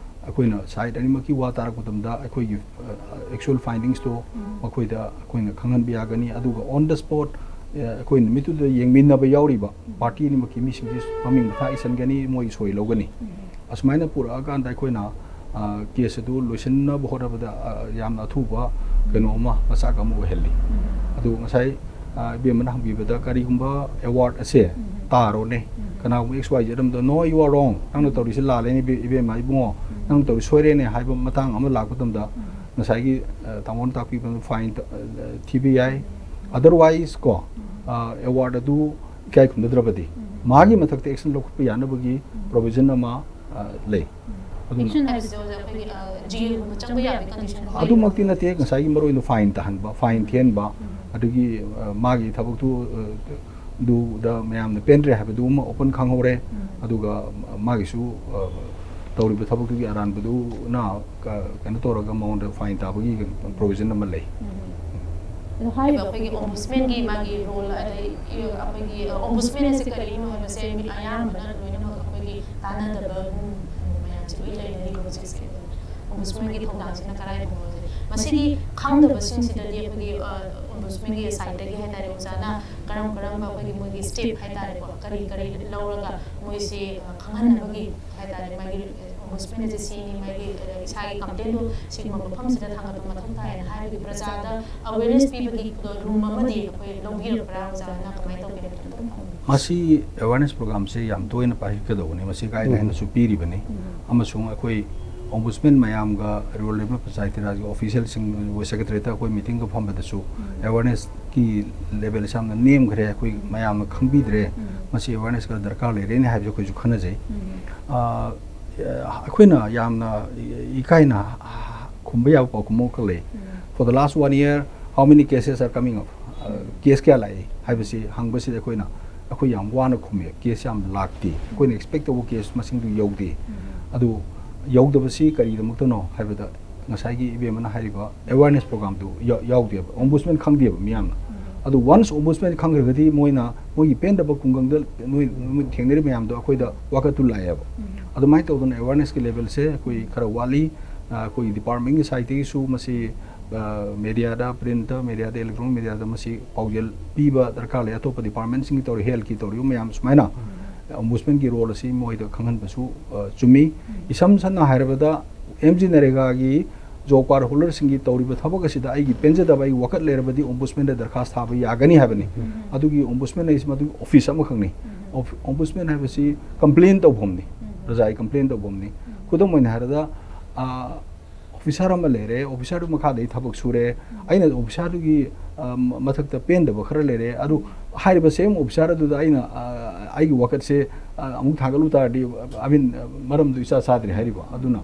ꯑꯩꯈꯣꯏꯅ ꯁꯥꯏꯠ ꯑꯅꯤꯃꯛꯀꯤ ꯋꯥ ꯇꯥꯔꯛꯄ ꯃꯇꯝꯗ ꯑꯩꯈꯣꯏꯒꯤ, ꯑ, ꯑꯦꯛꯆꯨꯋꯦꯜ ꯐꯥꯏꯟꯗꯤꯡꯁꯇꯣ ꯃꯈꯣꯏꯗ ꯑꯩꯈꯣꯏꯅ ꯈꯪꯍꯟꯕ ꯌꯥꯒꯅꯤ꯫ ꯑꯗꯨꯒ on the spot, ꯑ, ꯑꯩꯈꯣꯏ ꯅꯨꯃꯤꯠꯇꯨꯗ ꯌꯦꯡꯃꯤꯟꯅꯕ ꯌꯥꯎꯔꯤꯕ ꯄꯥꯔꯇꯤ ꯑꯅꯤꯃꯛꯀꯤ ꯃꯤꯁꯤꯡꯁꯤ ꯃꯃꯤꯡ ꯃꯊꯥ ꯏꯁꯟꯒꯅꯤ, ꯃꯣꯏ ꯁꯣꯏ ꯂꯧꯒꯅꯤ꯫ ꯑꯁꯨꯃꯥꯏꯅ ꯄꯨꯔꯛꯑꯀꯥꯟꯗ ꯑꯩꯈꯣꯏꯅ, ꯀꯦꯁ ꯑꯗꯨ ꯂꯣꯏꯁꯤꯟꯅꯕ ꯍꯣꯠꯅꯕꯗ ꯌꯥꯝꯅ ꯑꯊꯨꯕ ꯀꯩꯅꯣ ꯑꯃ, ꯃꯆꯥꯛ ꯑꯃ ꯑꯣꯏꯍꯜꯂꯤ꯫ ꯑꯗꯨ ꯉꯁꯥꯏ ꯏꯕꯦꯝꯃꯅ ꯍꯪꯕꯤꯕꯗ, ꯀꯔꯤꯒꯨꯝꯕ ꯑꯦꯋꯥꯔꯗ ꯑꯁꯦ ꯇꯥꯔꯣꯅꯦ, ꯀꯅꯥꯒꯨꯝꯕ X Y Z ꯑꯃꯗ, "No, you are wrong, ꯅꯪꯅ ꯇꯧꯔꯤꯁꯦ ꯂꯥꯜꯂꯦꯅꯦ, ꯏꯕꯦꯝꯃ, ꯏꯕꯨꯡꯉꯣ, ꯅꯪꯅ ꯇꯧꯔꯤ ꯁꯣꯏꯔꯦꯅꯦ" ꯍꯥꯏꯕ ꯃꯇꯥꯡ ꯑꯃ ꯂꯥꯛꯄ ꯃꯇꯝꯗ, ꯉꯁꯥꯏꯒꯤ ꯇꯥꯃꯣꯅ ꯇꯥꯛꯄꯤꯕ ꯐꯥꯏꯟ ꯊꯤꯕ ꯌꯥꯏ꯫ ꯑꯗꯔꯋꯥꯏꯁ ꯀꯣ, ꯑꯦꯋꯥꯔꯗ ꯑꯗꯨ ꯏꯀꯥꯏ ꯈꯨꯝꯅꯗ꯭ꯔꯕꯗꯤ ꯃꯥꯒꯤ ꯃꯊꯛꯇ ꯑꯦꯛꯁꯟ ꯂꯧꯈꯠꯄ ꯌꯥꯅꯕꯒꯤ ꯄ꯭ꯔꯣꯚꯤꯖꯟ ꯑꯃ ꯂꯩ꯫ ꯑꯗꯨꯝ ꯑꯗꯨꯃꯛꯇꯤ ꯅꯠꯇꯦ, ꯉꯁꯥꯏꯒꯤ ꯃꯔꯨ ꯑꯣꯏꯅ ꯐꯥꯏꯟ ꯇꯥꯍꯟꯕ, ꯐꯥꯏꯟ ꯊꯤꯍꯟꯕ, ꯑꯗꯒꯤ ꯃꯥꯒꯤ ꯊꯕꯛꯇꯨ ꯗꯨꯗ ꯃꯌꯥꯝꯅ ꯄꯦꯟꯗ꯭ꯔꯦ ꯍꯥꯏꯕꯗꯨ ꯑꯃ ꯑꯣꯄꯟ ꯈꯪꯍꯧꯔꯦ꯫ ꯑꯗꯨꯒ ꯃꯥꯒꯤꯁꯨ ꯇꯧꯔꯤꯕ ꯊꯕꯛꯇꯨꯒꯤ ꯑꯔꯥꯟꯕꯗꯨꯅ ꯀꯩꯅꯣ ꯇꯧꯔꯒ ꯃꯉꯣꯟꯗ ꯐꯥꯏꯟ ꯇꯥꯕꯒꯤ ꯄ꯭ꯔꯣꯚꯤꯖꯟ ꯑꯃ ꯂꯩ꯫ ꯑꯩꯈꯣꯏꯒꯤ ꯑꯣꯝꯕꯨꯁꯃꯦꯟꯒꯤ ꯃꯥꯒꯤ ꯔꯣꯜ, ꯑꯗꯩ ꯑꯩꯈꯣꯏꯒꯤ ꯑꯣꯝꯕꯨꯁꯃꯦꯟ ꯑꯁꯦ ꯀꯔꯤꯅꯣ ꯍꯥꯏꯕꯁꯦ ꯃꯤ ꯑꯌꯥꯝꯕꯅ ꯂꯣꯏꯅꯃꯛ ꯑꯩꯈꯣꯏꯒꯤ ꯇꯥꯟꯅꯗꯕ ꯃꯌꯥꯝꯁꯦ ꯂꯣꯏ ꯂꯩꯅꯔꯤꯕ ꯍꯧꯖꯤꯛꯁꯦ꯫ ꯑꯣꯝꯕꯨꯁꯃꯦꯟꯒꯤ ꯊꯧꯗꯥꯡꯁꯤꯅ ꯀꯔꯥꯏꯗꯅꯣꯁꯦ, ꯃꯁꯤꯒꯤ ꯈꯪꯗꯕꯁꯤꯡꯁꯤꯗꯗꯤ ꯑꯩꯈꯣꯏꯒꯤ ꯑꯣꯝꯕꯨꯁꯃꯦꯟꯒꯤ ꯁꯥꯏꯠꯇꯒꯤ ꯍꯥꯏꯇꯥꯔꯦ, ꯑꯣꯖꯥꯅ ꯀꯔꯝ ꯀꯔꯝꯕ ꯑꯩꯈꯣꯏꯒꯤ ꯃꯣꯏꯒꯤ ꯁ꯭ꯇꯦꯞ ꯍꯥꯏꯇꯥꯔꯦꯀꯣ, ꯀꯔꯤ ꯀꯔꯤ ꯂꯧꯔꯒ ꯃꯣꯏꯁꯤ ꯈꯪꯍꯟꯅꯕꯒꯤ ꯍꯥꯏꯇꯥꯔꯦ, ꯃꯥꯒꯤ ꯑꯣꯝꯕꯨꯁꯃꯦꯟ ꯑꯁꯦ ꯁꯤꯅꯤ, ꯃꯥꯒꯤ ꯏꯁꯥꯒꯤ ꯀꯝꯄ꯭ꯂꯦꯟꯗꯣ ꯁꯤꯒꯨꯝꯕ ꯃꯐꯝꯁꯤꯗ ꯊꯥꯡꯒꯠꯄ ꯃꯊꯧ ꯇꯥꯏꯅ ꯍꯥꯏꯕꯒꯤ ꯄ꯭ꯔꯖꯥꯗ ꯑꯋꯦꯔꯅꯦꯁ ꯄꯤꯕꯒꯤ ꯔꯨꯝ ꯑꯃꯗꯤ ꯑꯩꯈꯣꯏ ꯂꯧꯕꯤꯔꯛꯄ꯭ꯔꯥ, ꯑꯣꯖꯥꯅ ꯀꯃꯥꯏꯅ ꯇꯧꯒꯦ ꯍꯥꯏꯕꯗꯣ ꯑꯝꯇꯪ ꯈꯪꯅꯤꯡꯉꯤ꯫ ꯃꯁꯤ ꯑꯦꯋꯥꯔꯅꯦꯁ ꯄ꯭ꯔꯣꯒ꯭ꯔꯥꯝꯁꯦ ꯌꯥꯝ ꯇꯣꯏꯅ ꯄꯥꯏꯈꯠꯀꯗꯧꯕꯅꯤ, ꯃꯁꯤ ꯒꯥꯏꯗꯂꯥꯏꯟꯗꯁꯨ ꯄꯤꯔꯤꯕꯅꯤ꯫ ꯑꯃꯁꯨꯡ ꯑꯩꯈꯣꯏ ꯑꯣꯝꯕꯨꯁꯃꯦꯟ ꯃꯌꯥꯝꯒ ꯔꯨꯔꯦꯜ ꯗꯤꯕꯂꯞꯃꯦꯟ ꯄꯟꯆꯥꯌꯇꯤ ꯔꯥꯖꯒꯤ ꯑꯣꯐꯤꯁꯤꯌꯦꯜꯁꯤꯡ ꯁꯦꯀ꯭ꯔꯦꯇꯔꯤꯌꯦꯠꯇ ꯑꯩꯈꯣꯏ ꯃꯤꯇꯤꯡꯒ ꯐꯝꯕꯗꯁꯨ ꯑꯦꯋꯥꯔꯅꯦꯁꯀꯤ ꯂꯦꯚꯦꯜꯁꯦ ꯌꯥꯝꯅ ꯅꯦꯝꯈ꯭ꯔꯦ, ꯑꯩꯈꯣꯏ ꯃꯌꯥꯝꯅ ꯈꯪꯕꯤꯗ꯭ꯔꯦ, ꯃꯁꯤ ꯑꯦꯋꯥꯔꯅꯦꯁꯀ ꯗꯔꯀꯥꯔ ꯂꯩꯔꯦꯅ ꯍꯥꯏꯕꯁꯦ ꯑꯩꯈꯣꯏꯁꯨ ꯈꯟꯅꯖꯩ꯫ ꯑꯩꯈꯣꯏꯅ ꯌꯥꯝꯅ ꯏꯀꯥꯏꯅ ꯈꯨꯝꯕ ꯌꯥꯕ ꯄꯥꯎꯈꯨꯝ ꯑꯃꯈꯛ ꯂꯩ꯫ For the last one year, how many cases are coming up? Case ꯀꯌꯥ ꯂꯥꯛꯏ ꯍꯥꯏꯕꯁꯤ ꯍꯪꯕꯁꯤꯗ ꯑꯩꯈꯣꯏꯅ, ꯑꯩꯈꯣꯏ ꯌꯥꯝ ꯋꯥꯅ ꯈꯨꯝꯃꯦ, ꯀꯦꯁ ꯌꯥꯝ ꯂꯥꯛꯇꯦ, ꯑꯩꯈꯣꯏꯅ ꯑꯦꯛꯁꯄꯦꯛ ꯇꯧꯕ ꯀꯦꯁ ꯃꯁꯤꯡꯗꯨ ꯌꯧꯗꯦ꯫ ꯑꯗꯨ ꯌꯧꯗꯕꯁꯤ ꯀꯔꯤꯒꯤꯗꯃꯛꯇꯅꯣ ꯍꯥꯏꯕꯗ, ꯉꯁꯥꯏꯒꯤ ꯏꯕꯦꯝꯃꯅ ꯍꯥꯏꯔꯤꯕ ꯑꯦꯋꯥꯔꯅꯦꯁ ꯄ꯭ꯔꯣꯒ꯭ꯔꯥꯝꯗꯨ ꯌꯥꯎꯗꯦꯕ, ꯑꯣꯝꯕꯨꯁꯃꯦꯟ ꯈꯪꯗꯦꯕ ꯃꯤꯌꯥꯝꯅ꯫ ꯑꯗꯨ ꯋꯟꯁ ꯑꯣꯝꯕꯨꯁꯃꯦꯟ ꯈꯪꯈ꯭ꯔꯒꯗꯤ ꯃꯣꯏꯅ ꯃꯣꯏꯒꯤ ꯄꯦꯟꯗꯕ ꯈꯨꯡꯒꯪꯗ ꯅꯣꯏ ꯊꯦꯡꯅꯔꯤꯕ ꯃꯌꯥꯝꯗꯣ ꯑꯩꯈꯣꯏꯗ ꯋꯥꯀꯠꯇꯨ ꯂꯥꯛꯑꯦꯕ꯫ ꯑꯗꯨꯃꯥꯏꯅ ꯇꯧꯗꯅ ꯑꯦꯋꯥꯔꯅꯦꯁꯀꯤ ꯂꯦꯚꯦꯜꯁꯦ ꯑꯩꯈꯣꯏ ꯈꯔ ꯋꯥꯠꯂꯤ꯫ ꯑꯩꯈꯣꯏꯒꯤ ꯗꯤꯄꯥꯔꯠꯃꯦꯟꯒꯤ ꯁꯥꯏꯠꯇꯒꯤꯁꯨ ꯃꯁꯤ ꯃꯦꯗꯤꯌꯥꯗ, ꯄ꯭ꯔꯤꯟꯠꯇ, ꯃꯦꯗꯤꯌꯥꯗ, ꯏꯂꯦꯛꯇ꯭ꯔꯣꯅꯤꯛ ꯃꯦꯗꯤꯌꯥꯗ ꯃꯁꯤ ꯄꯥꯎꯖꯦꯜ ꯄꯤꯕ ꯗꯔꯀꯥꯔ ꯂꯩ꯫ ꯑꯇꯣꯞꯄ ꯗꯤꯄꯥꯔꯠꯃꯦꯟꯁꯤꯡꯒꯤ ꯇꯧꯔꯤ, ꯍꯦꯜꯠꯀꯤ ꯇꯧꯔꯤꯕ ꯃꯌꯥꯝ ꯁꯨꯃꯥꯏꯅ ꯑꯣꯝꯕꯨꯁꯃꯦꯟꯒꯤ ꯔꯣꯜ ꯑꯁꯤ ꯃꯣꯏꯗ ꯈꯪꯍꯟꯕꯁꯨ ꯆꯨꯝꯃꯤ꯫ ꯏꯁꯝ ꯁꯝꯅ ꯍꯥꯏꯔꯕꯗ, ꯑꯦꯝ ꯖꯤ ꯅꯔꯦꯒꯥꯒꯤ ꯖꯣꯕ ꯀꯥꯔꯗ ꯍꯣꯜꯗꯔꯁꯤꯡꯒꯤ ꯇꯧꯔꯤꯕ ꯊꯕꯛ ꯑꯁꯤꯗ ꯑꯩꯒꯤ ꯄꯦꯟꯖꯗꯕ, ꯑꯩꯒꯤ ꯋꯥꯀꯠ ꯂꯩꯔꯕꯗꯤ ꯑꯣꯝꯕꯨꯁꯃꯦꯟꯗ ꯗꯔꯈꯥꯁ ꯊꯥꯕ ꯌꯥꯒꯅꯤ ꯍꯥꯏꯕꯅꯤ꯫ ꯑꯗꯨꯒꯤ ꯑꯣꯝꯕꯨꯁꯃꯦꯟ ꯍꯥꯏꯁꯤ ꯃꯗꯨꯒꯤ ꯑꯣꯐꯤꯁ ꯑꯃꯈꯛꯅꯤ꯫ ꯑꯣꯝꯕꯨꯁꯃꯦꯟ ꯍꯥꯏꯕꯁꯤ ꯀꯝꯄ꯭ꯂꯦꯟ ꯇꯧꯐꯝꯅꯤ, ꯔꯖꯥꯏ ꯀꯝꯄ꯭ꯂꯦꯟ ꯇꯧꯐꯝꯅꯤ꯫ ꯈꯨꯗꯝ ꯑꯣꯏꯅ ꯍꯥꯏꯔꯕꯗ, ꯑꯣꯐꯤꯁꯥꯔ ꯑꯃ ꯂꯩꯔꯦ, ꯑꯣꯐꯤꯁꯥꯔꯗꯨ ꯃꯈꯥꯗ ꯑꯩ ꯊꯕꯛ ꯁꯨꯔꯦ, ꯑꯩꯅ ꯑꯣꯐꯤꯁꯥꯔꯗꯨꯒꯤ ꯃꯊꯛꯇ ꯄꯦꯟꯗꯕ ꯈꯔ ꯂꯩꯔꯦ꯫ ꯑꯗꯨ ꯍꯥꯏꯔꯤꯕ ꯁꯦꯝ ꯑꯣꯐꯤꯁꯥꯔ ꯑꯗꯨꯗ ꯑꯩꯅ ꯑꯩꯒꯤ ꯋꯥꯀꯠꯁꯦ ꯑꯃꯨꯛ ꯊꯥꯡꯒꯠꯂꯨ ꯇꯥꯔꯗꯤ, ꯑꯃꯤꯟ, ꯃꯔꯝꯗꯨ ꯏꯆꯥ ꯆꯥꯗ꯭ꯔꯦ ꯍꯥꯏꯔꯤꯕ꯫ ꯑꯗꯨꯅ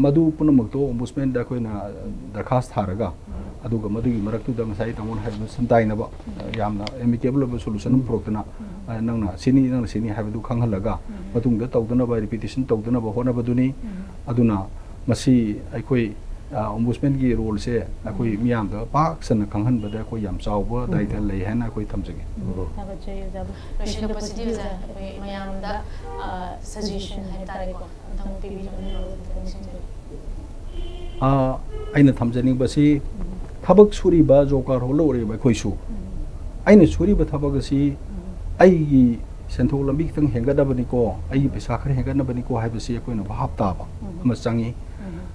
ꯃꯗꯨ ꯄꯨꯝꯅꯃꯛꯇꯣ ꯑꯣꯝꯕꯨꯁꯃꯦꯟꯗ ꯑꯩꯈꯣꯏꯅ ꯗꯔꯈꯥꯁ ꯊꯥꯔꯒ, ꯑꯗꯨꯒ ꯃꯗꯨꯒꯤ ꯃꯔꯛꯇꯨꯗ ꯉꯁꯥꯏ ꯇꯥꯃꯣꯅ ꯍꯥꯏꯕꯗꯨ ꯁꯝꯇꯥꯏꯅꯕ, ꯌꯥꯝꯅ ꯑꯦꯃꯤꯀꯦꯕꯜ ꯑꯣꯏꯕ ꯁꯣꯂꯨꯁꯟ ꯑꯃ ꯄꯨꯔꯛꯇꯅ, ꯅꯪꯅ ꯁꯤꯅꯤ, ꯅꯪꯅ ꯁꯤꯅꯤ ꯍꯥꯏꯕꯗꯨ ꯈꯪꯍꯜꯂꯒ, ꯃꯇꯨꯡꯗ ꯇꯧꯗꯅꯕ, ꯔꯤꯄꯤꯇꯤꯁꯟ ꯇꯧꯗꯅꯕ ꯍꯣꯠꯅꯕꯗꯨꯅꯤ꯫ ꯑꯗꯨꯅ ꯃꯁꯤ ꯑꯩꯈꯣꯏ, ꯑ, ꯑꯣꯝꯕꯨꯁꯃꯦꯟꯒꯤ ꯔꯣꯜꯁꯦ ꯑꯩꯈꯣꯏ ꯃꯤꯌꯥꯝꯗ ꯄꯥꯛ ꯁꯟꯅ ꯈꯪꯍꯟꯕꯗ ꯑꯩꯈꯣꯏ ꯌꯥꯝ ꯆꯥꯎꯕ ꯗꯥꯏꯇ ꯂꯩ ꯍꯥꯏꯅ ꯑꯩꯈꯣꯏ ꯊꯝꯖꯒꯦ꯫ ꯊꯥꯒꯠꯆꯔꯤ ꯑꯣꯖꯥꯕꯨ꯫ ꯂꯣꯏꯁꯤꯜꯂꯛꯄꯁꯤꯗꯤ ꯑꯣꯖꯥ, ꯑꯩꯈꯣꯏ ꯃꯌꯥꯝꯗ, ꯑ, ꯁꯖꯦꯁꯟ ꯍꯥꯏꯕ ꯇꯥꯔꯦꯀꯣ, ꯑꯝꯇꯪ ꯄꯤꯕꯤꯔꯝꯃꯨ꯫ ꯑ, ꯑꯩꯅ ꯊꯝꯖꯅꯤꯡꯕꯁꯤ, ꯊꯕꯛ ꯁꯨꯔꯤꯕ ꯖꯣꯕ ꯀꯥꯔꯗ ꯍꯣꯜꯗꯔ ꯑꯣꯏꯔꯤꯕ ꯑꯩꯈꯣꯏꯁꯨ, ꯑꯩꯅ ꯁꯨꯔꯤꯕ ꯊꯕꯛ ꯑꯁꯤ ꯑꯩꯒꯤ ꯁꯦꯟꯊꯣꯛ ꯂꯝꯕꯤ ꯈꯤꯇꯪ ꯍꯦꯟꯒꯠꯅꯕꯅꯤꯀꯣ, ꯑꯩꯒꯤ ꯄꯩꯁꯥ ꯈꯔ ꯍꯦꯟꯒꯠꯅꯕꯅꯤꯀꯣ ꯍꯥꯏꯕꯁꯤ ꯑꯩꯈꯣꯏꯅ ꯚꯥꯞ ꯇꯥꯕ ꯑꯃ ꯆꯪꯉꯤ꯫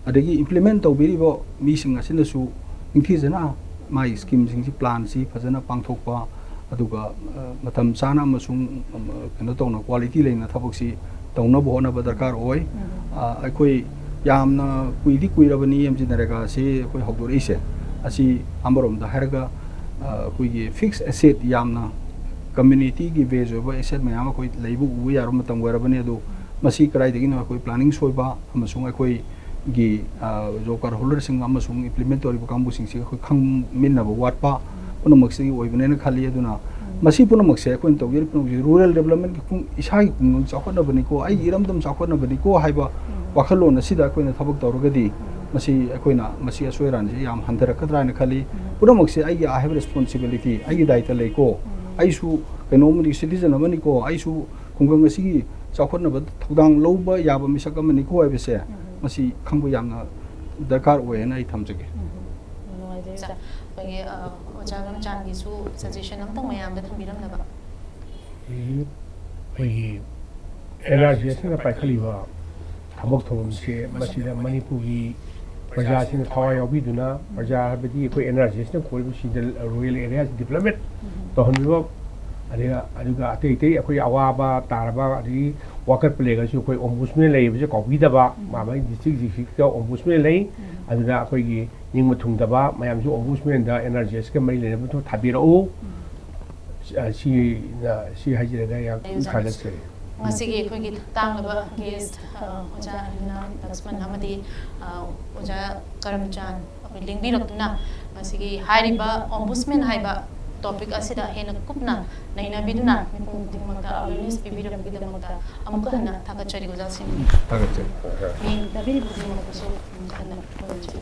ꯑꯗꯒꯤ ꯏꯝꯄ꯭ꯂꯤꯃꯦꯟ ꯇꯧꯕꯤꯔꯤꯕ ꯃꯤꯁꯤꯡ ꯑꯁꯤꯅꯁꯨ ꯅꯤꯡꯊꯤꯖꯅ ꯃꯥꯒꯤ ꯁ꯭ꯀꯤꯝꯁꯤꯡꯁꯤ, ꯄ꯭ꯂꯥꯟꯁꯤ ꯐꯖꯅ ꯄꯥꯡꯊꯣꯛꯄ, ꯑꯗꯨꯒ, ꯑ, ꯃꯇꯝ ꯆꯥꯅ ꯑꯃꯁꯨꯡ, ꯑꯝ, ꯀꯩꯅꯣ ꯇꯧꯅ, ꯀ꯭ꯋꯥꯂꯤꯇꯤ ꯂꯩꯅ ꯊꯕꯛꯁꯤ ꯇꯧꯅꯕ ꯍꯣꯠꯅꯕ ꯗꯔꯀꯥꯔ ꯑꯣꯏ꯫ ꯑ, ꯑꯩꯈꯣꯏ ꯌꯥꯝꯅ ꯀꯨꯏꯗꯤ ꯀꯨꯏꯔꯕꯅꯤ ꯑꯦꯝ ꯖꯤ ꯅꯔꯦꯒꯥꯁꯤ ꯑꯩꯈꯣꯏ ꯍꯧꯗꯣꯔꯛꯏꯁꯦ꯫ ꯑꯁꯤ ꯑꯃꯔꯣꯝꯗ ꯍꯥꯏꯔꯒ, ꯑ, ꯑꯩꯈꯣꯏꯒꯤ ꯐꯤꯛꯁ ꯑꯦꯁꯦꯠ, ꯌꯥꯝꯅ ꯀꯝꯃ꯭ꯌꯨꯅꯤꯇꯤꯒꯤ ꯕꯦꯖ ꯑꯣꯏꯕ ꯑꯦꯁꯦꯠ ꯃꯌꯥꯝ ꯑꯩꯈꯣꯏ ꯂꯩꯕ ꯎꯕ ꯌꯥꯔꯕ ꯃꯇꯝ ꯑꯣꯏꯔꯕꯅꯤ꯫ ꯑꯗꯨ ꯃꯁꯤ ꯀꯗꯥꯏꯗꯒꯤꯅꯣ? ꯑꯩꯈꯣꯏ ꯄ꯭ꯂꯥꯅꯤꯡ ꯁꯣꯏꯕ ꯑꯃꯁꯨꯡ ꯑꯩꯈꯣꯏꯒꯤ, ꯑ, ꯖꯣꯕ ꯀꯥꯔꯗ ꯍꯣꯜꯗꯔꯁꯤꯡ ꯑꯃꯁꯨꯡ ꯏꯝꯄ꯭ꯂꯤꯃꯦꯟ ꯇꯧꯔꯤꯕ ꯀꯥꯡꯕꯨꯁꯤꯡꯁꯤ ꯑꯩꯈꯣꯏ ꯈꯪꯃꯤꯟꯅꯕ ꯋꯥꯠꯄ ꯄꯨꯝꯅꯃꯛꯁꯤꯒꯤ ꯑꯣꯏꯕꯅꯦꯅ ꯈꯜꯂꯤ꯫ ꯑꯗꯨꯅ ꯃꯁꯤ ꯄꯨꯝꯅꯃꯛꯁꯦ ꯑꯩꯈꯣꯏꯅ ꯇꯧꯖꯔꯤꯕ ꯄꯨꯝꯅꯃꯛꯁꯦ ꯔꯨꯔꯦꯜ ꯗꯦꯕꯂꯞꯃꯦꯟꯒꯤ ꯈꯨꯡ-, ꯏꯁꯥꯒꯤ ꯈꯨꯡꯒꯪ ꯆꯥꯎꯈꯠꯅꯕꯅꯤꯀꯣ, ꯑꯩꯒꯤ ꯏꯔꯝꯗꯝ ꯆꯥꯎꯈꯠꯅꯕꯅꯤꯀꯣ ꯍꯥꯏꯕ ꯋꯥꯈꯜꯂꯣꯟ ꯑꯁꯤꯗ ꯑꯩꯈꯣꯏꯅ ꯊꯕꯛ ꯇꯧꯔꯒꯗꯤ ꯃꯁꯤ ꯑꯩꯈꯣꯏꯅ ꯃꯁꯤ ꯑꯁꯣꯏ ꯑꯔꯥꯟꯁꯤ ꯌꯥꯝ ꯍꯟꯊꯔꯛꯀꯗ꯭ꯔꯥ ꯍꯥꯏꯅ ꯈꯜꯂꯤ꯫ ꯄꯨꯝꯅꯃꯛꯁꯦ ꯑꯩꯒꯤ, I have responsibility, ꯑꯩꯒꯤ ꯗꯥꯏꯇ ꯂꯩꯀꯣ, ꯑꯩꯁꯨ ꯀꯩꯅꯣꯝꯃꯗꯤ ꯁꯤꯇꯤꯖꯟ ꯑꯃꯅꯤꯀꯣ, ꯑꯩꯁꯨ ꯈꯨꯡꯒꯪ ꯑꯁꯤꯒꯤ ꯆꯥꯎꯈꯠꯅꯕ ꯊꯧꯗꯥꯡ ꯂꯧꯕ ꯌꯥꯕ ꯃꯤꯁꯛ ꯑꯃꯅꯤꯀꯣ ꯍꯥꯏꯕꯁꯦ ꯃꯁꯤ ꯈꯪꯕ ꯌꯥꯝꯅ ꯗꯔꯀꯥꯔ ꯑꯣꯏ ꯍꯥꯏꯅ ꯑꯩ ꯊꯝꯖꯒꯦ꯫ ꯌꯥꯝ ꯅꯨꯡꯉꯥꯏꯖꯔꯦ ꯑꯣꯖꯥ꯫ ꯑꯩꯈꯣꯏꯒꯤ, ꯑ, ꯑꯣꯖꯥ ꯔꯝꯆꯥꯟꯒꯤꯁꯨ ꯁꯖꯦꯁꯟ ꯑꯝꯇꯪ ꯃꯌꯥꯝꯗ ꯊꯝꯕꯤꯔꯝꯅꯕ꯫ ꯑꯩꯈꯣꯏꯒꯤ ꯑꯦꯟ ꯑꯥꯔ ꯖꯤ ꯑꯦꯁꯅ ꯄꯥꯏꯈꯠꯂꯤꯕ ꯊꯕꯛ ꯊꯧꯔꯝꯁꯦ ꯃꯁꯤꯗ ꯃꯅꯤꯄꯨꯔꯒꯤ ꯄ꯭ꯔꯖꯥꯁꯤꯡꯅ ꯊꯋꯥꯏ ꯌꯥꯎꯕꯤꯗꯨꯅ, ꯄ꯭ꯔꯖꯥ ꯍꯥꯏꯕꯗꯤ ꯑꯩꯈꯣꯏ ꯑꯦꯟ ꯑꯥꯔ ꯖꯤ ꯑꯦꯁꯅ ꯀꯣꯏꯔꯤꯕꯁꯤꯡꯗ ꯔꯨꯔꯦꯜ ꯑꯦꯔꯤꯌꯥꯁꯤ ꯗꯤꯕ꯭ꯂꯞꯃꯦꯟ ꯇꯧꯍꯟꯕꯤꯕ, ꯑꯗꯨꯒ ꯑꯗꯨꯒ ꯑꯇꯩ ꯑꯇꯩ ꯑꯩꯈꯣꯏ ꯑꯋꯥꯕ ꯇꯥꯔꯕ, ꯑꯗꯒꯤ ꯋꯥꯀꯠꯄ ꯂꯩꯔꯒꯁꯨ ꯑꯩꯈꯣꯏ ꯑꯣꯝꯕꯨꯁꯃꯦꯟ ꯂꯩꯔꯤꯕꯁꯦ ꯀꯥꯎꯕꯤꯗꯕ, ꯃꯥ ꯃꯥꯒꯤ ꯗꯤꯁꯇ꯭ꯔꯤꯛ ꯗꯤꯁꯇ꯭ꯔꯤꯛꯇ ꯑꯣꯝꯕꯨꯁꯃꯦꯟ ꯂꯩ꯫ ꯑꯗꯨꯅ ꯑꯩꯈꯣꯏꯒꯤ ꯅꯤꯡꯕ ꯊꯨꯡꯗꯕ ꯃꯌꯥꯝꯁꯨ ꯑꯣꯝꯕꯨꯁꯃꯦꯟꯗ ꯑꯦꯟ ꯑꯥꯔ ꯖꯤ ꯑꯦꯁꯀ ꯃꯔꯤ ꯂꯩꯅꯕꯗꯨ ꯊꯥꯕꯤꯔꯛꯎ꯫ ꯑ, ꯁꯤꯅ, ꯁꯤ ꯍꯥꯏꯖꯔꯒ ꯌꯥꯝ ꯊꯥꯒꯠꯆꯔꯤ꯫ ꯉꯁꯤꯒꯤ ꯑꯩꯈꯣꯏꯒꯤ ꯇꯥꯡꯂꯕ ꯒꯦꯁ, ꯑ, ꯑꯣꯖꯥ ꯔꯤꯅꯥ ꯂꯛꯁꯃꯟ ꯑꯃꯗꯤ, ꯑ, ꯑꯣꯖꯥ ꯀꯔꯝꯆꯥꯟ ꯑꯩꯈꯣꯏ ꯂꯦꯡꯕꯤꯔꯛꯇꯨꯅ ꯉꯁꯤꯒꯤ ꯍꯥꯏꯔꯤꯕ ꯑꯣꯝꯕꯨꯁꯃꯦꯟ ꯍꯥꯏꯕ ꯇꯣꯄꯤꯛ ꯑꯁꯤꯗ ꯍꯦꯟꯅ ꯀꯨꯞꯅ ꯅꯩꯅꯕꯤꯗꯨꯅ ꯃꯤꯄꯨꯝ ꯈꯨꯗꯤꯡꯃꯛꯇ ꯑꯋꯦꯔꯅꯦꯁ ꯄꯤꯕꯤꯔꯛꯄꯒꯤꯗꯃꯛꯇ ꯑꯃꯨꯛꯀ ꯍꯟꯅ ꯊꯥꯒꯠꯆꯔꯤ ꯑꯣꯖꯥꯁꯤꯡ꯫ ꯊꯥꯒꯠꯆꯔꯤ꯫ ꯃꯤ ꯇꯥꯕꯤꯔꯤꯕ ꯈꯨꯗꯤꯡꯃꯛꯇꯁꯨ ꯑꯃꯨꯛ ꯍꯟꯅ ꯈꯨꯔꯨꯝꯖꯔꯤ꯫